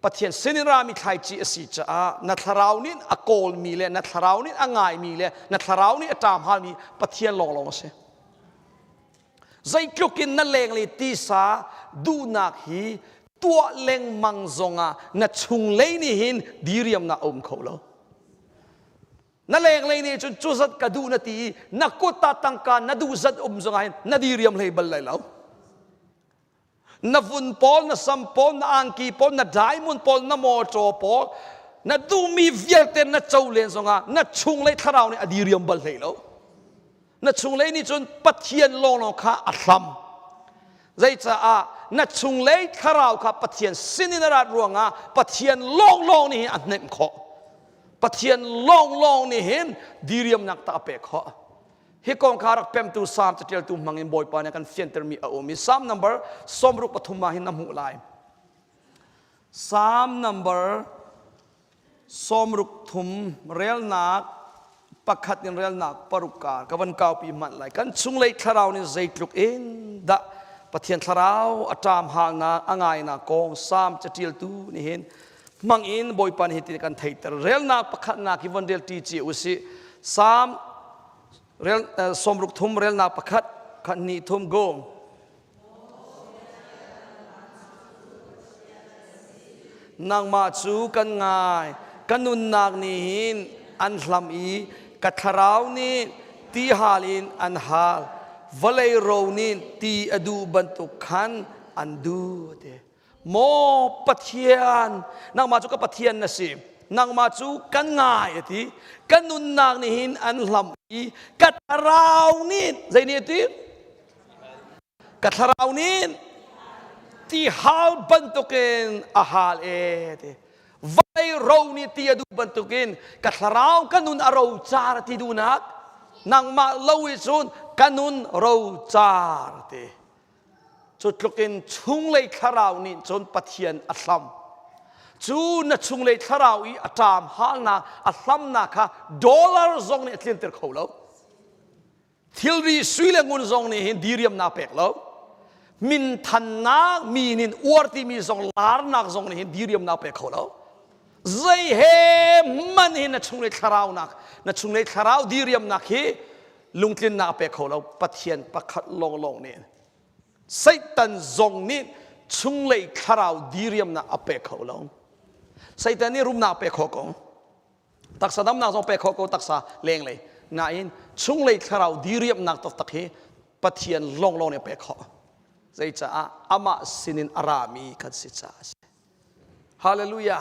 Pathian sinin rami thlaici a si caah na thlarau nih a kawlmi le na thlarau nih a ngaimi le na thlarau nih a ṭamhalmi Pathian lawnglawng a si. Zeitluk in na lenglei tisa duhnak hi tuah lengmang zongah na chunglei nih hin diriamnak a um kho lo. Na lenglei nih cun cu zat ka duh na ti i na kut ah tangka na duh zat um zongah hin na diriam hlei bal lai lo. Na vun pawl, na sam pawl, na angki pawl, na diamond pawl, na mawṭaw pawl, na duhmi vialte na co len zongah na chunglei thlarau nih a diriam bal hlei lo. Na chunglei nih cun Pathian lawnglawng kha a hlam. Zeicaah na chunglei thlarau kha Pathian sinin a rat ruangah Pathian lawnglawng nih hin a hnemh khawh. Pathian lawnglawng nih hin diriamnak tak a pek khawh. Hi kong kha rak pemtu Salm caṭialtu hmang in Bawipa nih a kan fiantermi a um i Salm number 63 ah hin na hmuh lai. Salm number 63 relnak pakhat in relnak paruk kar ka van kaupi hmanh lai. Kan chunglei thlarau nih zeitluk in dah Pathian thlarau a ṭam halnak a ngainak kong Salm caṭialtu nih hin hmang in Bawipa nih hitin kan theihter. Relnak pakhatnak hi von rel ṭi cia usih. Salm rel sawmruk thum relnak pakhat khat hnih thum go. Nangmah cu kan ngai, ka nunnak nih hin an hlam i ka thlarau nih ti hal in an hal. Vawlei ro nih ti a duh bantuk khan an duh. Maw Pathian, nangmah cu ka Pathian na si. Nangmah cu kan ngai a ti. Ka nunnak nih hin an hlam i ka thlarau nih zei nih a ti? Ka thlarau nih ti hal bantukin a hal e ti. Vawlei ro nih ti a duh bantukin ka thlarau ka nun a ro car ti duhnak nangmah lo i cun ka nun ro car ti. Cu tlukin chunglei thlarau nih cun Pathian a hlam. Cu na chunglei thlarau i a ṭam halnak, a hlamnak kha dollar zong nih a tlinter kho lo. Thilri sui le ngun zong nih hin diriamnak pek lo. Minthannak mi nin uar timi zong larnak zong nih hin diriamnak pe kho lo. Zei he man hin na chunglei thlarau nak na chunglei thlarau diriamnak hi lungtlinnak pe kho lo. Pathian pakhat lawnglawng nih Satan zong nih chunglei thlarau diriamnak a pe kho lo. Satan nih rumnak pe kho ko. Taksa damnak zong pe kho ko taksa lenglei. Nain chunglei thlarau diriamnak taktak hi Pathian lawnglawng nih a pek khawh. Zeicaah amah sinin a rami kan si caah a si. Hallelujah.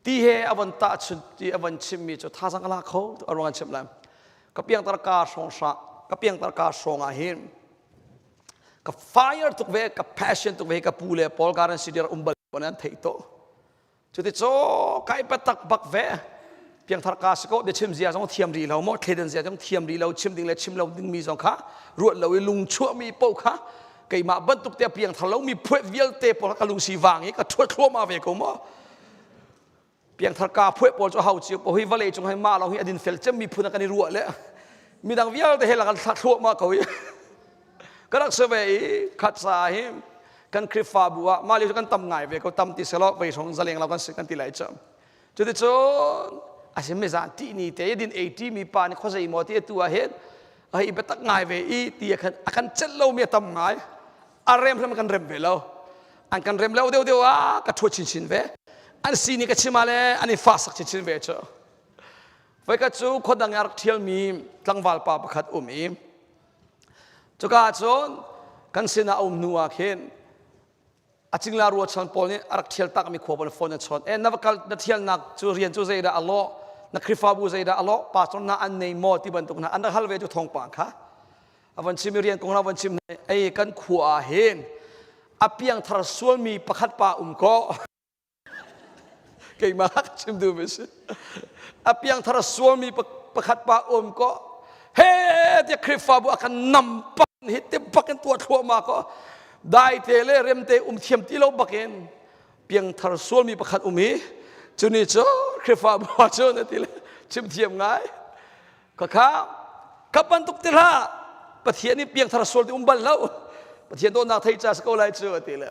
Ti he a von tahchun ti a von chimmi cu thazang a la kho a ruang an chimh lai. Ka piangtar ka hrawng hra ka piangtar ka hrawng ah hin ka fire tuk ve ka passion tuk ve ka pu le Paul Garden City um bal an theih to. Cuti kai patak bak ve piangthar ka si ko biachim zia zong thiam rih lo maw thleidan zia zong thiam rih lo chim ding le chim lo ding mi zong kha ruat lo i lung chuah mi po kha keimah bantuk te piangthar lo mi phuet vialte pawl ka lung si vang i ka thuat thluahmah ve ko maw piangthar ka phuet pawl cu hau cio ko hi vawlei cung hei ma lo hi adin fel cem mi phun kan i ruah le midang vialte he lakan thla thluahmah ko i ka rak si ve i khat sa hi kan Khrihfabu ah mah lio kan tam ngai ve ko tam ti selaw vei hrawng zaleng lo kan si kan ti lai cu cuticun a si mi zan ti ni te din ei ti mi pa nih khuazei maw ti tu ah hin hei biatak ngai ve i ti a kan a kan celh lo mi a tam ngai a rem hram kan rem ve lo an kan rem lo deuh deuh ah ka ṭhua chinchin ve an si ni ka chim ah le an i fa sak chinchin ve cu voikhat cu khuadang ah rak ṭhialmi tlangval pa pakhat um i Cuka ah cun kan sinah a um hnu ah khin a cingla ruachan pawl nih a rak ṭhial takmi khua pawl phone an chawnh. E na va kal na ṭhialnak cu rian cu zeidah a lawh na Khrihfabu zeidah a lawh pastor hna an nei maw ti bantuk hna an rak hal ve cu thawngpang kha a von chim i rian kong a von chim ei kan khua ah hin a piangthar sualmi pakhat pa um ko Keimah ka chim duhmi si. A piangthar a sualmi pakhat pa um ko. He tiah Khrihfabu a kan nam pak hi te bak in tuah thluahmah ko. Dai te le rem te um thiam ti lo bak in piangthar sualmi pakhat um hi cuni cu Khrihfabu ah cun a ti le chim thiam ngai. Khakha ka bantuk ti hlah Pathian nih piangthar sual ti um bal lo. Pathian dawtnak thei ca si ko lai cu a ti le.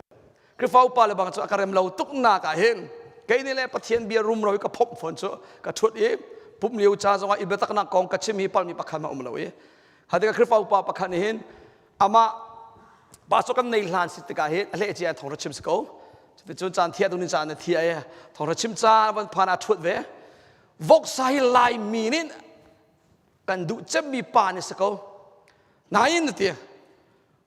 Khrihfa upa le bang cu a ka rem lo tuk nak ah hin kei nih le Pathian bia rumro hi ka phomh fawn cu ka ṭhut i pumh lio ca zongah i biataknak kong ka chim hi palmi pakhat ma um lo i hatika Khrihfa upa pakhat nih hin amah pastor kan nei hlan si tikah hin a hleh cia thawng ra chim si ko cuticun caan thia tu ni caan na thia i thawng ra chim caan van phan a ṭhut ve voksa hi Laimi nih kan duh cemmi pa ni si ko nain na ti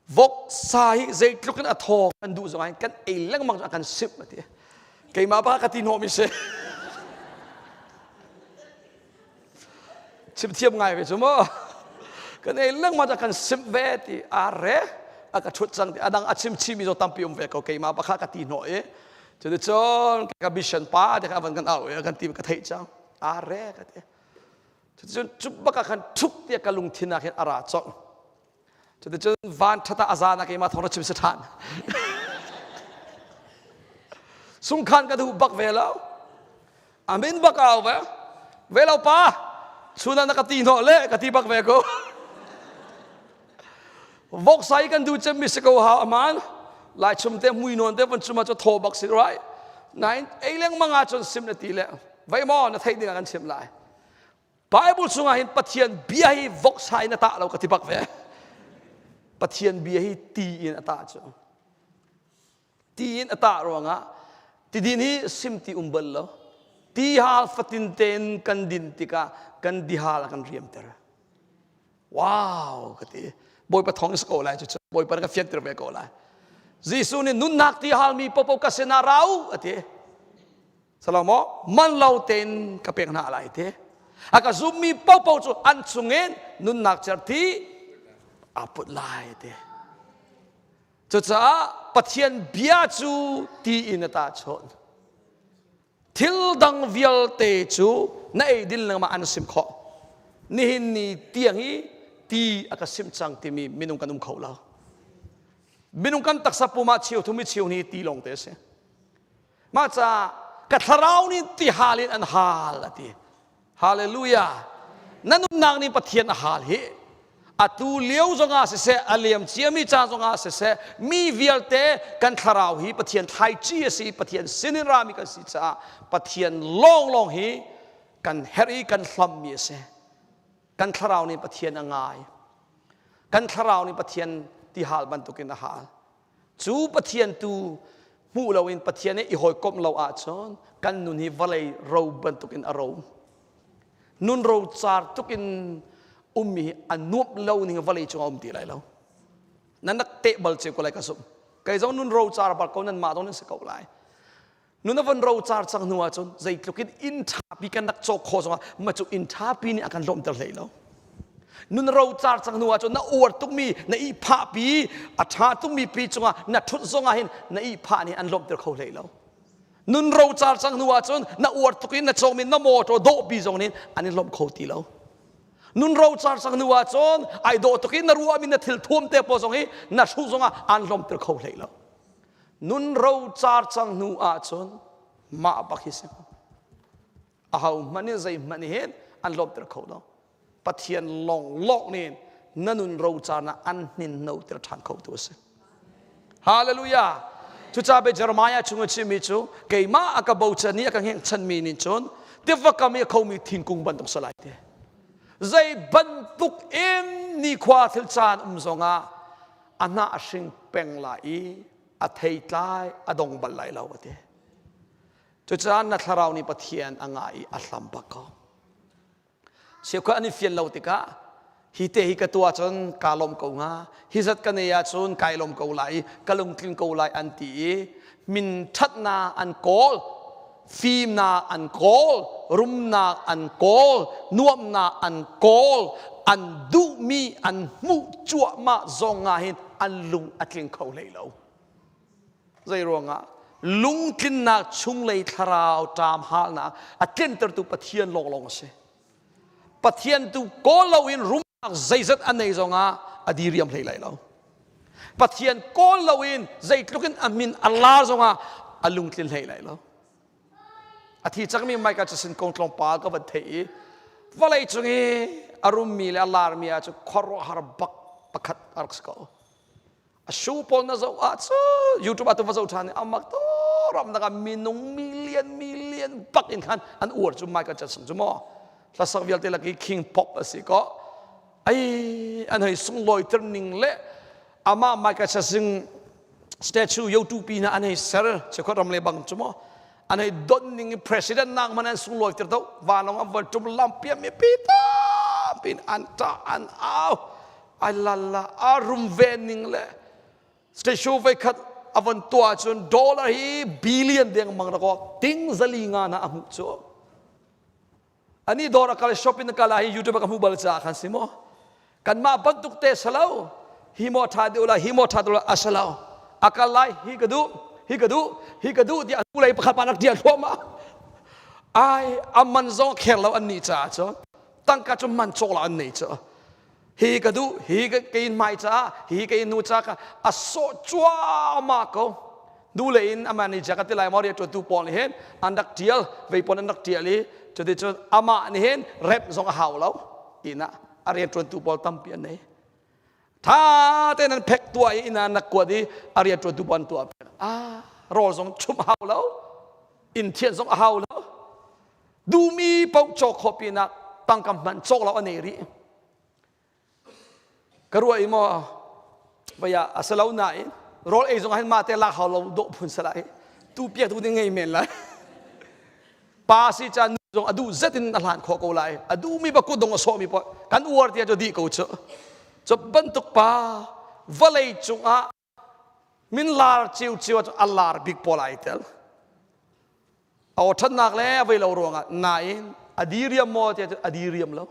Voksa hi zeitluk in a thaw kan duh zong ah kan ei lengmang a kan simh a ti. Keimah pa ka ti hnawm i si. Chim thiam ngai ve cu mu. Kan ei lengmang a kan simh ve ti a re a ka thut cang ti adang a chim chimi zo tampi um ve ko keimah pa kha ka ti hnawh i cuticun ka mission pa te kha van kan au i kan ti ka theih cang a re ka ti cuticun cu bak ah khan thuk tiah ka lungthin ah khin a ra colh Cuticun van ṭhat ah a zan ah keimah thawng na chim si ṭhan. Sungkhan ka duh bak ve lo. Amin bak au ve. Ve lo pa. Chun ah na ka ti hnawh le ka ti bak ve ko. Voksa i kan duh cemmi si ko hau aman. Lai chum te mui nawn te van chum ah cu thaw bak si right. Nain ei lengmang ah cun sim na ti le. Vei maw na theih ding ah kan chim lai. Bible chungah hin Pathian bia hi voksa in a tah lo ka ti bak ve. Pathian bia hi ti in a tah cu. Ti in a tah ruangah tidin hi sim ti um bal lo. Ti hal fatin tein kan din tikah kan dihal a kan riamter. Wow ka ti. Bawipa thawng is ko lai cu Bawipa ka fianter ve ko lai. Jesuh nih nunnak ti halmi popo ka sinah rau a ti. Salomo man lo tein ka pek hna lai ti. A ka zummi paohpaoh cu an chungin nunnak cerhti aa put lai ti. Cucaah Pathian bia cu ti in a tahchunh. Thil dang vialte cu na ei din lengmang an sim khawh. Nihin ni tiang hi ti a ka simh cang timi minung kan um kho lo. Minung kan taksa pum ah cheu thum i cheu ni ti lawng te a si. Mah caah ka thlarau nih tihal in an hal a ti. Hallelujah. Na nunnak nih Pathian a hal hi. Atu lio zongah siseh, a liam ciami ca zongah siseh, mi vialte kan thlarau hi Pathian thlaici a si, Pathian sinin rami kan si caah Pathian lawnglawng hi kan herh i kan hlammi a si. Kan thlarau nih Pathian a ngai. Kan thlarau nih Pathian tihal bantukin a hal. Cu Pathian tu hmuh loin Pathian he i hawikomh lo ahcun kan nun hi vawlei ro bantukin a ro. Nun rocar tuk in ummi hi a nuamh lo ning vawlei cungah um ti lai lo. Nan rak teh bal cio ko lai ka zumh. Kei zong nun rocar bal ko nan mah zong nan si ko lai. Nun a von rocar cang hnu ahcun zeitluk in inn ṭhapi kan rak cawk khawh zongah mah cu inn ṭhapi nih a kan lawmhter hlei lo. Nun rocar cang hnu ahcun na uar tukmi na ihphahpi a ṭha tukmi pi cungah na ṭhut zongah hin na ihphah nih an lawmhter kho hlei lo. Nun rocar cang hnu ahcun na uar tuk in na cawkmi na mawṭaw dawhpi zong nih an i lawmh kho ti lo. Nun rocar cang hnu ahcun ai dawh tuk in na ruahmi na thil thuam te pawl zong hi na hruh zongah an lawmhter kho hlei lo. Nun rocar cang hnu ahcun mah bak hi si. Aho hmanh in zeihmanh hin an lawmhter kho lo. Pathian lawnglawng nih na nun rocarnak an hninno ter ṭhan kho tu a si. Hallelujah! Cucaah be Jeremiah chung a chimmi cu keimah a ka bochan i a ka hngekchanmi nih cun tiva kam i a khomi thingkung bantuk si lai ti. Zei bantuk in nikhua thil caan um zongah a hnah a hring peng lai i a theitlai a dong bal lai lo a ti. Cucaah na thlarau nih Pathian a ngah i a hlam bak ko. Cheukhat an i fian lo tikah hi te hi ka tuah cun kaa lawm ko hnga hi zat ka nei ahcun kai lawm ko lai i ka lungtling ko lai an ti i min ṭhatnak an kawl fimnak an kawl rumnak an kawl nuamhnak an kawl an duhmi an hmuh cuahmah zong ah hin an lung a tling kho hlei lo Zei ruangah lungtlinnak chunglei thlarau ṭam halnak a tlintertu Pathian lawnglawng a si. Pathian tu kawl loin rumnak zeizat a nei zongah a diriam hlei lai lo. Pathian kawl loin zeitluk in a min a lar zongah a lungtlin hlei lai lo. A thi cangmi Micah cu sin kong tlawmpal ka van theih i vawlei cung i a rummi le a larmi ah cu khuaruahhar bak pakhat a rak si ko. A show pawl na zoh ah cu YouTube ah tu va zoh ṭhan i amak to ramdang ah minung million million bak in khan an uar cu Michael Jackson cu maw hlasak vialte lak i king pop a si ko ai an hei sunglawi tir ning le amah Michael Jackson statue yotu pi na an hei ser chekhot ram le bang cu maw an hei don ning i president nak man an sunglawi tir do vanlong an vol tum lampi mipi tampi an ta an au Alala a rum ve ning le statue voi khat a von tuah cun dollar hi billion deng mang rako ting zali nga na a hmuh cu ani dawr a kal shopping a kal ah hi youtube ka hmu bal ca khan si mo kanmah bantuk te salo hi mo tha deuh la hi mo tha deuh la asalo akal lai hi ka duh hi ka duh hi ka duh ti an lei pakhat pa nak tial thluahmah ai aman zong kher lo an ni caah cu tangka cu man cawk la an nei cu hi ka duh hi ka in hmai caah hi ka in nu caah ka a sawh cuahmah ko nu le in a manager ka ti lai maw rian ṭuantu pawl nih hin an rak ṭial vei pawl an rak ṭial i cuticun amah nih hin rep zong a hau lo inn ah a rian ṭuantu pawl tampi an nei ṭha tein an phek tuah i inn ah an rak kuat i a rian ṭuantu pawl an tuah piak ah rawl zong chumh hau lo inn thianh zong a hau lo duhmi paoh cawk khawh pinah tangka hmanh cawk lo a nei rih ka ruah i maw vaya a si lo nain rawl ei zong ah hin mah te lak hau lo dawh phun si lai tu piak tu ding ngei men lai pa si ca nu zong a duh zet in a hlan khawh ko lai a duhmi ba kut dong a sawhmi paoh kan uar tia cu dih ko cu cu bantuk pa vawlei cungah min lar ciucio cu a lar bik pawl ai tel a aw ṭhatnak le a vei lo ruangah nain a diriam maw tiah cun a diriam lo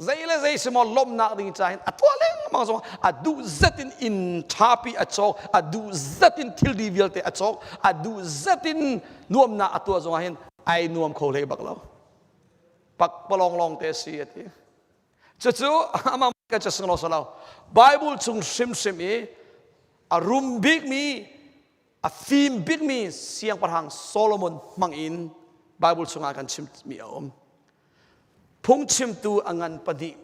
zei le zei si maw lawmhnak ding ca hin a tuah lengmang zong a duh zet in inn ṭhapi a cawk a duh zet in thilri vialte a cawk a duh zet in nuamnak a tuah zongah hin ai nuam kho hlei bak lo pakpalawng lawng te si a ti Cucu amah ka ca sing lo salo. Bible chung hrimhrim i a rum bikmi a fim bikmi siangpahrang Solomon hmang in Bible chungah kan chimmi a um. Phungchimtu a ngan pahnih.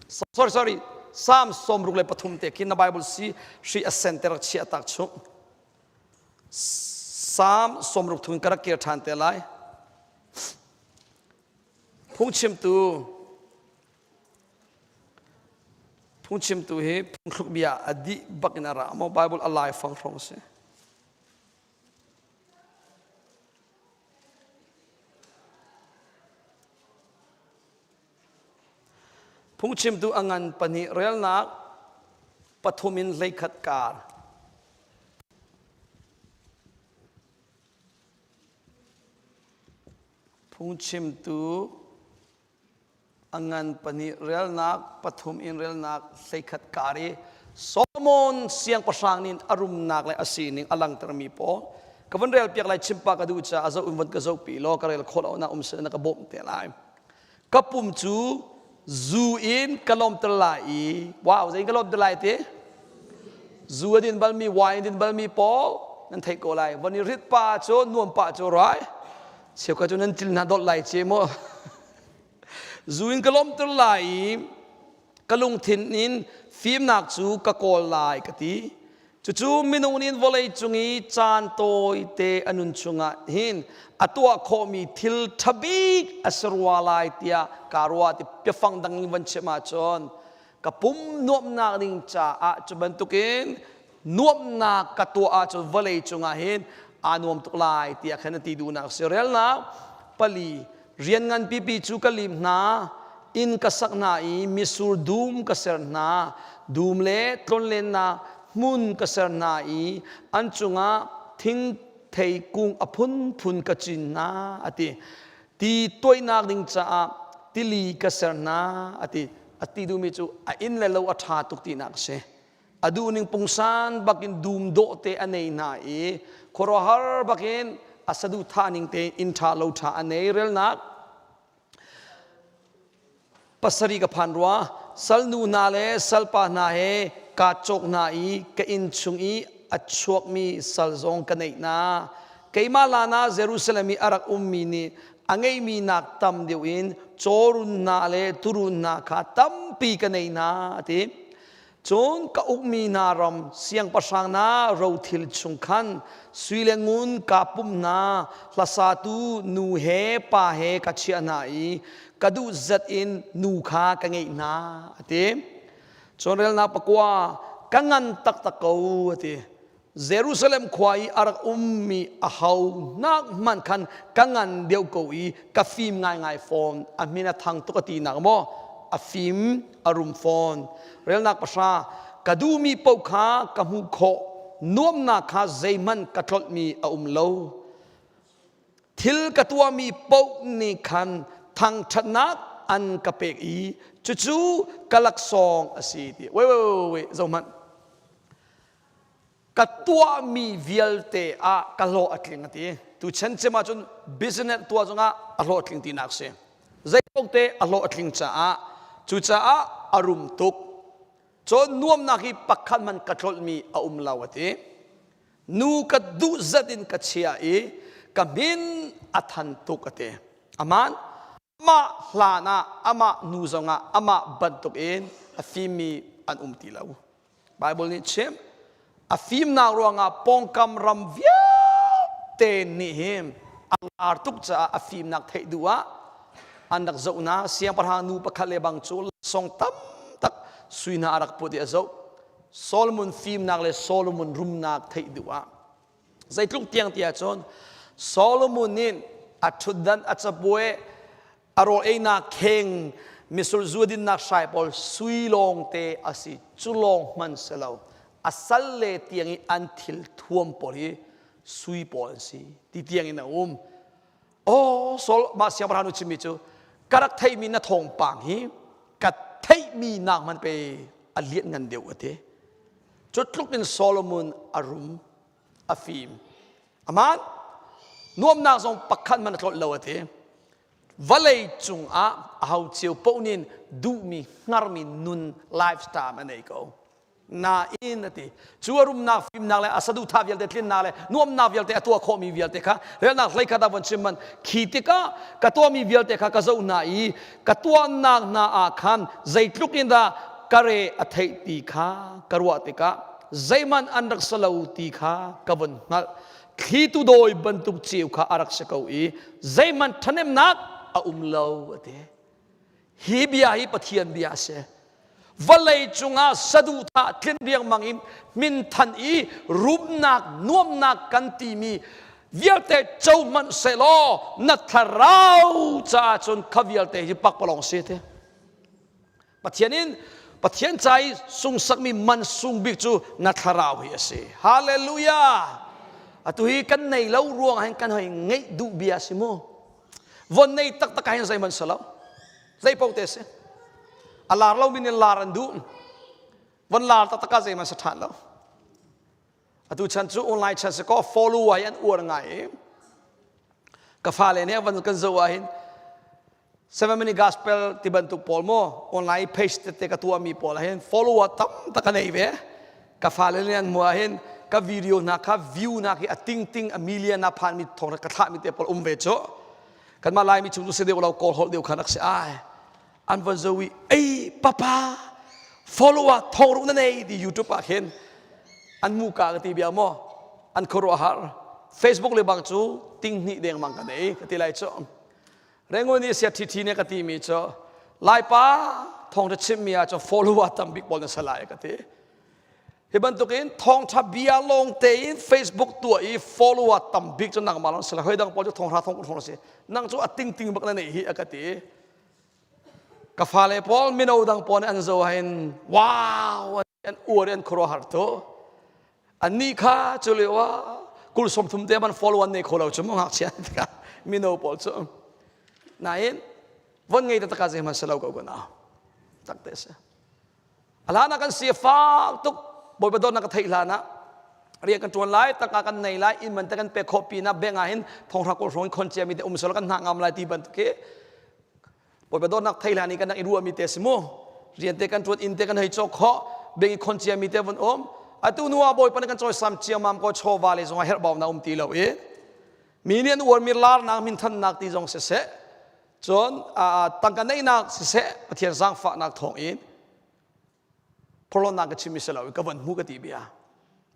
Sorry, sorry. Psalm 63 te khi na Bible si hri a sen te rak chiah tak chung. Psalm 63 thung ka rak kir ṭhan te lai. Phungchimtu Phungchimtu hi phungthluk bia a dih bak in a ra maw Bible a lai fang hrawng si. Phungchimtu a ngan pahnih relnak pathum in 11 kar. Phungchimtu a ngan pahnih relnak pathum in relnak 11 kar i Solomon siangpahrang nih a rumnak le a sining a langtermi pawl ka van rel piak lai chimpa ka duh caah a zoh in von ka zohpi law ka rel khawh lo nak um seh na ka bawmh te lai. Ka pum cu zu in ka lawmter lai i wow zei in ka lawmter lai ti zu a din balmi wine din balmi pawl nan theih ko lai von i rit pa cu nuam pa cu rai cheukhat cu nan til hna dolh lai ce mu zu in ka lawmter lai i ka lungthin in fimnak cu ka kawl lai ka ti Cucu minung nih vawlei cung i caan tawite a nun chungah hin a tuah khawhmi thil ṭha bik a si rua lai tiah kaa ruah ti biafang dang in van chim ahcun ka pum nuamhnak ding caah cu bantukin nuamhnak ka tuah ahcun vawlei cungah hin aa nuam tuk lai tiah khan a ti duhnak a si. Relnak pali rian ngan pipi cu ka lim hna inn ka sak hna i mitsur dum ka ser hna dum le tlonlennak hmun ka ser hna i an cungah thing thei kung a phunphun ka cin hna a ti ti tuainak ding caah tili ka ser hna a ti a ti duhmi cu a inn le lo a ṭha tuk tinak a si a duhning pungsan bakin dum dawh te a nei hna i khuaruahhar bakin a saduhthah ning te inn ṭha lo ṭha a nei relnak pasarih ka phan rua salnu hna le salpa hna he kaa cawk hna i ka inn chung i a chuakmi sal zong ka neih hna keimah lana Jerusalem i a rak ummi nih a ngeihmi nak tam deuh in cawrun hna le turun hna kha tampi ka nei hna a ti Cun ka ukmi hna ram siangpahrang hna rothil chung khan sui le ngun kaa pumh hna, hlasatu nu he pa he ka chiah hna i ka duh zat in nu kha ka ngeih hna, a ti. Cun relnak pakua, ka ngan taktak ko, a ti. Jerusalem khua i a rak ummi aho hnak hmanh khan ka ngan deuh ko i ka fim ngaingai fawn a min a thang tuk a tinak maw a fim a rum fawn relnak pahra ka duhmi paoh kha ka hmuh khawh nuamnak kha zeihmanh ka tlolhmi a um lo thil ka tuahmi paoh nih khan thangṭhatnak an ka pek i cucu ka laksawng a si ti wait wait wait wait zohhmanh Ka tuahmi vialte ah ka hlawh a tling a ti. Tu chan cem ahcun business tuah zongah a hlawh a tling tinak si. Zeipaoh te a hlawh a tling caah cucaah a rum tuk. Cun nuamnak hi pakhat hmanh ka tlolhmi a um lo a ti. Nu ka duh zat in ka chia i ka min a than tuk a ti. Aman amah hlan ah amah nu zongah amah bantuk in a fimmi an um ti lo. Bible nih chim a fimnak ruangah pawngkam ram vialte nih hin a lar tuk caah a fimnak theih duh ah an rak zoh hna siangpahrang nu pakhat le bang cu laksawng tam tak sui hna a rak put i a zoh Solomon fimnak le Solomon rumnak theih duh ah zeitluk tiang ti ahcun Solomon nih a ṭhutdan a cabuai a rawl einak kheng misul zu dinnak hrai pawl sui lawng te a si cu lawng hman si lo a sal le tiang i an thil thuam pawl hi sui pawl an si ti tiang in a um oh Saul mah siangpahrang nu chimmi cu ka rak theihmi na thawngpang hi ka theihmi nak man pe a lian ngan deuh a ti cu tluk in Solomon a rum a fim aman nuamnak zong pakhat man a tlolh lo a ti vawlei cungah aho cio paoh nih duhmi hngarmi nun lifestyle a nei ko. Nain a ti. Cu a rumnak, fimnak le a saduhthah vialte tlinnak le nuamnak vialte a tuah khawhmi vialte kha relnak hlei khat ah von chim man khi tikah ka tuahmi vialte kha ka zoh hna i ka tuahnak hna ah khan zeitluk in dah ka re a theih ti kha ka ruah tikah zeihmanh an rak si lo ti kha ka vun hngalh. Thlitu dawi bantuk ceu kha a rak si ko i zeihmanh ṭhahnemnak a um lo a ti. Hi bia hi Pathian bia a si. Vawlei cungah saduhthah tlin riangmang in minthan i rumnak nuamnak kan timi vialte co hmanh sehlaw na thlarau caah cun kha vialte hi pakpalawng si te. Pathian in Pathian ca i sungsakmi man sung bik cu na thlarau hi a si. Hallelujah! Atu hi kan nei lo ruang ah hin kan hoi ngeih duh bia si mu. Von nei taktak ah hin zeihmanh si lo. Zei paoh te si. A lar lo min in lar an duh. Von lar taktak ah zeihmanh si ṭhan lo. Atu chan cu online chan si kaw follow ai an uar ngai i ka fale nih van kan zoh ah hin 7 minute gospel ti bantuk pawl mu online page tete ka tuahmi pawl ah hin follower tam tak ka nei ve. Ka fale nih an hmuh ah hin ka video hna kha view nak hi a ting ting a million a phanmi thong ka thlahmi te pawl um ve cu. Kanmah Laimi chung cu si deuh lo Kawl holh deuh khan rak si ai. An von zo i ei papa follower thong ru na nei ti YouTube ah khin an mu ka ka ti bia maw an khuaruah har. Facebook le bang cu ting hnih deng mang ka nei ka ti lai cu. Rengun i sia ṭhiṭhi nih ka timi cu Laipa thawngṭha chimmi ah cun follower tam bik pawl na si lai ka ti. Hi bantukin thawngṭha bia lawng tein Facebook tuah i follower tam bik cu nangmah lawng si lai. Hoi dang pawl cu thawngṭha thawng thawng si. Nang cu a tingting bak na neih hi a ka ti. Ka fale pawl mino dang pawl nih an zoh ahhin wow an uar i an khuaruahhar tu. Annih kha cu lio ah kul 30 te man follow an nei kho lo cu mu ngakchia tikah mino pawl cu. Nain von ngei taktak ah zeihmanh si lo ko ko na. Tak te si. A hlan ah kan si a fak tuk Bawipa dawtnak ka theih hlan ah rian kan ṭuan lai tangka kan nei lai inn man te kan pek khawh pinah bank ah hin thonghra kawl hrawng in khon ciami te um selaw kan hna ngam lai ti bantuk hi Bawipa dawtnak theih hlan i kan rak i ruahmi te si mu rian te kan ṭuan inn te kan hei cawk khawh bank i khon ciami te vun um atu hnu ah Bawipa nih kan cawisam ciammam ko chawva le zong ah herhbaunak um ti lo i mi nih an uarmi larnak minthannak ti zong siseh Cun tangka neihnak siseh Pathian zaangfahnak thawngin phorhlawtnak ka chimmi si lo ka von hmu ka ti bia.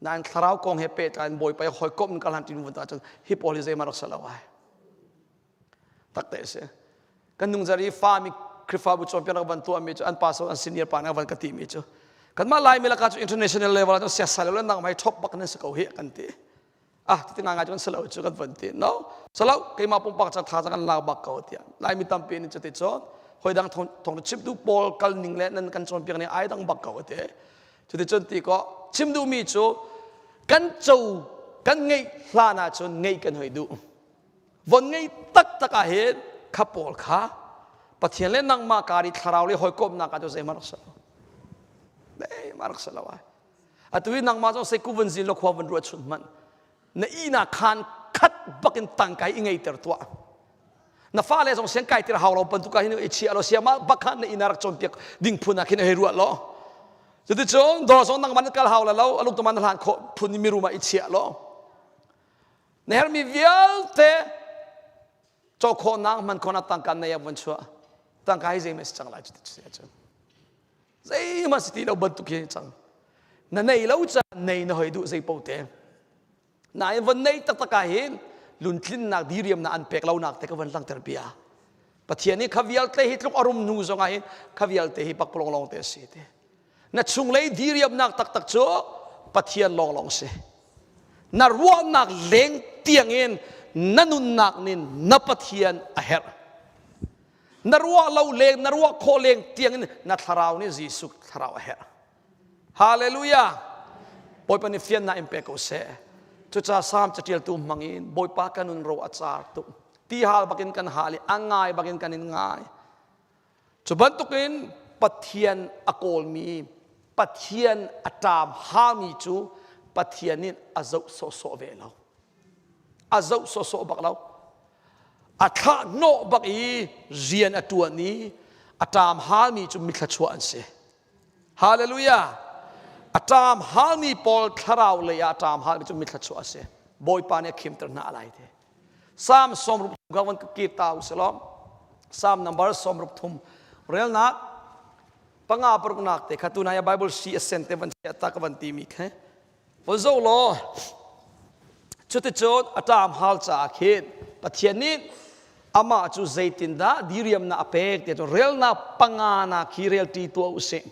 Nain thlarau kong he pehtlai in Bawipa i hawikomh in ka hlan ṭin vun ta cun hi pawl hi zeihmanh rak si lo ai. Takte si. Kan nungzar i fami Khrihfabu cawnpiaknak van tuahmi cu an pastor an senior pa nih a van ka timi cu kanmah Laimi lakah cu international level ah cun siasal lo nangmah hi ṭhop bak nan si ko hi kan ti. Ah ti ngai ngai cu kan si lo cu kan von ti no salo keimah pumpak ca tha kan lak bak ko tiah Laimi tampi nih cuti cun hoi dang thong chim tu pawl kal ning le nan kan cawnpiak ning ai dang bak ko te cuti cun ti ko chim duhmi cu kan co kan ngeih hlan ah cun ngeih kan hoi duh von ngei taktak ah hin kha pawl kha Pathian le nangmah kar i thlarau le hawikomhnak ah cu zeihmanh rak si lo zeihmanh rak si lo ai Atu hi nangmah zong seiku van zin law khua van ruah chun hmanh. Na ihnak khaan khat bakin tangka i ngeiter tuah. Na fale zong siang kai tir hau lo bantuk ah hin i chia lo siama bak khan na inn ah rak cawnpiak ding phun ah khin hei ruah lo. Cuticun dawr zong nangmah na kal hau la lo alung tuman na hlan khawh phun in mirum ah i chia lo. Na hermi vialte caw khawhnak hman khawhnak tangka nei ah van chuah. Tangka hi zeihmanh si cang lai cuti cun. Zeihmanh si ti lo bantuk hi cang. Na nei lo ca nei na hoi duh zei paoh te. Nain von nei taktak ah hin luntlinnak diriamnak an pek lonak te ka von langhter bia. Pathian nih kha vialte hi tluk a rum hnu zong ah hin kha vialte hi pakpalawng lawng te a si te. Na chunglei diriamnak taktak cu Pathian lawnglawng si. Na ruahnak leng tiangin na nunnak nin na Pathian a herh. Na ruah lo leng, na ruah khawh leng tiangin na thlarau nih Jesuh thlarau a herh. Hallelujah! Bawipa nih fiannak in pe ko seh. Cucaah Salm caṭialtu hmangin Bawipa ka nun ro a car tuk. Ti hal bakin kan hal i a ngai bakin kan in ngai. Cu bantukin Pathian a kawlmi, Pathian a ṭam hami cu Pathian nih a zoh sawhsawh ve lo. A zoh sawhsawh bak lo. A thlah hnawh bak i rian a ṭuan i a ṭam halmi cu mithla chuah an si. Hallelujah! A ṭam halmi pawl thlarau lei ah ṭam halmi cu mithluachuah a si. Bawipa nih a khimter hna lai ti. Psalm 63 ka van kir ta u silaw Psalm number 63 relnak panga paruknak te kha tunai Bible si a sen te van chia ta ka van ti mi khe von zo law cuticun a ṭam hal caah khin Pathian nih amah cu zeitindah diriamnak a pek ti cu relnak panga na khi relṭi tuah u sih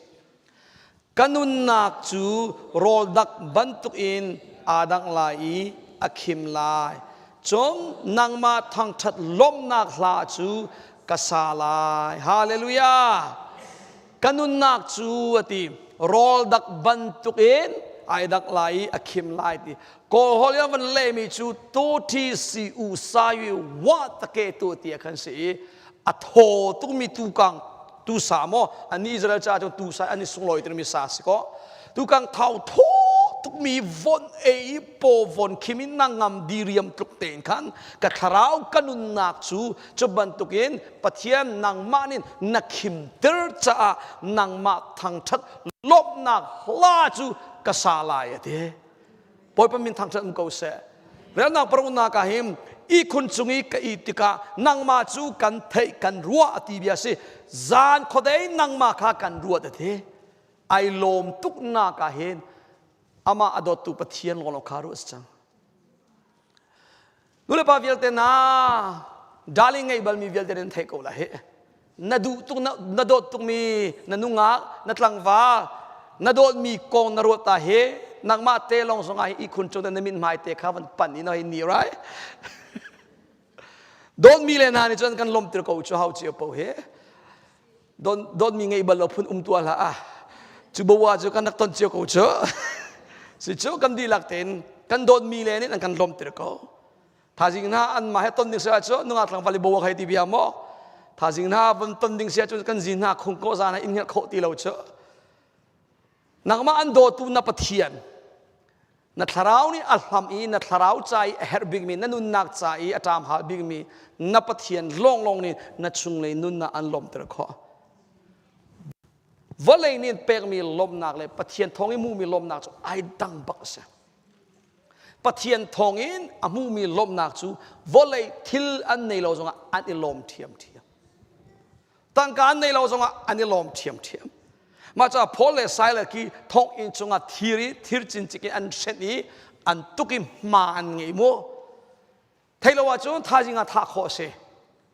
Ka nunnak cu rawl dak bantukin aa dangh lai i a khim lai. Cun nangmah thangṭhat lawmhnak hla cu ka sa lai. Hallelujah! Ka nunnak cu a ti rawl dak bantukin ai dangh lai i a khim lai ti. Kawl holh in van lehmi cu tu thi si u sa yu wa take tu ti a khan si i a thaw tukmi tukang tusa maw ani Israel ca cun tusa an i sunglawi tirmi sa si ko tukang thau thaw tukmi von ei paw von khim in nangam diriam tluk tein khan ka thlarau ka nunnak cu cu bantukin Pathian nangmah nin na khimter caah nangmah thangṭhat lawmhnak hla cu ka sa lai a ti Bawipa min thangṭhat um ko seh. Relnak paruknak ah hin ihkhun cung i ka ih tikah nangmah cu kan theih kan ruah a ti bia si. Zan khuadei nangmah kha kan ruat a ti. Ai lawm tuknak ah hin amah a dawttu Pathian lawnglawng kha ruah a si cang. Nulepa vialte na darling ngei balmi vialte nan theih ko la hi. Na duh tuk na dawt tukmi na nungak na tlangval na dawtmi kong na ruat ta hi nangmah te lawng zong ah ihkhun cung na min hmai te kha van pan in hei ni right dawtmi le hna nih cun kan lawmter ko cu hau cio po hi dawtmi ngei bal lo phun um tuah hlah ah cu bawa cu kan rak ton cio ko cu si cu kan dihlak tein kan dawtmi le nih an kan lawmter ko Thazing hna an mah he ton ding si ahcun nungak tlangval i bawa khai ti bia maw thazing hna von ton ding si ahcun kan zin hna khung ko zan in hngelh khawh ti lo cu nangmah an dawtu na Pathian na thlarau nih a hlam i na thlarau ca i a herh bikmi na nunnak ca i a ṭam hal bikmi na Pathian lawnglawng nih na chunglei nunnak an lawmter khawh vawlei nih pekmi lawmhnak le Pathian thawng i hmuhmi lawmhnak cu ai dang bak a si Pathian thawngin a hmuhmi lawmhnak cu vawlei thil an nei lo zongah an i lawm ṭhiamṭhiam. Tangka an nei lo zongah an i lawm ṭhiamṭhiam. Mah caah Paul le Silas khi thonginn chungah thir i thir cincik in an hrenh i an tuk i hma an ngei mu. Thei lo ahcun thaizing ah thah khawh a si.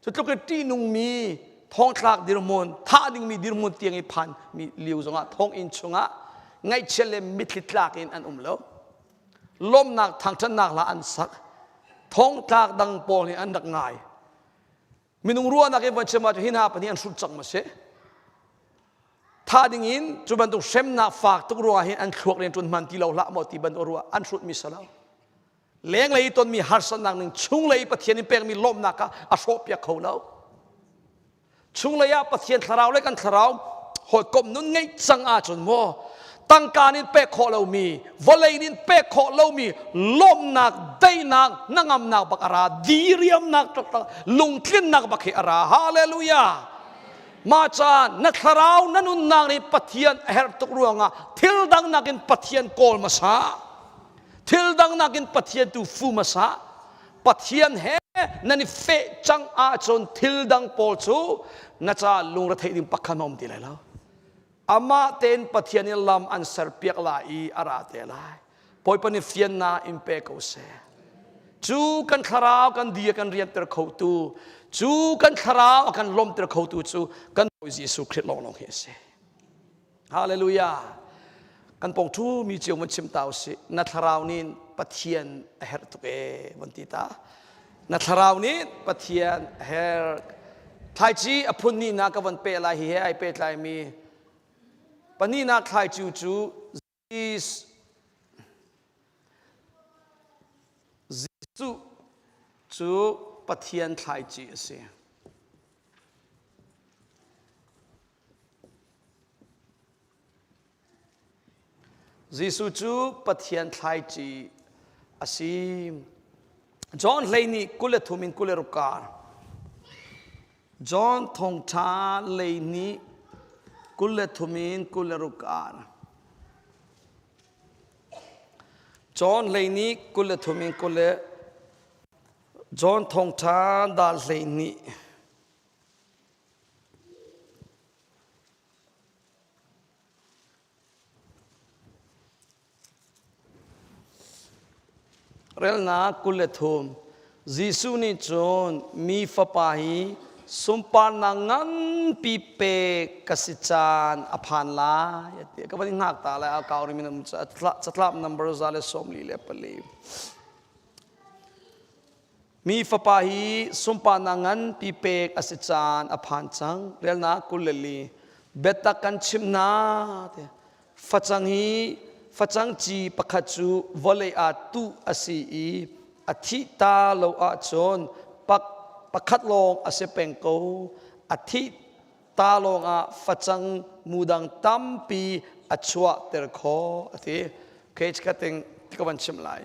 Cu tluk i ṭihnungmi thongthlak dirhmun, thah dingmi dirhmun tiang i phan mi lio zongah thonginn chungah ngaihchia le mitthli tlak in an um lo. Lawmhnak thangṭhatnak hla an sak. Thongtlak dang pawl nih an rak ngai. Minung ruahnak in von chim ahcun hi hna pahnih an hrut cang ma si. Thah ding in cu bantuk hremnak fak tuk ruangah hin an thluak rian ṭuan hman ti lo hlah maw ti bantuk ruah an hrutmi si lo. Lenglei i tonmi harsatnak ning chunglei i Pathian in pekmi lawmhnak kha a hrawhpiak kho lo. Chunglei ah Pathian thlarau le kan thlarau hawikom nun ngeih cang ahcun maw tangka nih pek khawh lomi vawlei nih pek khawh lomi lawmhnak daihnak hnangamnak bak a ra diriamnak taktak lungtlinnak bak hi a ra hallelujah mah caan na thlarau na nunnak nih Pathian a herh tuk ruangah thil dang nakin Pathian kawl hmasa Thil dang nakin Pathian tu fu hmasa. Pathian he nan i feh cang ahcun thil dang pawl cu na ca lungretheih ding pakhat a um ti lai lo. Amah tein Pathian in lam an serpiak lai i a ra te lai. Bawipa nih fiannak in pe ko seh. Cu kan thlarau kan di a kan rianter khotu, cu kan thlarau a kan lawmter khotu cu kan Bawi Jesuh Khrih lawnglawng hi a si. Hallelujah. Kan pong thu mi cio mun chim ta usih. Na thlarau nih Pathian a herh tuk e von ti ta. Na thlarau nih Pathian a herh. Thlaici a phun ni na ka von pe lai hi he ai pe tlai mi. Panihnak thlaicu cu Jesuh cu Pathian thlaici a si. Jesuh cu Pathian thlaici a si. John 12 kul le thum in 26 kar. John thawngṭha 12 kul le thum in 26 kar. John 12 23 in 20 le John thawngṭha dal 12. Relnak 23. Jesuh nih cun mi fapa hi sunparnak nganpi pek ka si caan a phan lai a ti. Ka van i hngak ta lai a kau rimi na catlap number 144. Mi fapa hi sunparnak nganpi pek a si caan a phan cang. Relnak 24. Biatak kan chimh hna. Facang hi facang ci pakhat cu vawlei ah tuh a si i a thih ta lo ahcun pak pakhat lawng a si peng ko. A thih ta lawng ah facang mu dang tampi a chuahter khawh a ti. Okay, cikating ka van chimh lai.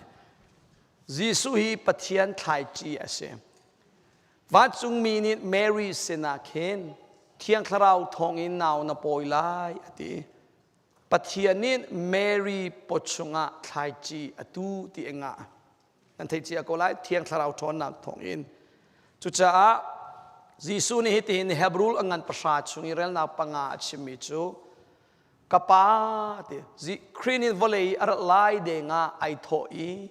Jesuh hi Pathian thlaici a si. Vancungmi nih Mary sinah khin Thiang Thlarau thawngin nau na pawi lai a ti. Pathian nih Mary paw chungah thlaici a tu ti a ngah. Nan theih cia ko lai Thiang Thlarau ṭhawnnak thawngin. Cucaah Jesuh nih hitihin Hebrew a ngan pahra chung i relnak panga a chimmi cu ka pa ti Khrih nih vawlei a rat lai deng ah ai thawh i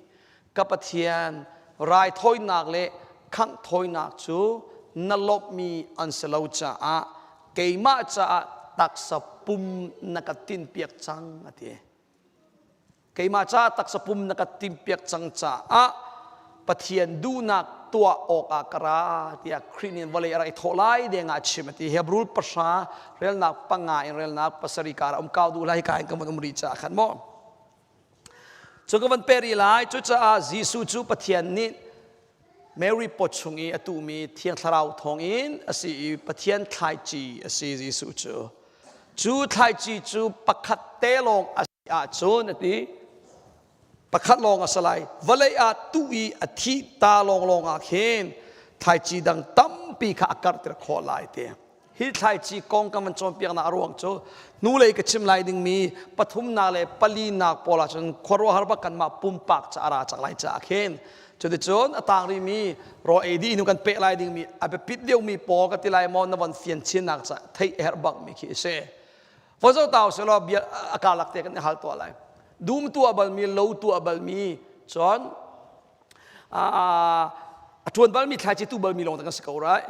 ka Pathian raithawinak le khangh thawinak cu na lawmhmi an si lo caah keimah caah taksa pum na ka tinpiak cang a ti. Keimah caah taksa pum na ka timhpiak cang caah Pathian duhnak tuah awkah ka ra tiah Khrih nih vawlei a rak i thawh lai deng ah a chim a ti. Hebrew pahra relnak panga in relnak pasarih kar um kau duh lai ka in ka van um rih caah khan maw. Cu ka van pe rih lai. Cucaah Jesuh cu Pathian nih Mary paw chung i a tuhmi Thiang Thlarau thawngin a si i Pathian thlaici a si Jesuh cu. Cu thlaici cu pakhat te lawng a si ahcun a ti. Pakhat lawng a si lai. Vawlei ah tuh i a thih ta lawnglawng ah khin thlaici dang tampi kha a karhter khawh lai ti. Hi thlaici kong kan van cawnpiaknak a ruang cu hnulei ka chim lai dingmi pathumnak le palinak pawl ahcun khuaruahhar bak kanmah pumpak ca a ra cang lai caah khin cuticun a tang rihmi rawl ei dih hnu kan peh lai dingmi a biapit deuhmi pawl ka ti lai maw na von fian chinnak ca theih a herh bakmi khi a si. Vozo tau selaw bia a karlak te kan i hal tuah lai. Dum tuah balmi, lo tuah balmi, cun a ṭuan balmi thlaici tu balmi lawng te kan si ko right?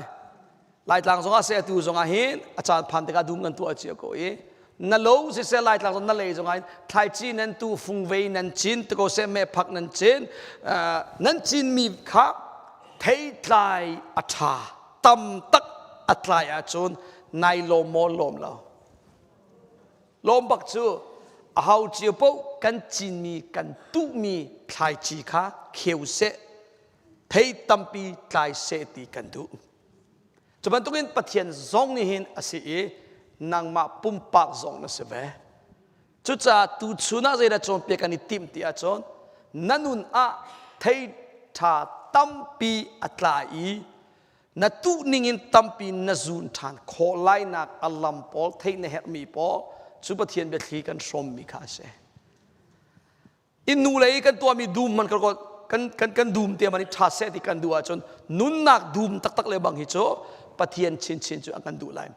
Laitlang zongah seh atu zongah hin a caan phan tikah dum kan tuah cio ko i na lo siseh Laitlang zong na lei zongah hin thlaici nan tu fungvei nan cin tiko seh mehphak nan cin nan cinmi kha theitlai a ṭha tam tak a tlai ahcun nai lawm maw lawm lo lawm bak cu a hau cio paoh kan cinmi kan tuhmi thlaici kha kheu seh thei tampi tlai seh ti kan duh Cu bantukin Pathian zong nih hin a si i nangmah pumpak zong na si ve. Cucaah tuchun ah zeidah cawnpiak kan i timh ti ahcun na nun ah thei ṭha tampi a tla i na tuh ningin tampi na zun ṭhan khawh lainak a lam pawl theih na herhmi pawl cu Pathian biathli kan hrawmmi kha a si. Inn nu lei kan tuahmi dum man kan kan kan dum te man i ṭha seh ti kan duh ahcun nunnak dum taktak le bang hi cu Pathian chinchin cu a kan duh lai.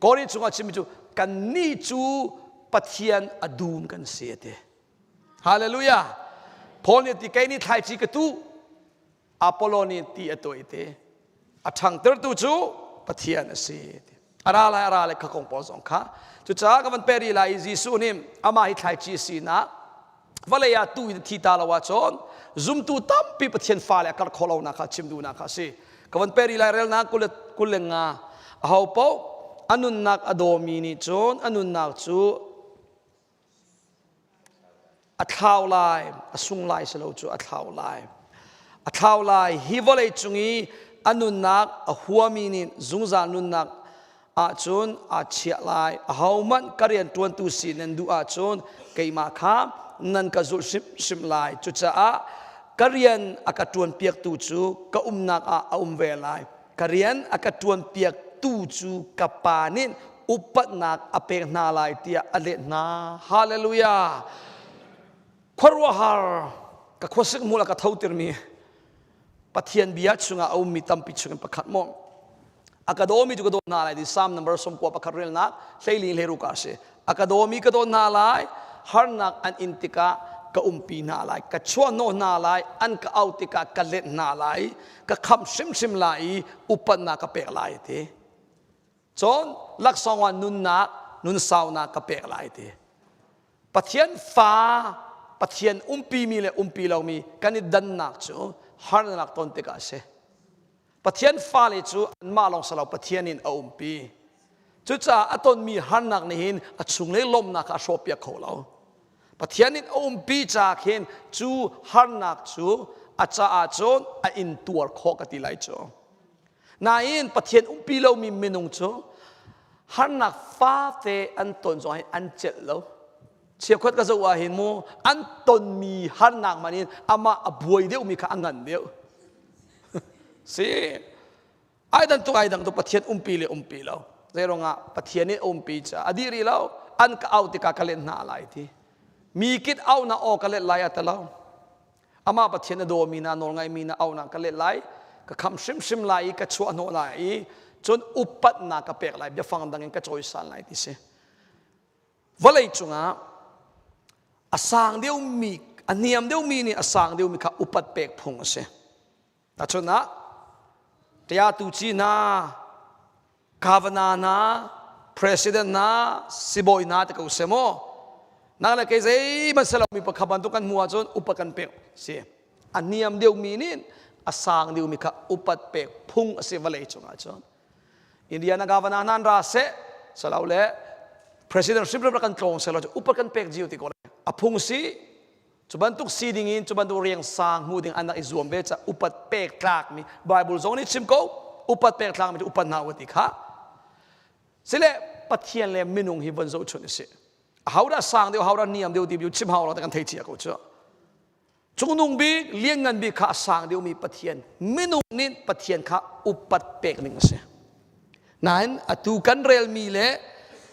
Korin chungah chimmi cu kannih cu Pathian a dum kan si a ti. Hallelujah. Paul nih ti kei nih thlaici ka tuh Apollo nih ti a tuah i te a ṭhangtertu cu Pathian a si a ra lai a ra lai kha kong pawl zong kha cucaah ka van pe rih lai i Jesuh nih amah hi thlaici sinak vawlei ah tu in thi ta lo ahcun zumtu tampi Pathian fale a karh khawh lonak kha chim duhnak kha a si ka van pe rih lai relnak 25 aho paoh a nunnak a dawmi nih cun a nunnak cu A thlau lai, a sung lai si lo cu a thlau lai. A thlau lai. Hi vawlei cung i a nunnak a huami nih zungzal nunnak ahcun aa chiah lai. Ahohmanh ka rian ṭuantu si nan duh ahcun keimah kha nan ka zulh hrimhrim lai. Cucaah ka rian a ka ṭuanpiaktu cu ka umnak ah a um ve lai. Ka rian a ka ṭuanpiaktu cu ka Pa nih upatnak a pek hna lai tiah a leh hna. Hallelujah! Khuaruahhar ka khuasik hmul a ka thotirmi Pathian bia chungah a ummi tampi chungin pakhat maw a ka dawmi cu ka dawt hna lai ti Psalm number 91 relnak hleili hleiru ka si. A ka dawmi ka dawt hna lai, harnak an in tikah ka umpi hna lai, ka chuahhnawh hna lai, an ka auh tikah ka let hna lai, ka khamh hrimhrim lai i upatnak ka pek lai ti. Cun laksawng ah nunnak, nunsaunak ka pek lai ti. Pathian fa, Pathian umpimi le umpi lomi kan i dannak cu harnak ton tikah a si. Pathian fale cu anmah lawng si lo Pathian in a umpi. Cucaah a tonmi harnak nih hin a chunglei lawmnak kha a hrawhpiak kho lo. Pathian in a umpi caah khin cu harnak cu a caah cun a intuar khawh ka ti lai cu. Nain Pathian umpi lomi minung cu harnak fate an ton zong hin an celh lo. Cheukhat ka zoh ah hin mu an tonmi harnak man in amah a buai deuhmi kha a ngan deuh. Si ai dan tuk ai dang tu Pathian umpi le umpi lo. Zeiruangah Pathian nih a umpi caah a dih rih lo an ka auh tikah ka let hna lai ti. Mi kit auhnak aw ka let lai a ti lo. Amah Pathian a dawmi na nawlngaimi na auhnak ka let lai, ka khamh hrimhrim lai i ka chuah hnawh lai i cun upatnak ka pek lai, biafang dang in ka cawisan lai ti si. Vawlei cungah a sang deuhmi, a niam deuhmi nih a sang deuhmi kha upat pek phung a si. Tahchunh ah, Ṭiatu ci hna, governor hna, president hna, sibawi hna ti ko seh maw? Nang le kei zeihmanh si lomi pakhat bantuk kan hmuh ahcun upat kan pek si. A niam deuhmi nih a sang deuhmi kha upat pek phung a si vawlei cungah cun. Indiana governor hna an ra seh, salo le president hrimhrim rak kan tlawng seh law upat kan pek cio ti ko lai. A phung si, Cu bantuk si ding in cu bantuk riang sang hmu ding an rak i zuam ve ca upat pek tlakmi Bible zong nih chim ko upat pek tlakmi cu upat hna u ti kha sile Pathian le minung hi von zohchunh a si ahodah sang deuh ahodah niam deuh ti chim hau lo kan thei cia ko cu cungnung bik lianngan bik kha a sang deuhmi Pathian minung nih Pathian kha upat pek ning a si nain atu kan relmi le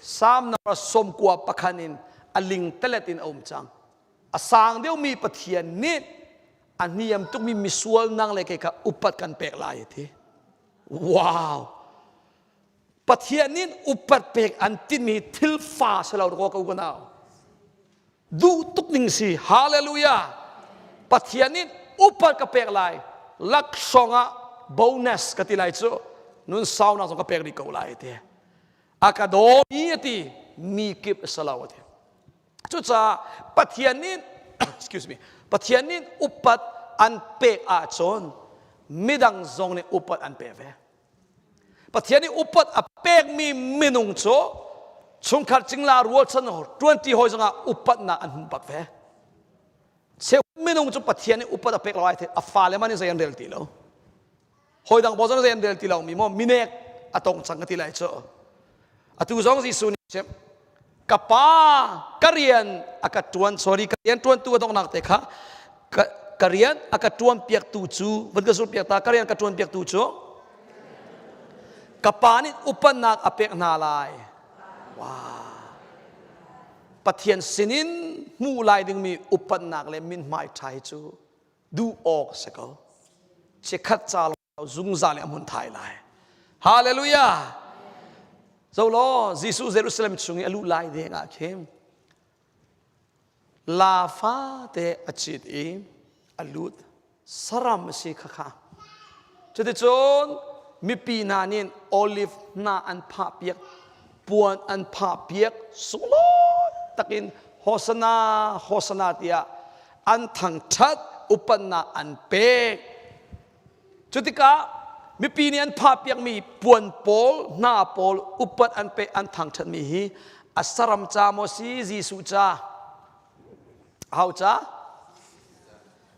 Psalm number 91 in a ling telet in a um cang A sang deuhmi Pathian nih a niam tukmi misual nang le kei kha upat kan pek lai a ti. Wow! Pathian nih upat pek an timi thil fa si lo ko ko nau. Duh tuk ning si. Hallelujah! Pathian nih upat ka pek lai. Laksawng ah bonus ka ti lai cu. Nun saunak zong ka pek rih ko lai ti. A ka dawmi a ti. Mi kip a si lo a ti. Cucaah Pathian nih excuse me Pathian nih upat an pek ahcun midang zong nih upat an pek ve. Pathian nih upat a pekmi minung cu chungkhar cingla rualchan ṭuanṭi hawi zongah upatnak an hmu bak ve. Cheu minung cu Pathian nih upat a pek lo ai a fale man in zei an rel ti lo. Hawi dang pawl zong zei an rel ti lomi maw minek a tong cang ka ti lai cu. Atu zong Jesuh nih chim ka pa ka rian a ka tuan sorry ka rian tuantu a donghnak te kha ka, ka rian a ka tuan piaktu cu van ka zul piak ta ka rian ka tuan piaktu cu ka pa nih upannak a pek hna lai wow Pathian sinin hmuh lai dingmi upatnak le mithmai ṭha hi cu duh awk si ko chikkhat ca lo zungzal in a hmun thai lai hallelujah zo law Jesuh Jerusalem chung i a luh lai deng ah khin la fate a cit i a lut saram a si kha kha cuticun mipi hna nih olive hna an phah piak puan an phah piak sunglawi takin hosana hosana tiah an thangṭhat upatnak an pek cutikah mipi nih an phahpiakmi puan pawl hna pawl upat an pek an thangṭhatmi hi a saram ca maw si Jesuh ca hau ca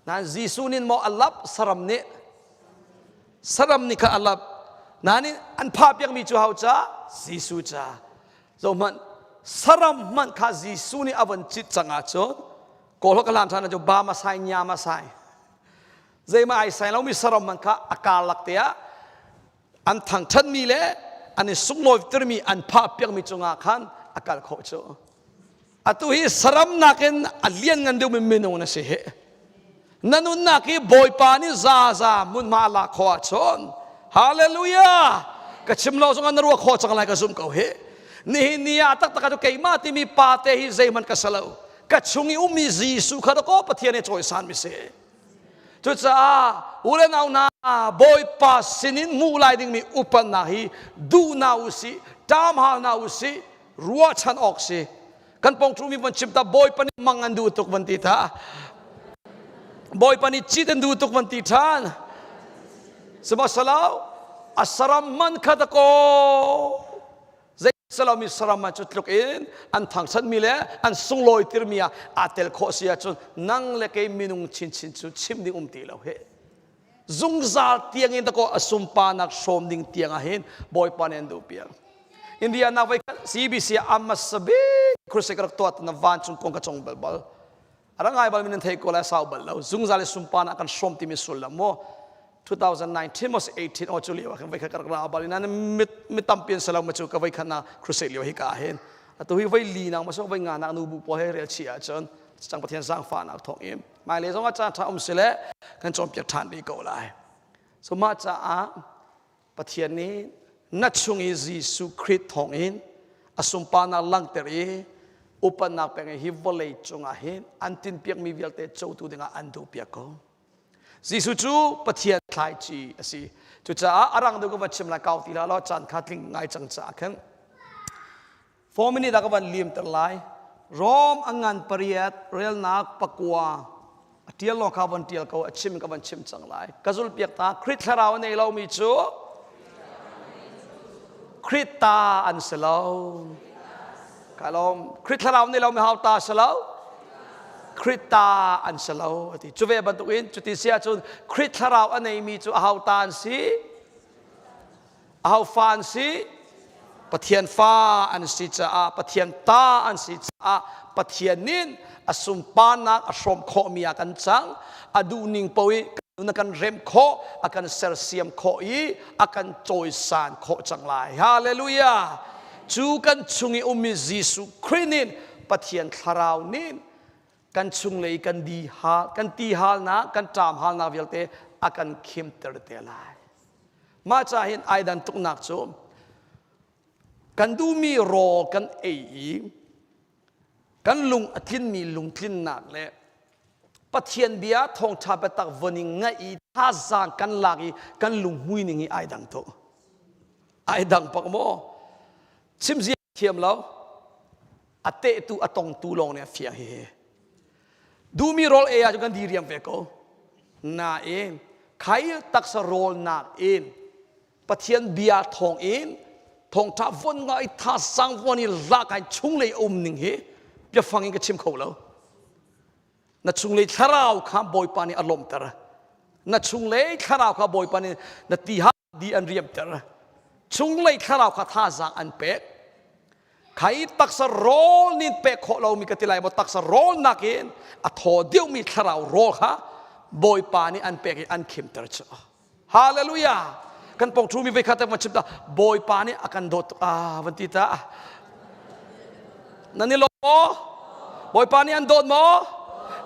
nain Jesuh nih maw a lap saram nih saram nih kha a lap nain an phahpiakmi cu hau ca Jesuh ca zohhmanh saram hmanh kha Jesuh nih a von cit cang ahcun kawl ka hlan ṭhan cu ba masai nya masai zeimah ai sai lomi saram man kha a karlak te ah an thangṭhatmi le an i sunglawi tirmi an phah piakmi cungah khan a kal khawh cu. Atu hi saram nakin a lianngan deuhmi minung na si hi. Na nunnak hi Bawipa nih zaza hmunhma a lak khawh ahcun Hallelujah! Ka chim lo zongah na ruah khawh cang lai ka zumh ko hi. Nihin ni ah taktak ah cu keimah timi pa te hi zeihmanh ka si lo. Ka chung i ummi Jesuh kha dakaw Pathian nih cawisan mi si. Cucaah u le nau hna Bawipa sinin hmuh lai dingmi upatnak hi duh hna u sih, ṭam hal hna u sih, ruahchan awk si. Kan pawngṭu mi van chim ta Bawipa nih mang an duh tuk van ti ta. Bawipa nih cit an duh tuk van ti ṭhan. Sihmanhsehlaw a saram man kha dakaw Salomi saram ah cu tluk in an thangṭhatmi le an sunglawi tirmi ah aa tel khawh si ahcun nang le kei minung chinchin cu chim ding um ti lo hi. Zungzal tiangin dakaw a sunparnak hrawm ding tiang ah hin Bawipa nih an duh piak. India nak voi khat CBC ah a bik crusade ka rak tuah na vancung kong ka cong bal bal. A rak ngai bal mi nan thei ko lai sau bal lo. Zungzal i sunparnak kan hrawm timi sullam mu. 2019 mos 18 o cu lio ah khan voi khat ka rak ra bal ina mi tampi an si lo ma cu ka voi khat na crusade lio hi ka hin atu hi voi li nak ma so voi nga nak nu bu pawl he rel chi ahcun cang Pathian zaangfahnak thawng in mai le zong ah caan ṭha um si le kan cawnpiak ṭhan rih ko lai so mah caah Pathian nih na chung i Jesuh Khrih thawng in a sunparnak langhter i upatnak pek hi vawlei cungah hin an tinpiakmi vialte cotu dingah an duhpiak ko. Jesuh cu Pathian thlaici a si. Cucaah a rang deuh ka va chim lai kau ti hlah law caan kha tling ngai cang caah khan 4 minute ah ka van limter lai. Rom a ngan pariat relnak pakua a tial lawng kha van tial ko a chim ka van chim cang lai. Ka zulpiak ta Khrih thlarau a nei lomi cu Khrih ta an si lo. Ka lawm. Khrih thlarau nei lomi hau ta si lo. Khrih ta an si lo a ti. Cu ve bantukin cuti si ahcun Khrih thlarau a neimi cu a hau ta an si? Aho fa an si? Pathian fa an si caah Pathian ta an si caah Pathian nih a sunparnak a hrawm khawhmi ah kan cang. A duhning paoh i kan kan remh khawh, a kan sersiam khawh i a kan cawisan khawh cang lai. Hallelujah! Cu kan chung i ummi Jesuh Khrih nih Pathian Thlarau nih kan chunglei kan di hal kan ti halnak kan ṭam halnak vialte a kan khimter te lai. Mah ca hin ai dan tuknak cu kan duhmi rawl kan ei i kan lung a tlinmi lungtlinnak le Pathian bia thawngṭha biatak von i ngaih i thazaang kan lak i kan lunghmui ning hi ai dang tuk. Ai dang pak maw? Chim zia thiam lo. A tehtu a tongtu lawng nih a fiang hihi. Duhmi rawl ei ahcun kan diriam ve ko. Nain khai taksa rawl nakin Pathian bia thawng in thawngṭha von ngai thazaang von i lak ai chunglei a um ning hi biafang in ka chim kho lo. Na chunglei thlarau kha Bawipa nih a lawmhter. Na chunglei thlarau kha Bawipa nih na ti di an riamter. Chunglei thlarau kha thazaang an pek. Khai taksa rawl nih pek khawh lomi ka ti lai maw taksa rawl nakin a thaw deuhmi thlarau rawl kha Bawipa nih an pek i an khimter cu. Hallelujah! Kan pong ṭhumi voi khat van chim ta Bawipa nih a kan dawt tuk ah van ti ta. Nan i lawm maw? Bawipa nih an dawt maw?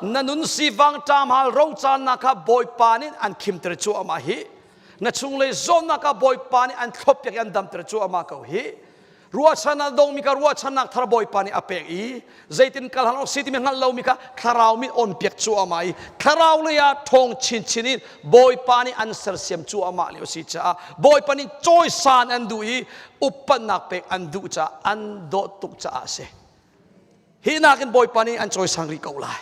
Na nun sivang ṭamhal rocannak kha Bawipa nih an khimter cuahmah hi. Na chunglei zawnnak ah Bawipa nih an thloppiak i an damter cuahmah ko hi. Ruahchannak dongmi kha ruahchannak thar Bawipa nih a pek i zeitin kal hal awk si timi hngalh lomi kha thlarau min onpiak cuahmah i thlarau lei ah ṭhawng chinchin in Bawipa nih an sersiam cuahmah lio si caah Bawipa nih cawisan an duh i upatnak pek an duh caah an dawt tuk caah a si. Hi nakin Bawipa nih an cawisang rih ko lai.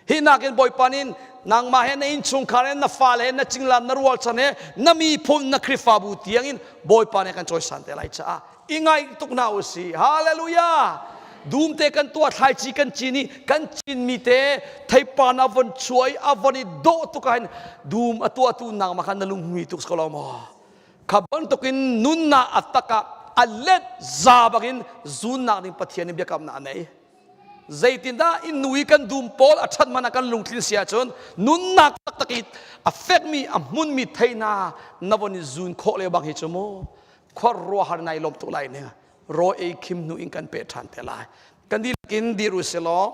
Hi nakin Bawipa nih nangmah he na innchungkhar he na fale he na cinglan na rualchan he na miphun na Khrihfabu tiangin Bawipa nih kan cawisan te lai caah i ngaih tuk hna u si. Hallelujah! Dum te kan tuah thlaici kan cin i kan cinmi te theipan a von chuai a von i dawh tuk ah hin dum a tuahtu nangmah kha na lunghmui tuk ko lo maw? Kha bantukin nunnak a tak ah a let za bangin zunnak ding Pathian nih biakamnak a nei. Zeitindah in nu i kan dum pawl a ṭhat man ah kan lungtlin si ahcun nunnak taktak i a fekmi a hmunmi thei hna na von i zun khawh le bang hi cu mu khuaruahhar nai lawm tuk lai ning raw ei khim hnu in kan pe ṭhan te lai. Kan dih. In dir u silaw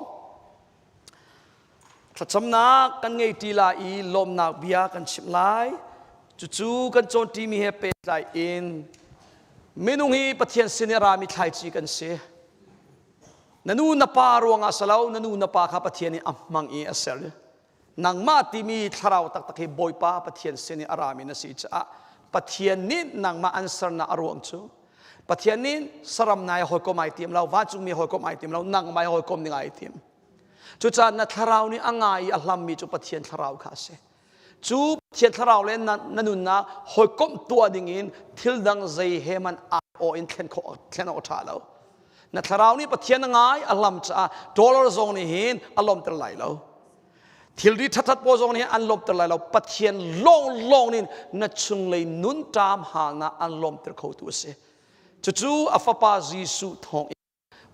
thlacamnak kan ngei ṭi lai i lawmnak bia kan chimh lai. Cucu kan cawnṭimi he pehtlai in minung hi Pathian sin i rami thlaici kan si. Na nu na pa ruangah si lo, na nu na pa kha Pathian nih a hmang i a ser. Nangmah timi thlarau taktak hi Bawipa Pathian sin i a rami na si caah Pathian nih nangmah an sernak a ruang cu Pathian nih saram nai hawikom ai tim lo, vancungmi hawikom ai tim lo, nangmah hawikom ding ai tim. Cucaah na thlarau nih a ngai i a hlammi cu Pathian thlarau kha a si. Cu Pathian thlarau le na, na nunnak hawikomh tuah ding in thil dang zei he man ai in thlen khawh thlen awk a ṭha lo. Na thlarau nih Pathian a ngai a hlam caah dollar zong nih hin a lawmter lai lo. Thilri ṭhatṭhat pawl zong nih an lawmter lai lo. Pathian lawnglawng nih na chunglei nun ṭam halnak an lawmter khotu a si. Cucu a fapa Jesuh thawng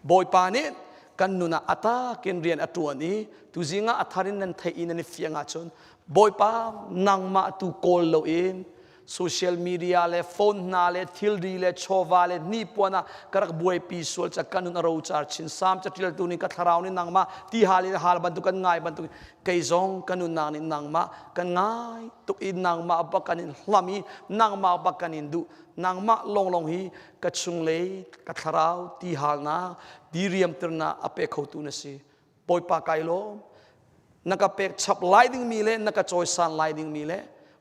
Bawipa nih kan nun ah a takin rian a ṭuan i tuzing ah a thar in nan theih i nan i fiang ahcun Bawipa nangmah tu kawl loin social media le phone hna le thilri le chawva le hnipuan ah ka rak buaipi sual ca ka nun a rocar chin sam caṭialtu nih ka thlarau nih nangmah ti hal in hal bantuk kan ngai bantuk kei zong ka nunnak nih nangmah kan ngai tuk i nangmah bak kan in hlam i nangmah bak kan in duh nangmah lawnglawng hi ka chunglei ka thlarau ti halnak diriamternak a pe khotu na si. Bawipa kai lawm. Na ka pek chap lai dingmi le na ka cawisan lai dingmi le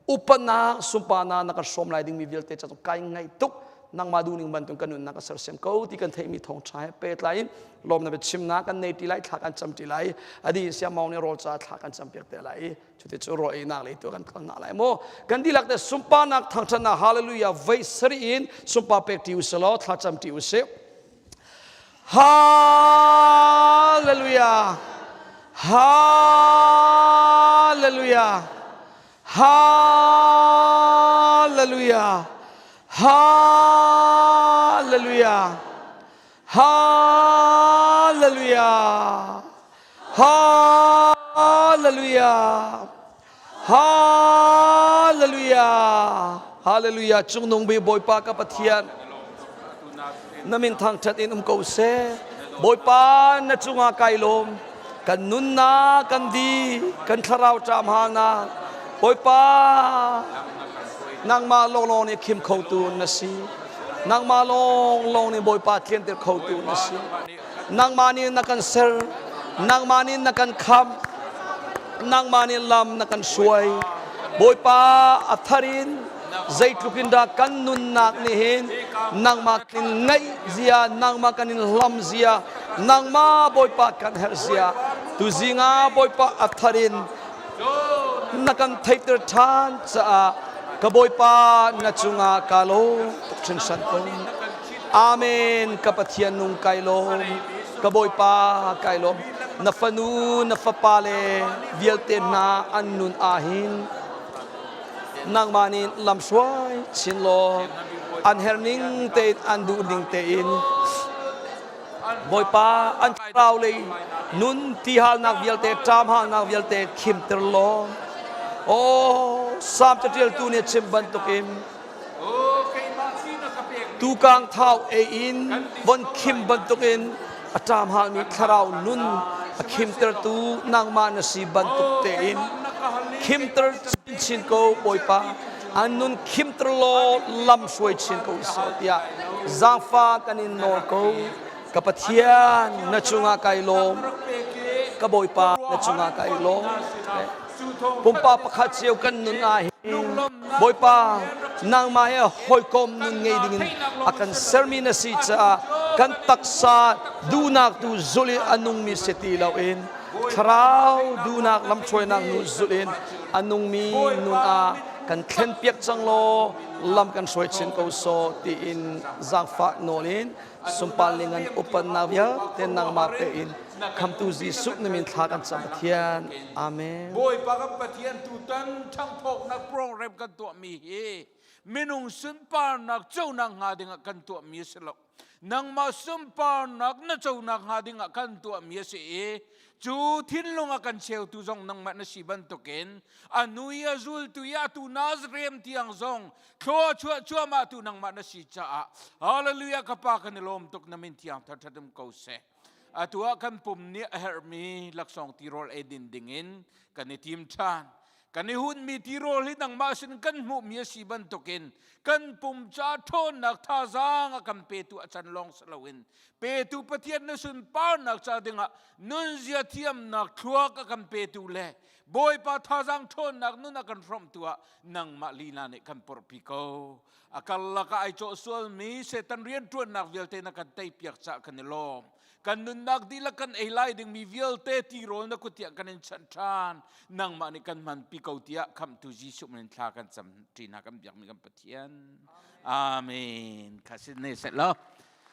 upatnak sunparnak na ka hrawm lai dingmi vialte ca kai ngaih tuk. Nangmah duhning bantuk kan nunnak ka sersiam ko ti kan theihmi thawngṭha he pehtlai in lawmnak biachimnak kan nei ti lai thla kan cam ti lai. Adi siamau nih rawl ca thla kan cam piak te lai. Cuti cu rawl einak lei tu kan kal hna lai mu. Kan dihlak te sunparnak thangṭhatnak hallelujah voi sarih in sunpar pek ṭi usih law thlacam ṭi usih. Hallelujah. Hallelujah. Hallelujah. Hallelujah. Hallelujah. Hallelujah. Hallelujah. Hallelujah. Cungnung bi Bawipa ka Pathian. Na min thangṭhat in um ko seh. Bawipa na cungah kai lawm. Kan nunnak kan di, kan thlarau ṭam halnak. Bawipa nangmah lawnglawng nih khim khotu na si. Nangmah lawnglawng nih Bawipa tlianter khotu na si. Nangmah nih na kan ser, nangmah nih na kan khamh, nangmah nih lam na kan hruai. Bawipa a thar in zeitluk in dah kan nunnak nih hin nangmah in ngaih zia, nangmah kan in hlam zia, nangmah Bawipa kan herh zia, tuzing ah Bawipa a thar in na kan theihter ṭhan caah ka Bawipa na cungah ka lawm tuk hringhran ko. Amen. Ka Pathian nung kai lawm. Ka Bawipa kai lawm. Na fanu, na fapa le vialte hna an nun ahhin nangmah nih lamhruai chin law an herh ning tein an duh ning tein Bawipa an thlarau lei nun tihalnak vialte ṭamhalnak vialte khimter law aw Salm caṭialtu nih a chim bantukin Tukang thau ei in von khim bantukin a ṭam halmi thlarau nun a khimtertu nangmah na si bantuk tein khimter chinchin ko Bawipa an nun khimter law lam hruai chin ko seh tiah zaangfa kan in nawl ko ka Pathian na cungah kai lawm ka Bawipa na cungah kai lawm pumpak pakhat cio kan nun ah hin Bawipa nangmah he hawikom nun ngei dingin a kan sermi na si caah kan taksa duhnak tu zulh in a nungmi si ti loin thlarau duhnak lamhruainak nu zulh in a nungmi nun ah kan thlenpiak cang law lam kan hruai chin ko sawh tiin zaangfah nawl in sunpar lingan upatnak vialte nangmah tein khamtu Jesuh na min thla kan cam Pathian. Amen. Bawipa kan Pathian tutan ṭhangphawknak program kan tuahmi hi minung sunparnak conak hnga dingah kan tuahmi a si lo. Nangmah sunparnak na conak hnga dingah kan tuahmi a si i cu thinlung a kan cheutu zong nangmah na si bantukin a nu i a zultu i atu Nazarem tiang zong thlua chuah cuahmah tu nangmah na si caah hallelujah ka pa kan i lawm tuk na min thiang thar ṭhat um ko seh. Atu ah kan pum nih a herhmi laksawng tirawl ei din dingin kan i tim ṭhan. Kan i hunmi tirawl hi nangmah sin kan hmuhmi a si bantukin kan pum ca ṭhawnnak thazaang a kan petu a can lawng si loin petu Pathian na sunparnak ca dingah nunzia thiamnak thluak a kan petu le Bawipa thazaang ṭhawnnak nun a kan hrawmhtu ah nangmah lila nih kan porhpi ko. A karlak ah ai cawh sualmi Satan rianṭuannak vialte na kan teipiak caah kan i lawm. Kan nunnak dihlak kan ei lai dingmi vialte tirawl na kut tiah kan in chanh ṭhan. Nangmah nih kan hmanpi ko tiah Khamhtu Jesuh min thla kan cam ṭi hna kan biakmi kan Pathian. Amen. Kha sin ne seh law.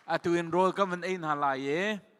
Atu in rawl kan van ei hna lai i.